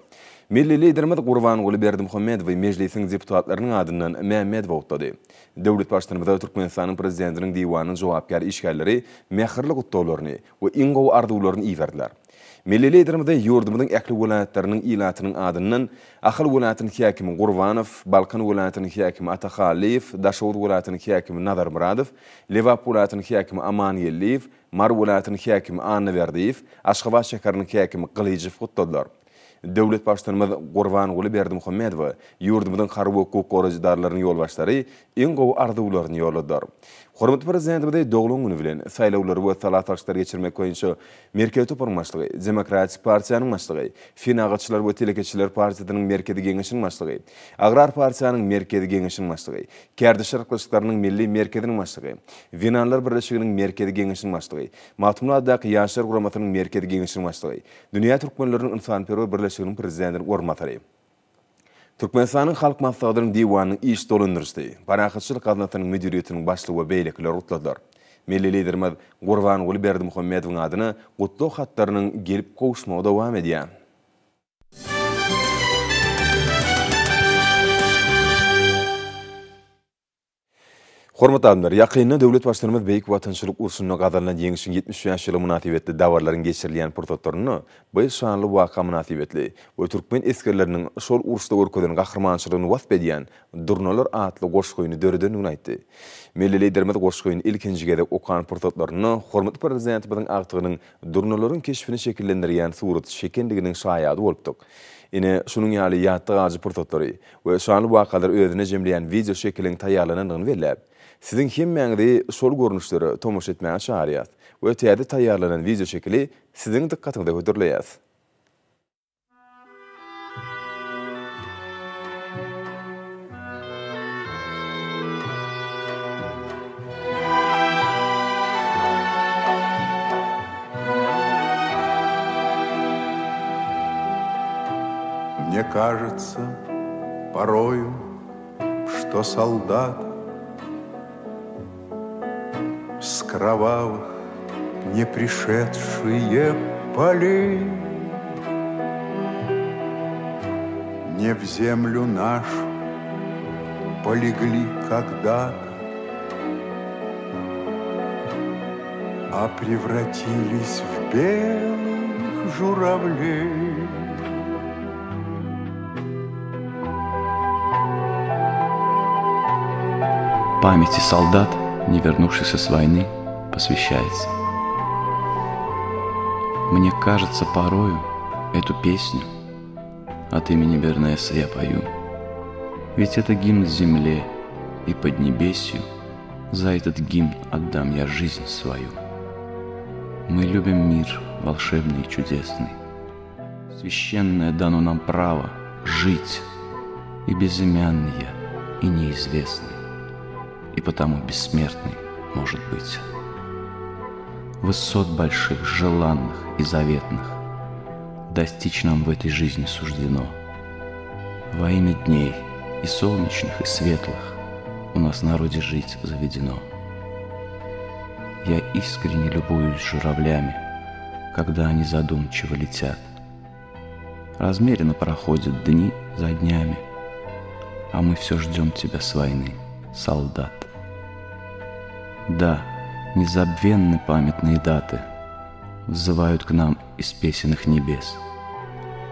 Milli Liderimiz Gurbanguly Berdimuhamedowy Mejlisiň deputatlarynyň adyndan Mämmedowa gutlady. Döwlet Baştutanymyza Türkmenistanyň Prezidentiniň Diwanynyň jogapkär işgärleri mähirli gutlaglaryny we iň gowy arzuwlaryny iberdiler. Milli Liderimize ýurdumyzyň ähli welaýatlarynyň ilatynyň adyndan Ahal welaýatynyň häkimi Gurbanow, Balkan welaýatynyň häkimi Atahallyýew, Daşoguz welaýatynyň häkimi Nazarmyradow, Lebap welaýatynyň häkimi Amangeldiýew, Mary welaýatynyň häkimi Annaberdiýew, Aşgabat şäheriniň häkimi Gylyjow gutladylar. Döwlet Baştutanymyz Gurbanguly Berdimuhamedowa ýurdumyzyň harby we hukuk goraýjy edaralarynyň ýolbaşçylary iň gowy arzuwlaryny ýolladylar. Hormatly Prezidentimizi doglan güni bilen Saýlawlary we sala salşyklary geçirmek boýunça Merkezi toparyň başlygy, Demokratik partiýanyň başlygy, Senagatçylar we telekeçiler partiýasynyň Merkezi Geňeşiniň başlygy, Agrar partiýanyň Merkezi Geňeşiniň başlygy, Kärdeşler arkalaşyklarynyň Milli merkeziniň başlygy, Zenanlar birleşiginiň Merkezi Geňeşiniň başlygy, Magtymguly adyndaky Ýaşlar guramasynyň Merkezi Geňeşiniň başlygy, Dünýä türkmenleriniň ynsanperwer birleşiginiň prezidentiniň orunbasary. Türkmenistanyň Halk Maslahatynyň Diwanynyň iş dolandyryjysy, Parahatçylyk gaznasynyň müdiriýetiniň başlygy we beýlekiler gutladylar. Milli Liderimiz Gurbanguly Berdimuhamedowyň adyna gutlag hatlarynyň gelip gowuşmagy dowam edýär. Hormatly adamlar, ýakynda döwlet Baştutanymyz Beýik Watançylyk urşunda gazanylan Ýeňşiň 75 ýyllygy mynasybetli dabaralaryň geçirilýän pursatlarynda bu şanly waka mynasybetli we türkmen esgerleriniň şol uruşda görkezen gahrymançylygyny wasp edýän Durnalar atly goşgyny döredendigini aýtdy. Milli Liderimiz goşgyny ilkinji gezek okan pursatlarynda hormatly Prezidentimiziň agtygynyň durnalaryň keşbini şekillendirýän suraty çekendiginiň şaýady bolupdyk. Ine, şunuň ýaly ýatda galyjy pursatlary we şanly wakalary özünde jemleýän wideo şekiliň taýýarlanandygyny belläp, siziň hemmäňizi şol görnüşlere tomaşa etmäge çagyrýas we täze taýýarlanan wideo şekili siziň dykgatyňyza hödürleýäs. Мне кажется порою, что солдат С кровавых не пришедшие полей Не в землю нашу полегли когда-то, А превратились в белых журавлей. Памяти солдат, не вернувшихся с войны, посвящается. Мне кажется, порою эту песню от имени Бернеса я пою. Ведь это гимн земле и поднебесью, за этот гимн отдам я жизнь свою. Мы любим мир волшебный и чудесный. Священное дано нам право жить, и безымянный я, и неизвестный, и потому бессмертный может быть. Высот больших, желанных и заветных достичь нам в этой жизни суждено. Во имя дней и солнечных, и светлых у нас в народе жить заведено. Я искренне любуюсь журавлями, когда они задумчиво летят. Размеренно проходят дни за днями, а мы все ждем тебя с войны, солдат. Да, незабвенны памятные даты взывают к нам из песенных небес.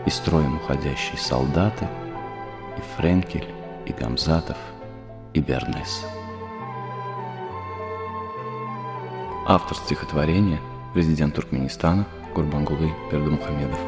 И строем уходящие солдаты, и Френкель, и Гамзатов, и Бернес. Автор стихотворения – президент Туркменистана Гурбангулы Бердымухамедов.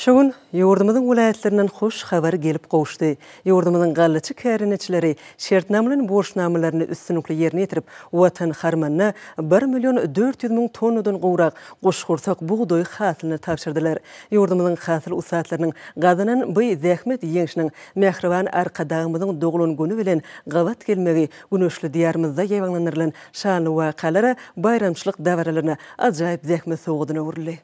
Şu gün ýurdumyzyň welaýatlaryndan hoş habar gelip gowuşdy. Ýurdumyzyň gallaçy kärendeçileri şertnamalaýyn borçnamalaryny üstünlikli ýerine ýetirip, Watan harmanyna bir million 400 müň tonnadan gowrak guşgursak bugdaý hasylyny tabşyrdylar. Ýurdumyzyň hasyl ussatlarynyň gazanan bu zähmet ýeňşiniň mähriban Arkadagymyzyň doglan güni bilen gabat gelmegi güneşli Diýarymyzda ýaýbaňlandyrylan şanly wakalara, baýramçylyk dabaralaryna ajaýyp zähmet sowgadyna öwrüldi.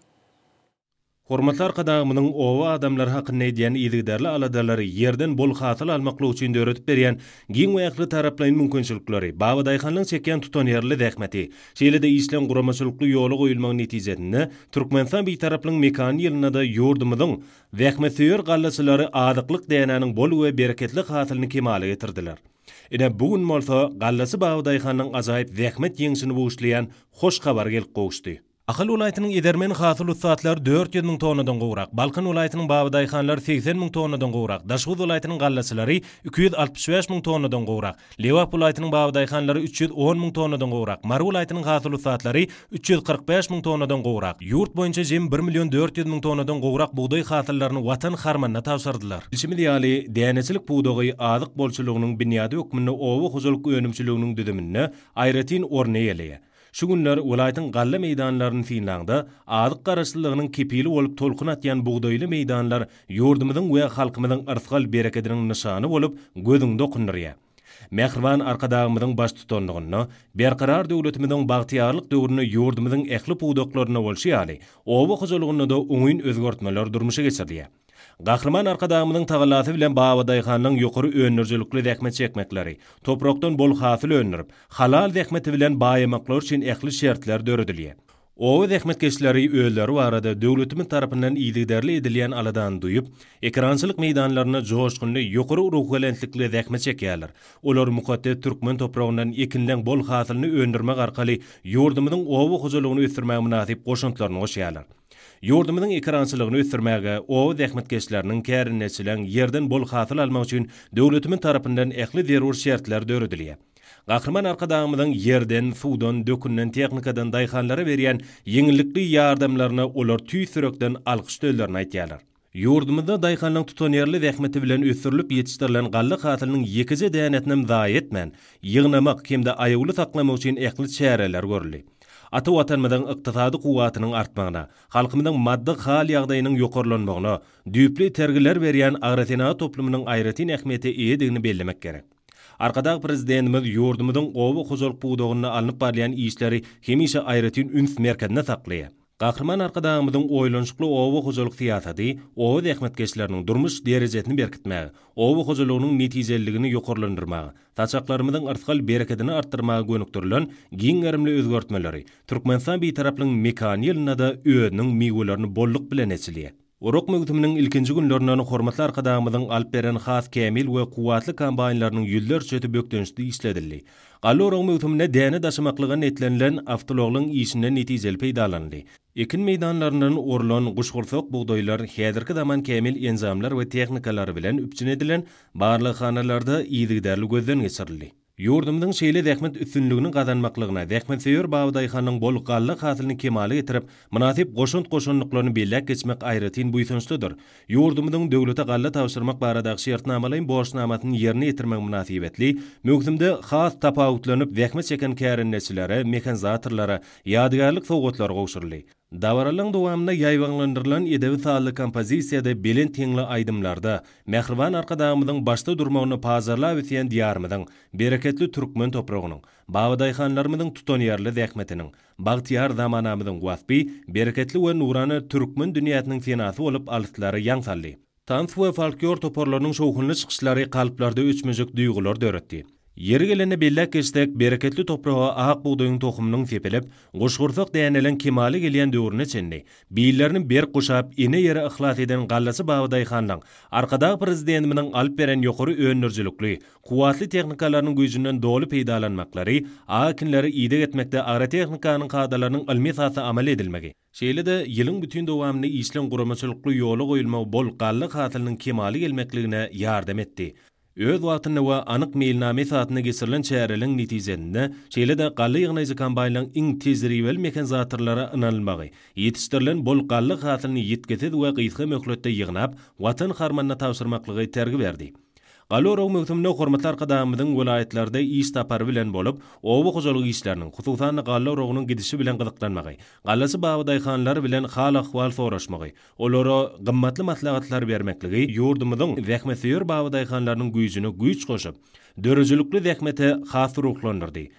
Hormatly Arkadagymyzyň oba adamlary hakynda edýän yzygiderli aladalary, ýerden bol hasyl almaklyk üçin döredip berýän giň we ähli taraplaýyn mümkinçilikleri, babadaýhanlaryň çekýän tutanýerli zähmeti, şeýle-de işleň guramaçylykly ýola goýulmagy netijesinde Türkmenistan Bitaraplygyň mekany ýylynda-da ýurdumyzyň zähmetsöýer gallaçylary azyklyk dänäniň bol we bereketli hasylyny kemala getirdiler. Ine, bu gün bolsa gallaçy babadaýhanyň ajaýyp zähmet ýeňşini buşlaýan hoş habar gelip gowuşdy. Ahal welaýatynyň edermen hasyl ussatlary 400 müň tonnadan gowrak, Balkan welaýatynyň babadaýhanlary 80 müň tonnadan gowrak, Daşoguz welaýatynyň gallaçylary 265 müň tonnadan gowrak, Lebap welaýatynyň babadaýhanlary 310 müň tonnadan gowrak, Mary welaýatynyň hasyl ussatlary 345 müň tonnadan gowrak, ýurt boýunça jemi bir million 400 müň tonnadan gowrak bugdaý hasyllaryny Watan harmanyna tabşyrdylar. Bilşimiz ýaly, däneçilik pudagy azyk bolçulygynyň binýady hökmünde oba hojalyk önümçiliginiň düzüminde aýratyn orun eýeleýär. Şu günler welaýatyň galla meýdanlaryny synlaňda, azyk garaşsyzlygynyň kepili bolup tolkun atýan bugdaýly meýdanlar ýurdumyzyň we halkymyzyň yrsgal-berekediniň nyşany bolup gözüňi dokundyrýar. Mähriban Arkadagymyzyň baştutanlygynda Berkarar döwletimiziň bagtyýarlyk döwründe ýurdumyzyň ähli pudaklarynda bolşy ýaly, oba hojalygynda-da oňyn özgertmeler durmuşa geçirilýär. Gahryman Arkadagymyzyň tagallasy bilen babadaýhanlaryň ýokary öndürijilikli zähmet çekmekleri, toprakdan bol hasyl öndürip, halal zähmeti bilen baýamaklary üçin ähli şertler döredilýär. Oba zähmetkeşleri özleri barada döwletimiz tarapyndan yzygiderli edilýän aladany duýup, ekerançylyk meýdanlarynda joşgunly, ýokary ruhubelentlikli zähmet çekýärler. Olar mukaddes türkmen topragyndan ekinleň bol hasylyny öndürmek arkaly ýurdumyzyň oba hojalygyny ösdürmäge mynasyp goşantlaryny goşýarlar. Ýurdumyzyň ekerançylygyny ösdürmäge, oba zähmetkeşleriniň, kärendeçileň ýerden bol hasyl almagy üçin döwletimiz tarapyndan ähli zerur şertler döredilýär. Gahryman Arkadagymyzyň ýerden, suwdan, dökünden, tehnikadan daýhanlara berýän ýeňillikli ýardamlaryna olar tüýs ýürekden alkyş sözlerini aýtýarlar. Ýurdumyzda daýhanlaryň tutanýerli zähmeti bilen ösdürilip ýetişdirilen galla hasylynyň ýekeje dänesinem zaýa etmän, ýygnamak hem-de aýawly saklamak üçin ähli çäreler görüldi. Ata Watanymyzyň ykdysady kuwwatynyň artmagyna, halkymyzyň maddy hal-ýagdaýynyň ýokarlanmagyna düýpli itergiler berýän agrosenagat toplumynyň aýratyn ähmiýete eýedigini bellemek gerek. Arkadag Prezidentimiz ýurdumyzyň oba hojalyk pudagynda alnyp barylýan işleri hemişe aýratyn üns merkezinde saklaýar. Gahryman Arkadagymyzyň oýlanyşykly oba hojalyk syýasaty oba zähmetkeşleriniň durmuş derejesini berkitmäge, oba hojalygynyň netijeliligini ýokarlandyrmaga, saçaklarymyzyň yrsgal-berekedini artdyrmaga gönükdirilen giň gerimli özgertmeleri Türkmenistan Bitaraplygyň mekany ýylynda-da özüniň miwelerini bolluk bilen eçilýär. Orak möwsüminiň ilkinji günlerinden hormatly Arkadagymyzyň alyp beren has kämil we kuwwatly kombaýnlarynyň ýüzlerçesi bökdençsiz işledildi. Galla oragy möwsüminde däne daşamaklyga netlenilen awtoulaglaryň işinden netijeli peýdalanyldy. Ekin meýdanlaryndan orlan guşgursak bugdaýlar häzirki zaman kämil enjamlar we tehnikalar bilen üpjün edilen barlaghanalarda yzygiderli gözden geçirildi. Ýurdumyzyň şeýle zähmet üstünligini gazanmaklygyna zähmetsöýer babadaýhanyň bol galla hasylyny kemala getirip, mynasyp goşant goşandyklaryny belläp geçmek aýratyn buýsançlydyr. Ýurdumyzyň döwlete galla tabşyrmak baradaky şertnamalaýyn borçnamasyny ýerine ýetirmek mynasybetli, möwsümde has tapawutlanyp zähmet çeken kärendeçilere, mehanizatorlara ýadygärlik sowgatlary gowşuryldy. Dabaralaryň dowamynda ýaýbaňlandyrylan edebi-sazly kompozisiýada belent heňli aýdymlarda mähriban Arkadagymyzyň başda durmagynda pajarlap ösýän Diýarymyzyň, bereketli türkmen topragynyň, babadaýhanlarymyzyň tutanýerli zähmetiniň, bagtyýar zamanamyzyň waspy bereketli we nurana türkmen dünýäsiniň senasy bolup alyslara ýaň saldy. Tans we folklor toparlarynyň şowhunly çykyşlary kalplarda öçmejek duýgulary döretdi. Ýeri gelende belläp geçsek, bereketli topraga ak bugdaýyň tohumynyň sepilip, guşgursak däneleň kemala gelýän döwrüne çenli, billerini berk guşap, ene ýere yhlas eden gallaçy babadaýhanlaň Arkadag Prezidentimiziň alyp beren ýokary öndürijilikli, kuwwatly tehnikalarynyň güýjünden doly peýdalanmaklary, ak ekinleri ideg etmekde agrotehnikanyň kadalarynyň ylmy esasda amal edilmegi, Şeýle-de, ýylyň bütin dowamynda işleň guramaçylykly ýola goýulmagy bol galla hasylynyň kemala gelmekligine ýardam etdi. Öz wagtynda we anyk meýilnama esasynda geçirilen çäreleriň netijesinde, şeýle-de galla ýygnaýjy kombaýnlaryň iň tejribeli mehanizatorlara ynanylmagy, ýetişdirilen bol galla hasylyny ýitgisiz we gysga möhletde ýygnap, Watan harmanyna tabşyrmaklyga itergi berdi. Galla oragy möwsüminde hormatly Arkadagymyzyň welaýatlarda iş sapary bilen bolup, oba hojalyk işleriniň, hususan-da, galla oragynyň gidişi bilen gyzyklanmagy, gallaçy babadaýhanlar bilen hal-ahwal soraşmagy, olara gymmatly maslahatlar bermekligi ýurdumyzyň zähmetsöýer babadaýhanlarynyň güýjüne güýç goşup, döredijilikli zähmete has ruhlandyrdy.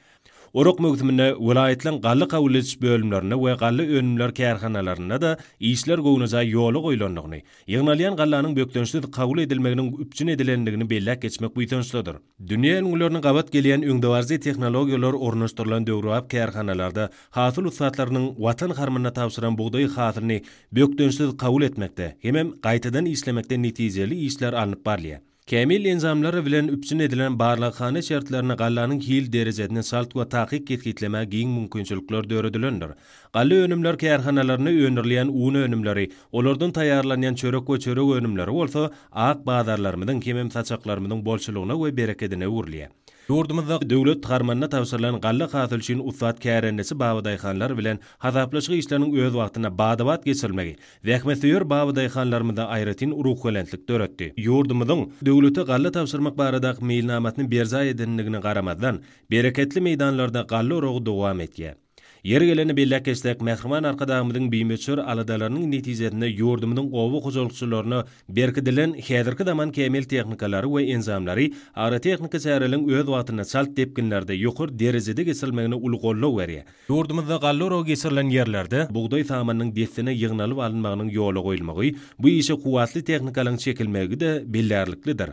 Orak möwsüminde welaýatlaryň galla kabul ediş bölümlerinde we galla önümleri kärhanalarynda-da işler göwnejaý ýola goýlandygyny, ýygnalýan gallanyň bökdençsiz kabul edilmeginiň üpjün edilendigini belläp geçmek buýsançlydyr. Dünýä ülňülerine gabat gelýän öňdebaryjy tehnologiýalar ornaşdyrylan döwrebap kärhanalarda hasyl ussatlarynyň Watan harmanyna tabşyran bugdaý hasylyny bökdençsiz kabul etmekde hemem gaýtadan işlemekde netijeli işler alnyp barylýar. Kämil enjamlar bilen üpjün edilen barlaghana şertlerinde gallanyň hil derejesini çalt we takyk kesgitlemäge giň mümkinçilikler döredilendir. Galla önümler kärhanalarynda öndürilýän un önümleri, olardan taýýarlanýan çörek we çörek önümleri bolsa ak bazarlarymyzyň hemem saçaklarymyzyň bolçulygyna we berekedine öwrülýär. Ýurdumyzda döwlet harmanyna tabşyrylan galla hasyly üçin ussat kärendeçi babadaýhanlar bilen hasaplaşyk işleriniň öz wagtynda bada-bat geçirilmegi, Zähmetsöýer babadaýhanlarymyzda aýratyn ruhubelentlik döretdi. Ýurdumyzyň döwlete galla tabşyrmak baradaky meýilnamasyny berjaý edendigine garamazdan, bereketli meýdanlarda galla oragy dowam etýär. Ýeri gelende belläp geçsek, mähriban Arkadagymyzyň bimöçber aladalarynyň netijesinde ýurdumyzyň oba hojalykçylaryna berkidilen häzirki zaman kämil tehnikalary we enjamlary agrotehniki çäreleriň öz wagtynda çalt depginlerde, ýokary derejede geçirilmegine uly goldaw berýär. Ýurdumyzda galla oragy geçirilen ýerlerde bugdaý samanynyň dessine ýygnalyp alynmagynyň ýola goýulmagy, bu işe kuwwatly tehnikalaryň çekilmegi-de bellärliklidir.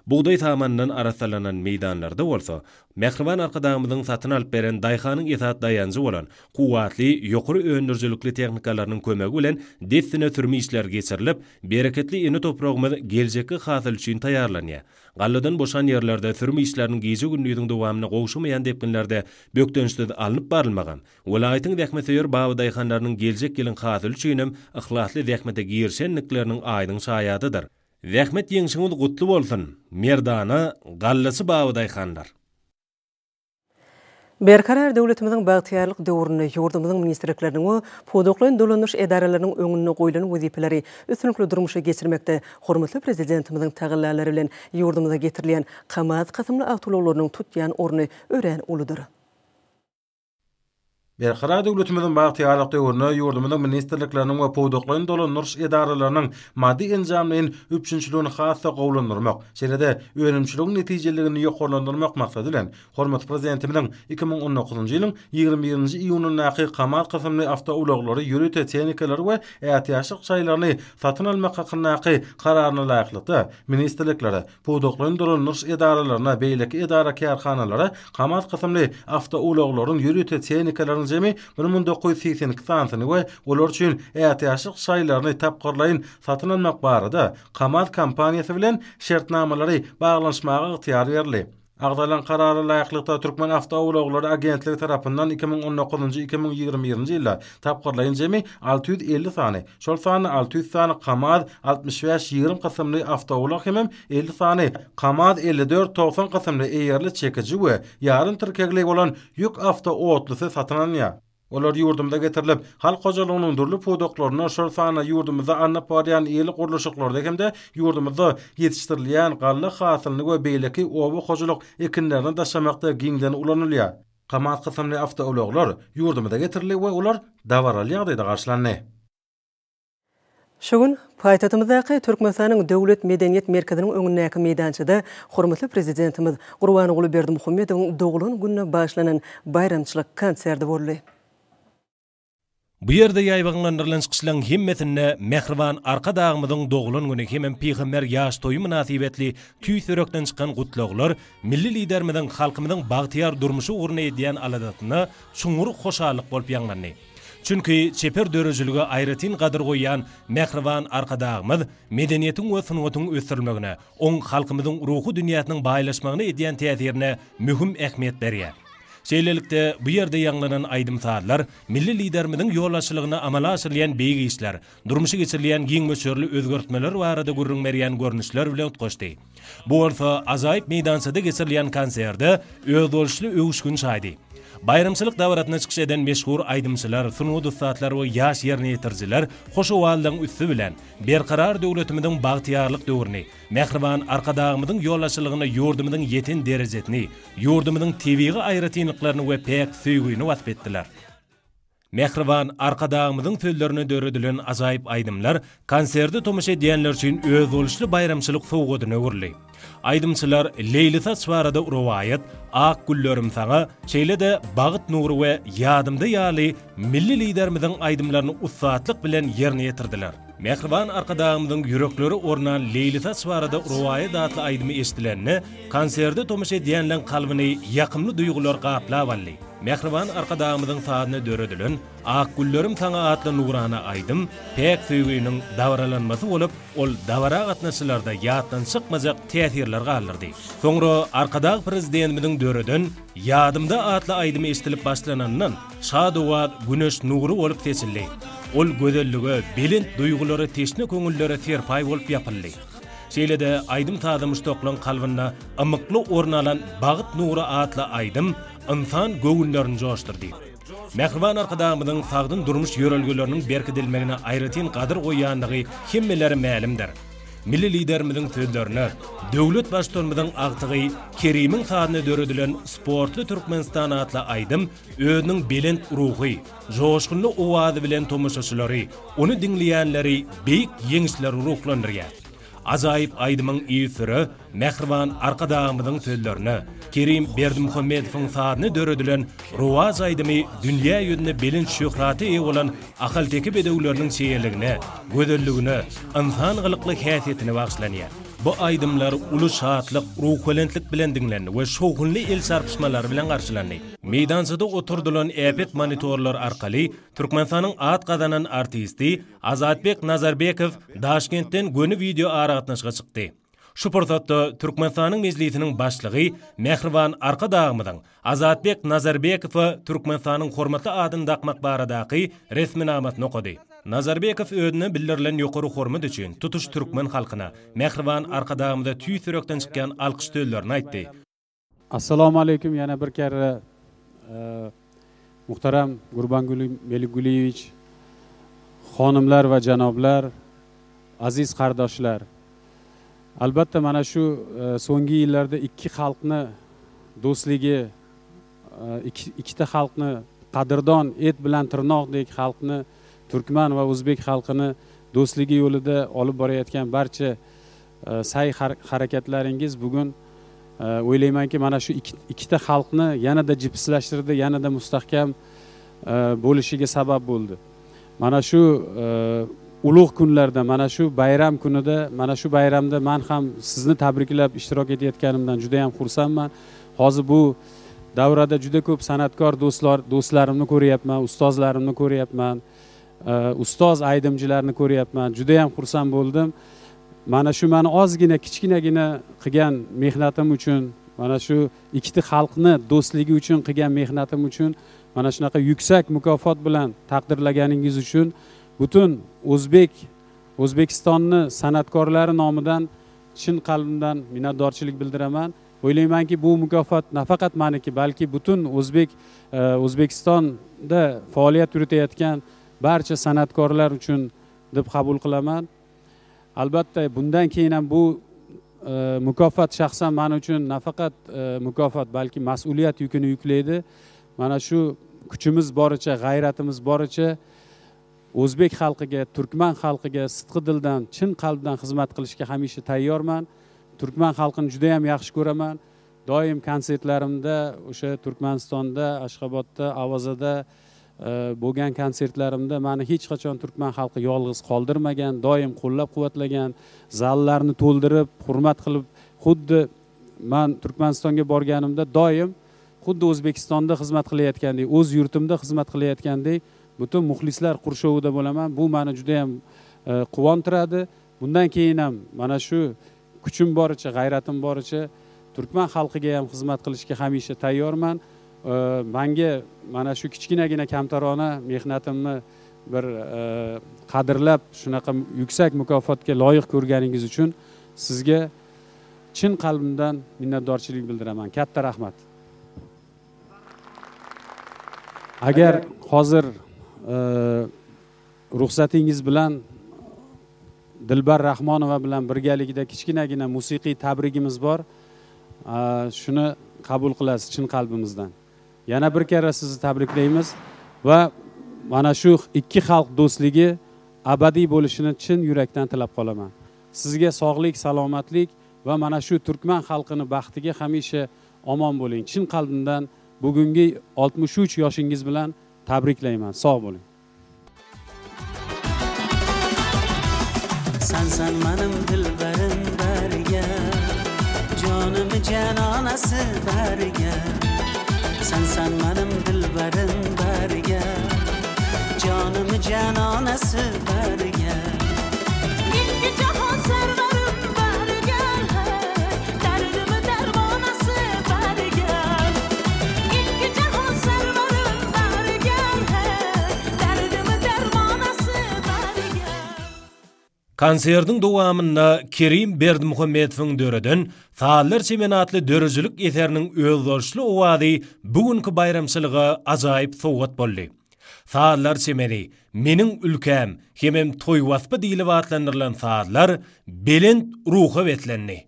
Bugdaý samanyndan arassalanan meýdanlarda bolsa, mähriban Arkadagymyzyň satyn alyp beren daýhanyň esasy daýanjy bolan kuwwatly, ýokary öndürijilikli tehnikalarynyň kömegi bilen dessine sürüm işleri geçirilip, bereketli ene topragymyz geljekki hasyl üçin taýýarlanýar. Galladan boşan ýerlerde sürüm işleriniň gije-gündiziň dowamynda gowşamaýan depginlerde bökdençsiz alnyp barylmagam, welaýatyň zähmetsöýer babadaýhanlarynyň geljek ýylyň hasyly üçinem yhlasly zähmete girişendikleriniň aýdyň şaýadydyr. Zähmet ýeňşiňiz gutly bolsun, merdana gallaçy babadaýhanlar! Berkarar döwletimiziň bagtyýarlyk döwründe ýurdumyzyň ministrlikleriniň we pudaklaýyn dolandyryş edaralarynyň öňünde goýlan wezipeleri üstünlikli durmuşa geçirmekde hormatly Prezidentimiziň tagallalary bilen ýurdumyza getirilýän KAMAZ kysymly awtoulaglarynyň tutýan orny örän uludyr. Berkarar döwletimiziň bagtyýarlyk döwründe ýurdumyzyň ministrlikleriniň we pudaklaýyn dolandyryş edaralarynyň maddy-enjamlaýyn üpjünçiligini has-da gowulandyrmak, şeýle-de önümçiligiň netijeliligini ýokarlandyrmak maksady bilen, hormatly Prezidentimiziň 2019-njy ýylyň 21-nji iýunyndaky KAMAZ kysymly awtoulaglary, ýörite tehnikalary we ätiýaçlyk şaýlaryny satyn almak hakyndaky Kararyna laýyklykda, ministrliklere, Pudaklaýyn dolandyryş edaralaryna, beýleki edara-kärhanalara KAMAZ kysymly awtoulaglaryň, ýörite tehnikalaryň jemi 1982 sanysyny we olar üçin ätiýaçlyk şaýlaryny tapgyrlaýyn satyn almak barada KAMAZ kompaniýasy bilen şertnamalary baglanyşmaga ygtyýar berildi. Agzalan Karara laýyklykda, Türkmenawtoulaglary agentligi tarapyndan 2019-njy, 2021-nji ýylda tapgyrlaýyn jemi 650 sany, şol sanda 600 sany KAMAZ 65 20 kysymly awtoulag hemem 50 sany KAMAZ 54 90 kysymly eýerli çekiji we ýarym tirkegli bolan ýük awtootlusy satyn alynýar. Olar ýurdumyza getirilip, halk hojalygynyň dürli pudaklarynda, şol sanda ýurdumyzda alnyp barylýan iri gurluşyklarda hem-de ýurdumyzda ýetişdirilýän galla hasylyny we beýleki oba hojalyk ekinlerini daşamakda giňden ulanylýar. KAMAZ kysymly awtoulaglar ýurdumyza getirildi we olar dabaraly ýagdaýda garşylandy. Şu gün paýtagtymyzdaky Türkmenistanyň Döwlet medeniýet merkeziniň öňündäki meýdançada hormatly Prezidentimiz Gurbanguly Berdimuhamedowyň doglan gününe bagyşlanan baýramçylyk konserti boldy. Bu ýerde ýaýbaňlandyrylan çykyşlaryň hemmesinde mähriban Arkadagymyzyň doglan güni hemem pygamber ýaş toýy mynasybetli tüýs ýürekden çykan gutlaglar milli Liderimiziň halkymyzyň bagtyýar durmuşy ugrunda edýän aladasyna çuňňur hoşallyk bolup ýaňlandy. Çünki çeper döredijilige aýratyn gadyr goýýan mähriban Arkadagymyz medeniýetiň we sungatyň ösdürilmegine, oň halkymyzyň ruhy dünýäsiniň baýlaşmagyna edýän täsirine möhüm ähmiýet berýär. Şeýlelikde, bu ýerde ýaňlanan aýdym-sazlar milli Liderimiziň ýolbaşçylygynda amala aşyrylýan beýik işler, durmuşa geçirilýän giň möçberli özgertmeler barada gürrüň berýän görnüşler bilen utgaşdy. Bu bolsa ajaýyp meýdançada geçirilýän konserde özboluşly öwüşgin çaýdy. Baýramçylyk dabarasynda çykyş eden meşhur aýdymçylar, sungat ussatlary we ýaş ýerine ýetirijiler hoş owazlaryň üsti bilen Berkarar döwletimiziň bagtyýarlyk döwrüni, mähriban Arkadagymyzyň ýolbaşçylygynda ýurdumyzyň ýeten derejesini, ýurdumyzyň tebigy aýratynlyklaryny we päk söýgüni wasp etdiler. Mähriban Arkadagymyzyň sözlerine döredilen ajaýyp aýdymlar konserde tomaşa edýänler üçin özboluşly baýramçylyk sowgadyna öwrüldi. Aýdymçylar Leýlisaç barada rowaýat, Ak güllerim saňa, şeýle-de Bagt nury we Ýadymda ýaly milli Liderimiziň aýdymlaryny ussatlyk bilen ýerine ýetirdiler. Mähriban Arkadagymyzyň ýüreklere ornan Leýlisaç barada rowaýat atly aýdymy eşidilende, konserde tomaşa edýänleň kalbyny ýakymly duýgular gaplap aldy. Mähriban Arkadagymyzyň sazyna döredilen Ak güllerim saňa atly nurana aýdym päk söýginiň dabaralanmasy bolup, ol dabara gatnaşyjylarda ýatdan çykmajak täsirler galdyrdy. Soňra Arkadag Prezidentimiziň döreden Ýadymda atly aýdymy eşidilip başlananyndan şad owaz güneş nury bolup seçildi. Ol gözellige, belent duýgulara teşne köňüllere serpaý bolup ýapyldy. Şeýle-de aýdym-saza muşdaklaryň kalbynda ymykly orun alan Bagt nury atly aýdym ynsan göwünlerini joşdurdy. Mähriban Arkadagymyzyň sagdyn durmuş ýörelgeleriniň berkidilmegine aýratyn gadyr goýýandygy hemmelere mälimdir. Milli Liderimiziň sözlerine, döwlet Baştutanymyzyň agtygy Kerimiň sazyna döredilen Sportly Türkmenistan atly aýdym özüniň belent ruhy, joşgunly owazy bilen tomaşaçylary, ony diňleýänleri beýik ýeňişlere ruhlandyrýar. Ajaýyp aýdymyň yzysüre mähriban Arkadagymyzyň sözlerine, Kerim Berdimuhamedowyň sazyna döredilen Rowaç aýdymy dünýä ýüzünde belent şöhrata eýe bolan ahalteke bedewleriniň çeýeligine, gözelligine, ynsan gylykly häsiýetine bagyşlanýar. Bu aýdymlar uly şatlyk, ruhubelentlik bilen diňlendi we şowhunly el çarpyşmalary bilen garşylandy. Meýdançada oturdylan äpet monitorlar arkaly Türkmenistanyň at gazanan artisti Azatbek Nazarbekow Daşkentden göni wideo aragatnaşyga çykdy. Şu pursatda Türkmenistanyň Mejlisiniň Başlygy mähriban Arkadagymyzyň Azatbek Nazarbekowa Türkmenistanyň hormatly adyny dakmak baradaky resminamasyny okady. Nazarbekow özüne bildirilen ýokary hormat üçin tutuş türkmen halkyna, mähriban Arkadagymyza tüýs ýürekden çykýan alkyş sözlerini aýtdy. Assalamu aleýkum ýene bir kerre muhtaram Gurbanguly Melikgulyýewiç, hanymlar we janoblar, aziz gardaşlar. Albatta mana şu soňky ýyllarda ikki halkny dostligi, ikkita halkny qadrdon et bilan tirnoqdek halkny turkman we o'zbek halkini dostligi yo'lida olib borayotgan barcha sa'y harakatlaringiz bugun o'ylaymanki mana shu ikkita xalqni yanada jipslashtirdi yanada mustahkam bo'lishiga sabab bo'ldi. Mana shu ulug' kunlarda mana shu bayram kunida mana shu bayramda man ham sizni tabriklab ishtirok etayotganimdan juda yam xursandman. Hozir bu davrada juda ko'p san'atkor do'stlar do'stlarimni ko'ryapman ustozlarimni ko'ryapman ustoz aydimchilarni ko'ryapman. Juda yam xursand bo'ldim. Mana shu mani ozgina kichkinagina qilgan mehnatim uchun mana shu ikkita xalqni do'stligi uchun qilgan mehnatim uchun mana shunaqa yuksak mukofot bilan taqdirlaganingiz uchun butun o'zbek o'zbekistonni san'atkorlari nomidan chin qalbimdan minnatdorchilik bildiraman. O'ylaymanki bu mukofot nafaqat maniki balki butun o'zbek e, o'zbekistonda faoliyat yuritayotgan barcha san'atkorlar uchun deb qabul qilaman. Albatta bundan keyin ham bu e, mukofot shaxsan man uchun nafaqat e, mukofot balki mas'uliyat yukini yuklaydi. Mana shu kuchimiz boricha g'ayratimiz boricha o'zbek xalqiga turkman xalqiga sidqi dildan chin qalbdan xizmat qilishga hamisha tayyorman. Turkman xalqini juda yam yaxshi ko'raman. Doim konsertlarimda o'sha turkmanistonda ashxobodda avazada bo'lgan konsertlarimda mani hech qachon turkman xalqi yolg'iz qoldirmagan doim qo'llab quvvatlagan zallarni to'ldirib hurmat qilib xuddi man turkmanistonga borganimda doim xuddi o'zbekistonda xizmat qilayotgandek o'z yurtimda xizmat qilayotgandek butun muxlislar qurshovida bo'laman. Bu mani judayam e, quvontiradi. Bundan keyin ham mana shu kuchim boricha g'ayratim boricha turkman xalqiga ham xizmat qilishga hamisha tayyorman. manga mana shu kichkinagina kamtarona mehnatimni bir qadrlab shunaqa yuksak mukofotga loyiq ko'rganingiz uchun sizga chin qalbimdan minnatdorchilik bildiraman. Katta rahmat. Agar hozir ruxsatingiz bilan Dilbar Rahmonova bilan birgalikda kichkinagina musiqiy tabrigimiz bor. Shuni qabul qilasiz chin qalbimizdan. Yana bir karra sizni tabriklaymiz va mana shu ikki xalq do'stligi abadiy bo'lishini chin yurakdan tilab qolaman. Sizga sog'lik, salomatlik va mana shu turkman xalqini baxtiga hamisha omon bo'ling. Chin qalbimdan bugungi 63 yoshingiz bilan tabriklayman. Sog' bo'ling. Sansan manim dilbarim bariga, jonim janonasi bariga. Sansan manim dilbarim bariga, jonim janonasi bariga. Ikki jahon sarvarim bariga, dardimi darmonasi bariga. Ikki jahon sarvarim bariga, dardimi darmonasi bariga. Konsertiň dowamynda Kerim Berdimuhamedowyň döreden Sazlar çemeni atly döredijilik eseriniň özboluşly owazy bu günki baýramçylyga ajaýyp sowgat boldy. Sazlar çemeni, Meniň ülkäm hemem Toý waspy diýlip atlandyrylan sazlar belent ruha beslendi.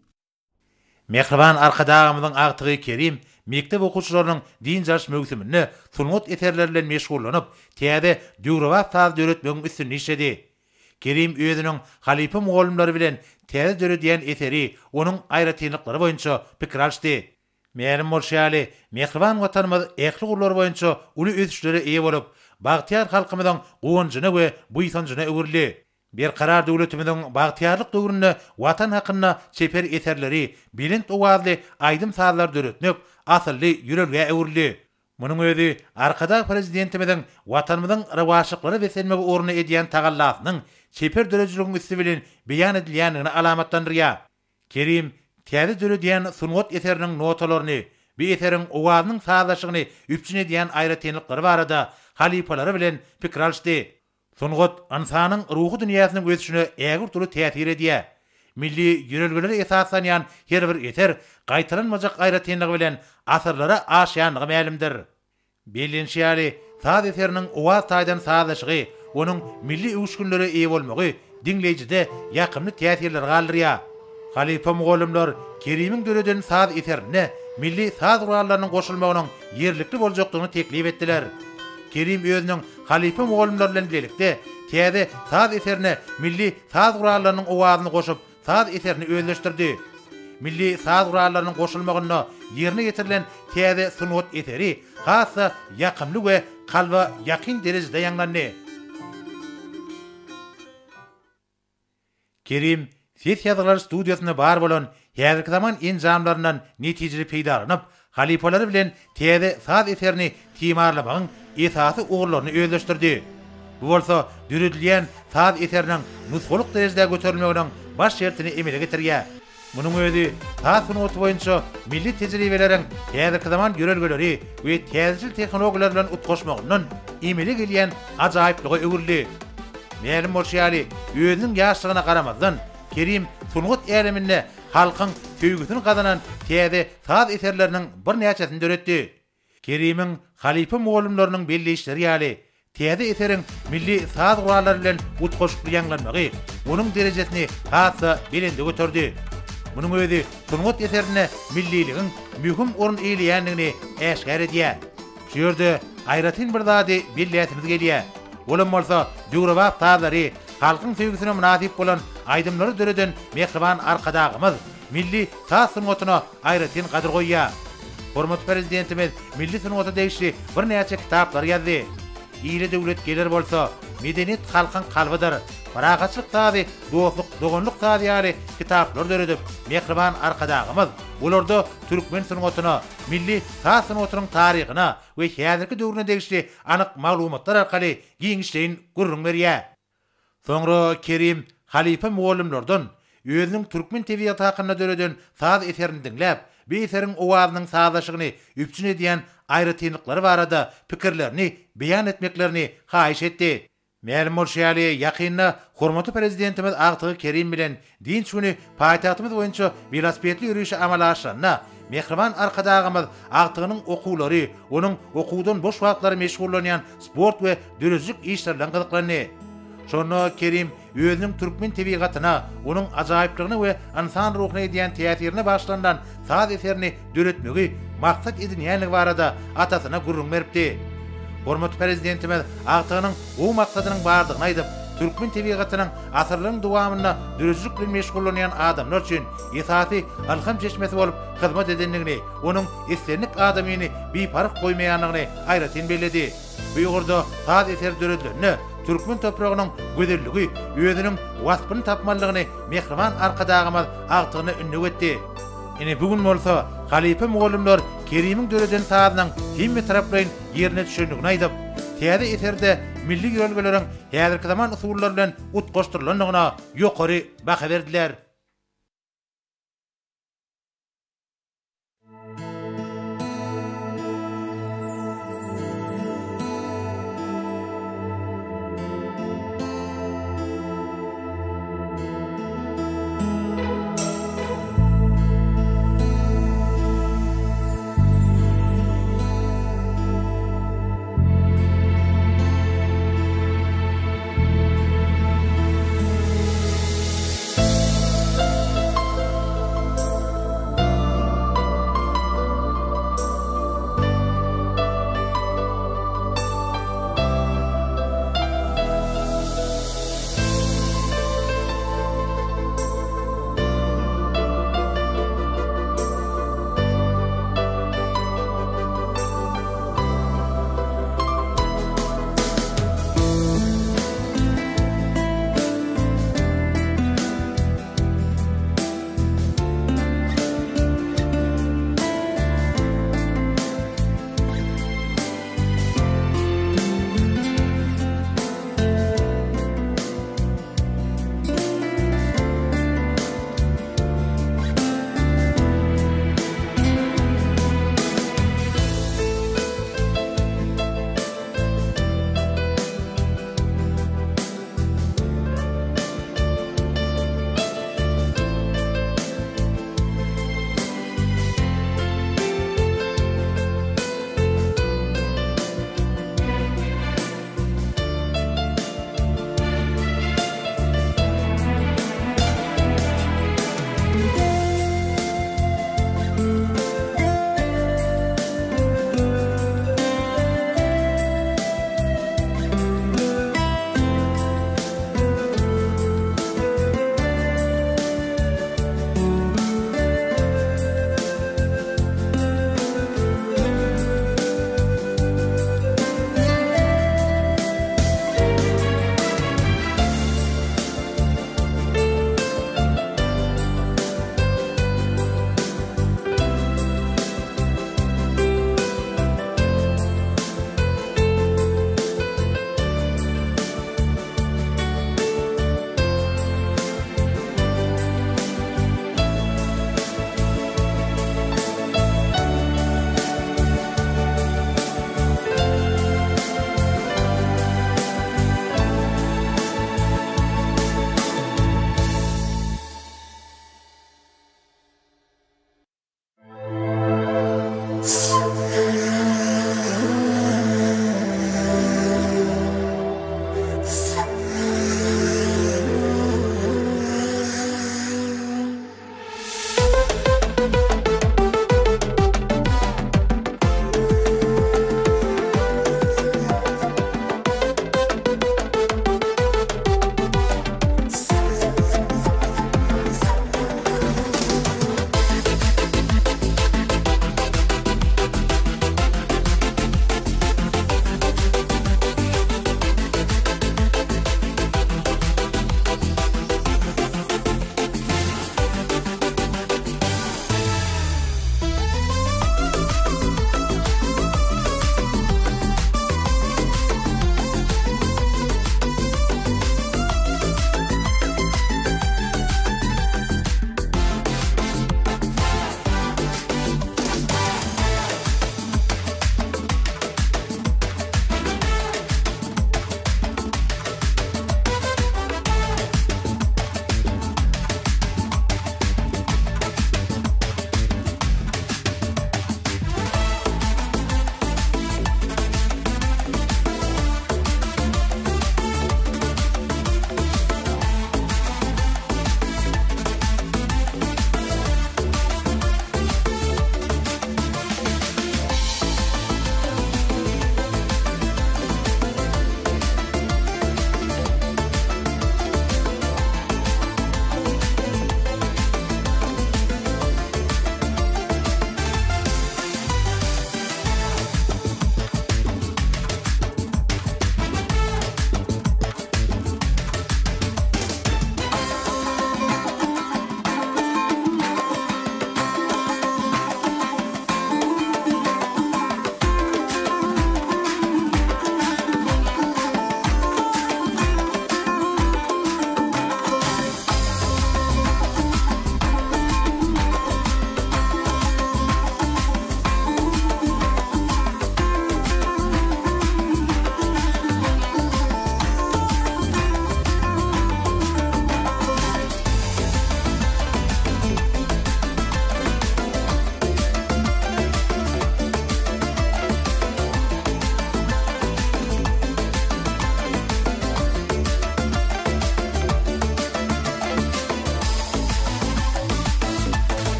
Mähriban Arkadagymyzyň agtygy Kerim mekdep okuwçylarynyň dynç alyş möwsüminde sungat eserleri bilen meşgullanyp, täze döwrebap saz döretmegiň üstünde işledi. Kerim özüniň halypa mugallymlary bilen täze döredýän eseri, onuň aýratynlyklary boýunça pikir alyşdy. Mälim bolşy ýaly, mähriban Watanymyz ähli ugurlar boýunça uly ösüşlere eýe bolup, bagtyýar halkymyzyň guwanjyna we buýsanjyna öwrüldi. Berkarar döwletimiziň bagtyýarlyk döwründe Watan hakynda çeper eserleri, belent owazly aýdym-sazlary döretmek asylly ýörelgä öwrüldi. Munuň özi Arkadag Prezidentimiziň Watanymyzyň rowaçlyklara beslenmegi ugrunda edýän tagallasynyň çeper döredijiligiň üsti bilen beýan edilýändigini alamatlandyrýar. Kerim täze döredýän sungat eseriniň notalaryny, bu eseriň owazynyň sazlaşygyny üpjün edýän aýratynlyklary barada halypalary bilen pikir alyşdy. Sungat ynsanyň ruhy dünýäsiniň ösüşine ägirt uly täsir edýär. Milli ýörelgelere esaslanýan her bir eser gaýtalanmajak aýratynlygy bilen asyrlara aşýanlygy mälimdir. Bellenişi ýaly, saz eseriniň owaz taýdan sazlaşygy, onuň milli öwüşginlere eýe bolmagy diňleýjide ýakymly täsirleri galdyrýar. Halypa mugallymlar Kerimiň döreden saz eserinde milli saz gurallarynyň goşulmagynyň ýerlikli boljakdygyny teklip etdiler. Kerim özüniň halypa mugallymlary bilen bilelikde täze saz eserine milli saz gurallarynyň owazyny goşup, saz eserini özleşdirdi. Milli saz gurallarynyň goşulmagynda ýerine ýetirilen täze sungat eseri has-da ýakymly we kalba ýakyn derejede ýaňlandy. Kerim ses ýazgylar studiýasynda bar bolan häzirki zaman enjamlaryndan netijeli peýdalanyp, halypalary bilen täze saz eserini timarlamagyň esasy ugurlaryny özleşdirdi. Bu bolsa döredilýän saz eseriniň nusgalyk derejede göterilmeginiň baş şertini emele getirýär. Munuň özi saz sungaty boýunça milli tejribeleriň häzirki zaman ýörelgeleri we täzeçil tehnologiýalar bilen utgaşmagyndan emele gelýän ajaýyplyga öwrüldi. Mälim bolşy ýaly, özüniň ýaşlygyna garamazdan, Kerim sungat äleminde halkyň söýgüsini gazanan täze saz eserleriniň birnäçesini döretdi. Kerimiň halypa mugallymlarynyň belleýişleri ýaly, täze eseriň milli saz gurallary bilen utgaşykly ýaňlanmagy onuň derejesini has-da belende göterdi. Munuň özi sungat eserinde milliligiň möhüm orun eýeleýändigini äşgär edýär. Şu ýerde aýratyn bir zady belläsimiz gelýär. Olam bolsa döwrebap sazlary, halkyň söýgüsine mynasyp bolan aýdymlary döreden mähriban Arkadagymyz milli saz sungatyna aýratyn gadyr goýýar. Hormatly Prezidentimiz milli sungata degişli birnäçe kitaplary ýazdy. Ile döwlet geler bolsa, Medeniýet halkyň kalbydyr, Parahatçylyk sazy, dostluk, doganlyk sazy ýaly kitaplary döredip, mähriban Arkadagymyz olarda türkmen sungatyna, milli saz sungatynyň taryhyna we häzirki döwrüne degişli anyk maglumatlar arkaly giňişleýin gürrüň berýär. Soňra Kerim halypa mugallymlardan özüniň türkmen tebigaty hakynda döreden saz eserini diňläp, bu eseriň owazynyň sazlaşygyny üpjün edýän aýratynlyklary barada pikirlerini beýan etmeklerini haýyş etdi. Mälim bolşy ýaly, ýakynda hormatly Prezidentimiz agtygy Kerim bilen dynç güni paýtagtymyz boýunça welosipedli ýörişi amala aşyranda, mähriban Arkadagymyz agtygynyň okuwlary, onuň okuwdan boş wagtlary meşgullanýan sport we döredijilik işleri bilen gyzyklandy. Şonda Kerim özüniň türkmen tebigatyna, onuň ajaýyplygyna we ynsan ruhuna edýän täsirine bagyşlanylan saz eserini döretmegi maksat edinýändigi barada atasyna gürrüň beripdi. Hormatly Prezidentimiz agtygynyň gowy maksadynyň bardygyny aýdyp, türkmen tebigatynyň asyrlaryň dowamynda döredijilik bilen meşgullanýan adamlar üçin esasy ylham çeşmesi bolup hyzmat edendigini, onuň islendik adamyny biparh goýmaýandygyny aýratyn belledi. Bu ugurda saz eseri döredilende, türkmen topragynyň gözelligi özüniň waspyny tapmalydygyny mähriban Arkadagymyz agtygyna ündew etdi. Ine bu gün bolsa halypa mugallymlar Kerimiň döreden sazynyň hemmetaraplaýyn ýerine düşendigini aýdyp, täze eserde milli ýörelgeleriň häzirki zaman usullary bilen utgaşdyrylandygyna ýokary baha berdiler.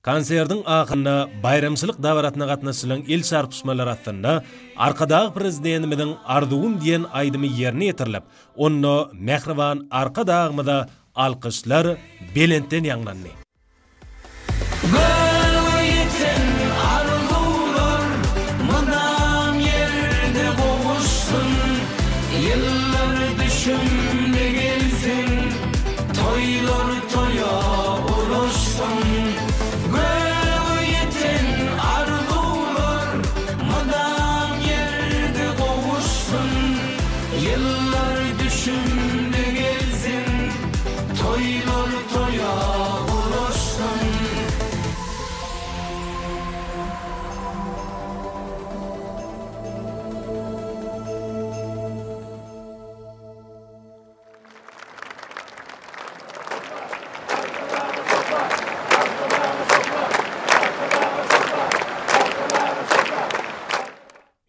Konsertiň ahyrynda baýramçylyk dabarasyna gatnaşyjylaryň el çarpyşmalary astynda Arkadag Prezidentimiziň Arzuwym diýen aýdymy ýerine ýetirilip, onda mähriban Arkadagymyza alkyşlar belentden ýaňlandy. Göge ýeten arzuwlar mydam ýerde gowuşsyn, Ýyllar düşümli gelsin, toýlar toýa ulaşsyn. Göge ýeten arzuwlar mydam ýerde gowuşsyn, Ýyllar düşümli gelsin, toýlar toýa ulaşsyn.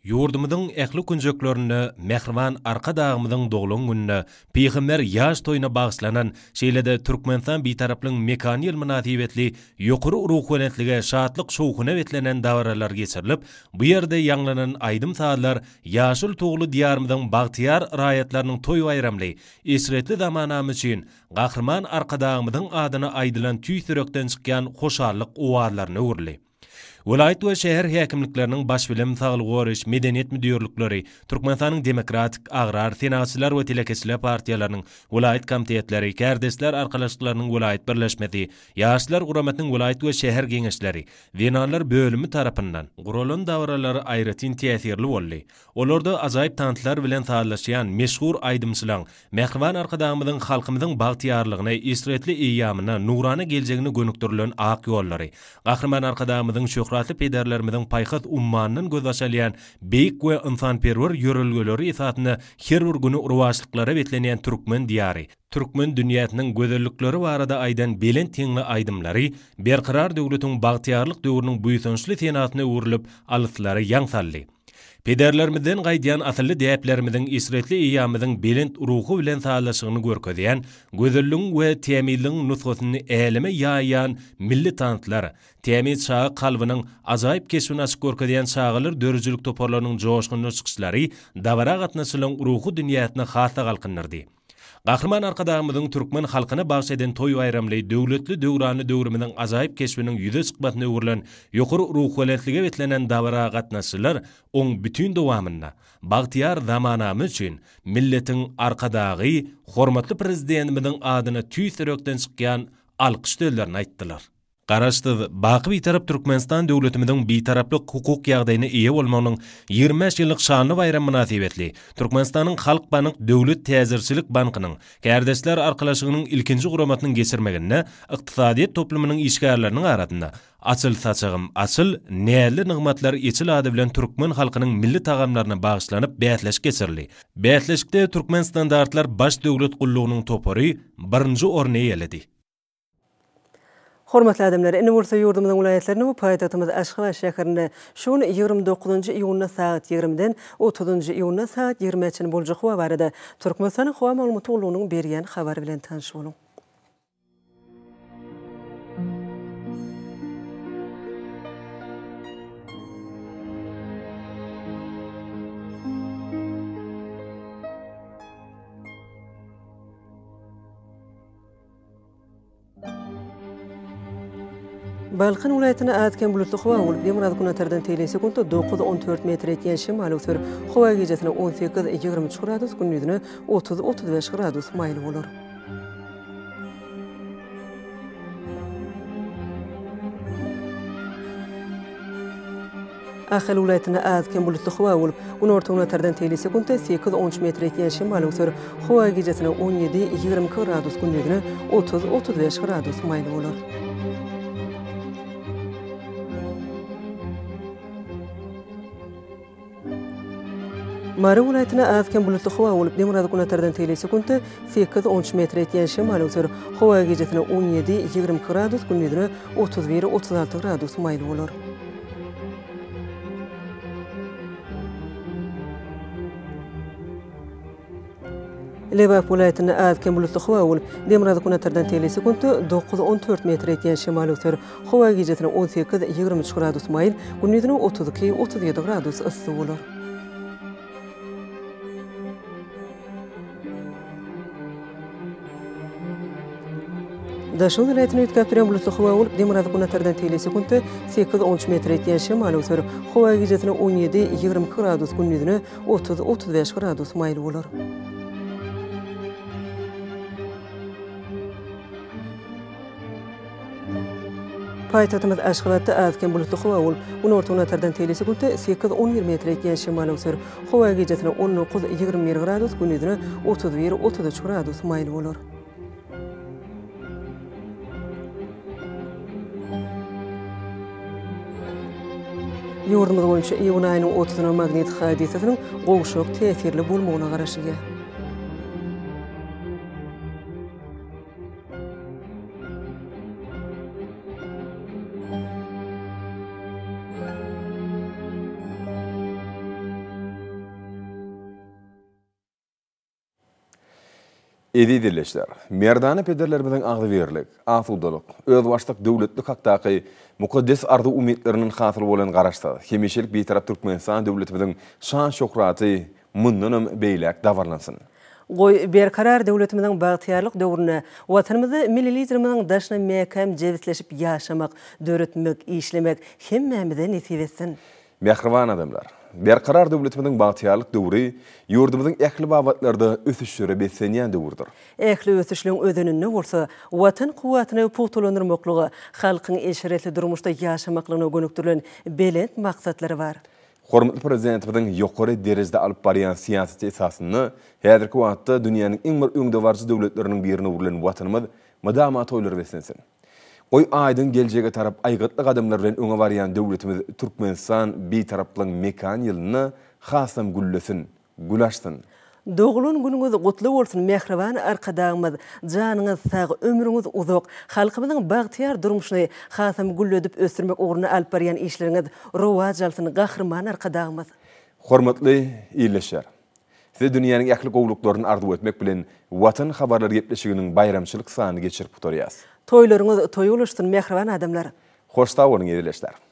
Ýurdumyzyň ähli künjeklerinde mähriban Arkadagymyzyň doglan gününe, Pygamber ýaş toýuna bagyşlanan, şeýle-de Türkmenistan Bitaraplygyň mekany ýyly mynasybetli ýokary ruhubelentlige, şatlyk-şowhuna beslenen dabaralar geçirilip, bu ýerde ýaňlanan aýdym-sazlar ýaşyl tugly Diýarymyzyň bagtyýar raýatlarynyň toý-baýramly, eşretli zamanamy üçin Gahryman Arkadagymyzyň adyna aýdylan tüýs ýürekden çykýan hoşallyk owazlaryna öwrüldi. Welaýat we şäher häkimlikleriniň Baş bilim, saglygy goraýyş, medeniýet müdirlikleri, Türkmenistanyň Demokratik, Agrar, Senagatçylar we telekeçiler partiýalarynyň welaýat komitetleri, Kärdeşler arkalaşyklarynyň welaýat birleşmesi, Ýaşlar guramasynyň welaýat we şäher geňeşleri, Zenanlar bölümi tarapyndan guralan dabaralar aýratyn täsirli boldy. Olarda ajaýyp tanslar bilen sazlaşýan meşhur aýdymçylaň, mähriban Arkadagymyzyň halkymyzyň bagtyýarlygyna, eşretli eýýamyna, nurana geljegine gönükdirilen ak ýollary, Gahryman Arkadagymyzyň şöhratly pederlerimiziň paýhas ummanyndan gözbaş alýan beýik we ynsanperwer ýörelgeleri esasynda her bir güni rowaçlyklara beslenýän türkmen Diýary, türkmen dünýäsiniň gözellikleri barada aýdan belent heňli aýdymlary Berkarar döwletiň bagtyýarlyk döwrüniň buýsançly senasyna öwrülip, alyslara ýaň saldy. Pederlerimizden gaýdýan asylly däplerimiziň eşretli eýýamymyzyň belent ruhy bilen sazlaşygyny görkezýän, gözelligiň we tämizligiň nusgasyny äleme ýaýýan milli tanslar, tämiz çaga kalbynyň ajaýyp keşbini açyp görkezýän çagalar döredijilik toparlarynyň joşgunly çykyşlary dabara gatnaşyjylaryň ruhy dünýäsini has-da galkyndyrdy. Gahryman Arkadagymyzyň türkmen halkyna bagyş eden toý-baýramly, döwletli-döwranly döwrümiziň ajaýyp keşbiniň ýüze çykmasyna öwrülen ýokary ruhubelentlige beslenen dabara gatnaşyjylar oň bütin dowamynda bagtyýar zamanamyz üçin milletiň Arkadagy hormatly Prezidentimiziň adyna tüýs ýürekden çykýan alkyş sözlerini aýtdylar. Garaşsyz, baky Bitarap Türkmenistan döwletimiziň Bitaraplyk hukuk ýagdaýyna eýe bolmagynyň 25 ýyllyk şanly baýramy mynasybetli Türkmenistanyň Halkbank döwlet täjirçilik bankynyň Kärdeşler arkalaşygynyň ilkinji guramasynyň geçirmeginde ykdysadyýet toplumynyň işgärleriniň arasynda Açyl saçagym, açyl, näzli nygmatlar eçil ady bilen türkmen halkynyň milli tagamlaryna bagyşlanyp bäsleşik geçirildi. Bäsleşikde Türkmenstandartlar Baş döwlet gullugynyň topary birinji orny eýeledi. Hormatly adamlar, indi bolsa ýurdumyzyň welaýatlarynda we paýtagtymyz Aşgabat şäherinde şu gün 29-njy iýunda sagat 20-den 30-njy iýunda sagat 20-ä çenli boljak howa barada Türkmenistanyň Howa maglumat gullugynyň berýän habary bilen tanyş boluň. Balkan welaýatynda az-kem bulutly howa bolup, demirgazyk-günortadan teýle sekuntda dokuz, on dört metr ýetýän şemal öwser. Howa gijesine on sekiz, 23 gradus, gündizine 30, 35 gradus maýyl bolar. Ahal welaýatynda az-kem bulutly howa bolup, günorta-günortadan teýli sekuntda sekiz, on üç metr ýetýän şemal öwser. Howa gijesine 17, 22 gradus, gündizine 30, 35 gradus maýyl bolar. Mary welaýatynda az-kem bulutly howa bolup, demirgazyk-günortadan teýli sekuntda sekiz, on üç metr ýetýän şemal öwser. Howa gijesine 17, 22 gradus, gündizine 31, 36 gradus maýyl bolar. Lebap welaýatynda az-kem bulutly howa bolup, demirgazyk-günortadan tegelek sekuntda dokuz-on dört metre ýetýän şemal öwser. Howa gijesine 18, 23 gradus maýyl, gündizine 32, 37 gradus yssy bolar. Daşoguz welaýatynda üýtgäp durýan bulutly howa bolup, demirgazyk-günortadan tegelek sekuntda sekiz-on üç metre ýetýän şemal öwser. Howa gijesine 17, 22 gradus, gündizine 30, 35 gradus maýyl bolar. Paýtagtymyz Aşgabatda az-kem bulutly howa bolup, günorta-günortadan tegelek sekuntda sekiz-on bir metre ýetýän şemal öwser. Howa gijesine 19, 21 gradus, gündizine 31, 33 gradus maýyl bolar. Ýurdumyz boýunça iýun aýynyň otuzyna magnit hadysasynyň gowşak täsirli bolmagyna garaşylýar. Eziz ildeşler! Merdana pederlerimiziň agzybirlik, asudalyk, özbaşdak döwletlik hakdaky mukaddes arzuw-umytlaryndan hasyl bolan Garaşsyz, hemişelik Bitarap Türkmenistan döwletimiziň şan-şöhraty mundanam beýläk dabaralansyn! Goý, Berkarar döwletimiziň bagtyýarlyk döwründe Watanymyzda Milli Liderimiziň daşyna mäkäm jebisleşip ýaşamak, döretmek, işlemek hemmämize nesip etsin! Mähriban adamlar! Berkarar döwletimiziň bagtyýarlyk döwri ýurdumyzyň ähli babatlarda ösüşlere beslenýän döwürdir. Ähli ösüşleň özeninde bolsa Watan kuwwatyny pugtalandyrmaklyga, halkyň eşretli durmuşda ýaşamaklygyna gönükdirilen belent maksatlary bar. Hormatly Prezidentimiziň ýokary derejede alyp barýan syýasaty esasynda häzirki wagtda dünýäniň iň bir öňdebaryjy döwletleriniň birine öwrülen Watanymyz mydama toýlara beslensin! Goý, aýdyň geljege tarap aýgytly gadamlar bilen öňe barýan döwletimiz Türkmenistan Bitaraplygyň mekan ýylynda hasam güllesin, gül açsyn! Doglan günüňiz gutly bolsun mähriban Arkadagymyz! Janyňyz sag, ömrüňiz uzak, halkymyzyň bagtyýar durmuşyny hasam gülledip ösdürmek ugrunda alyp barýan işleriňiz rowaç alsyn Gahryman Arkadagymyz! Hormatly ildeşler! Size dünýäniň ähli gowulyklaryny arzuw etmek bilen Watan habarlar gepleşiginiň baýramçylyk sanyny geçirip gutarýas. Toýlaryňyz toýa ulaşsyn mähriban adamlar! Hoş sag boluň ildeşler!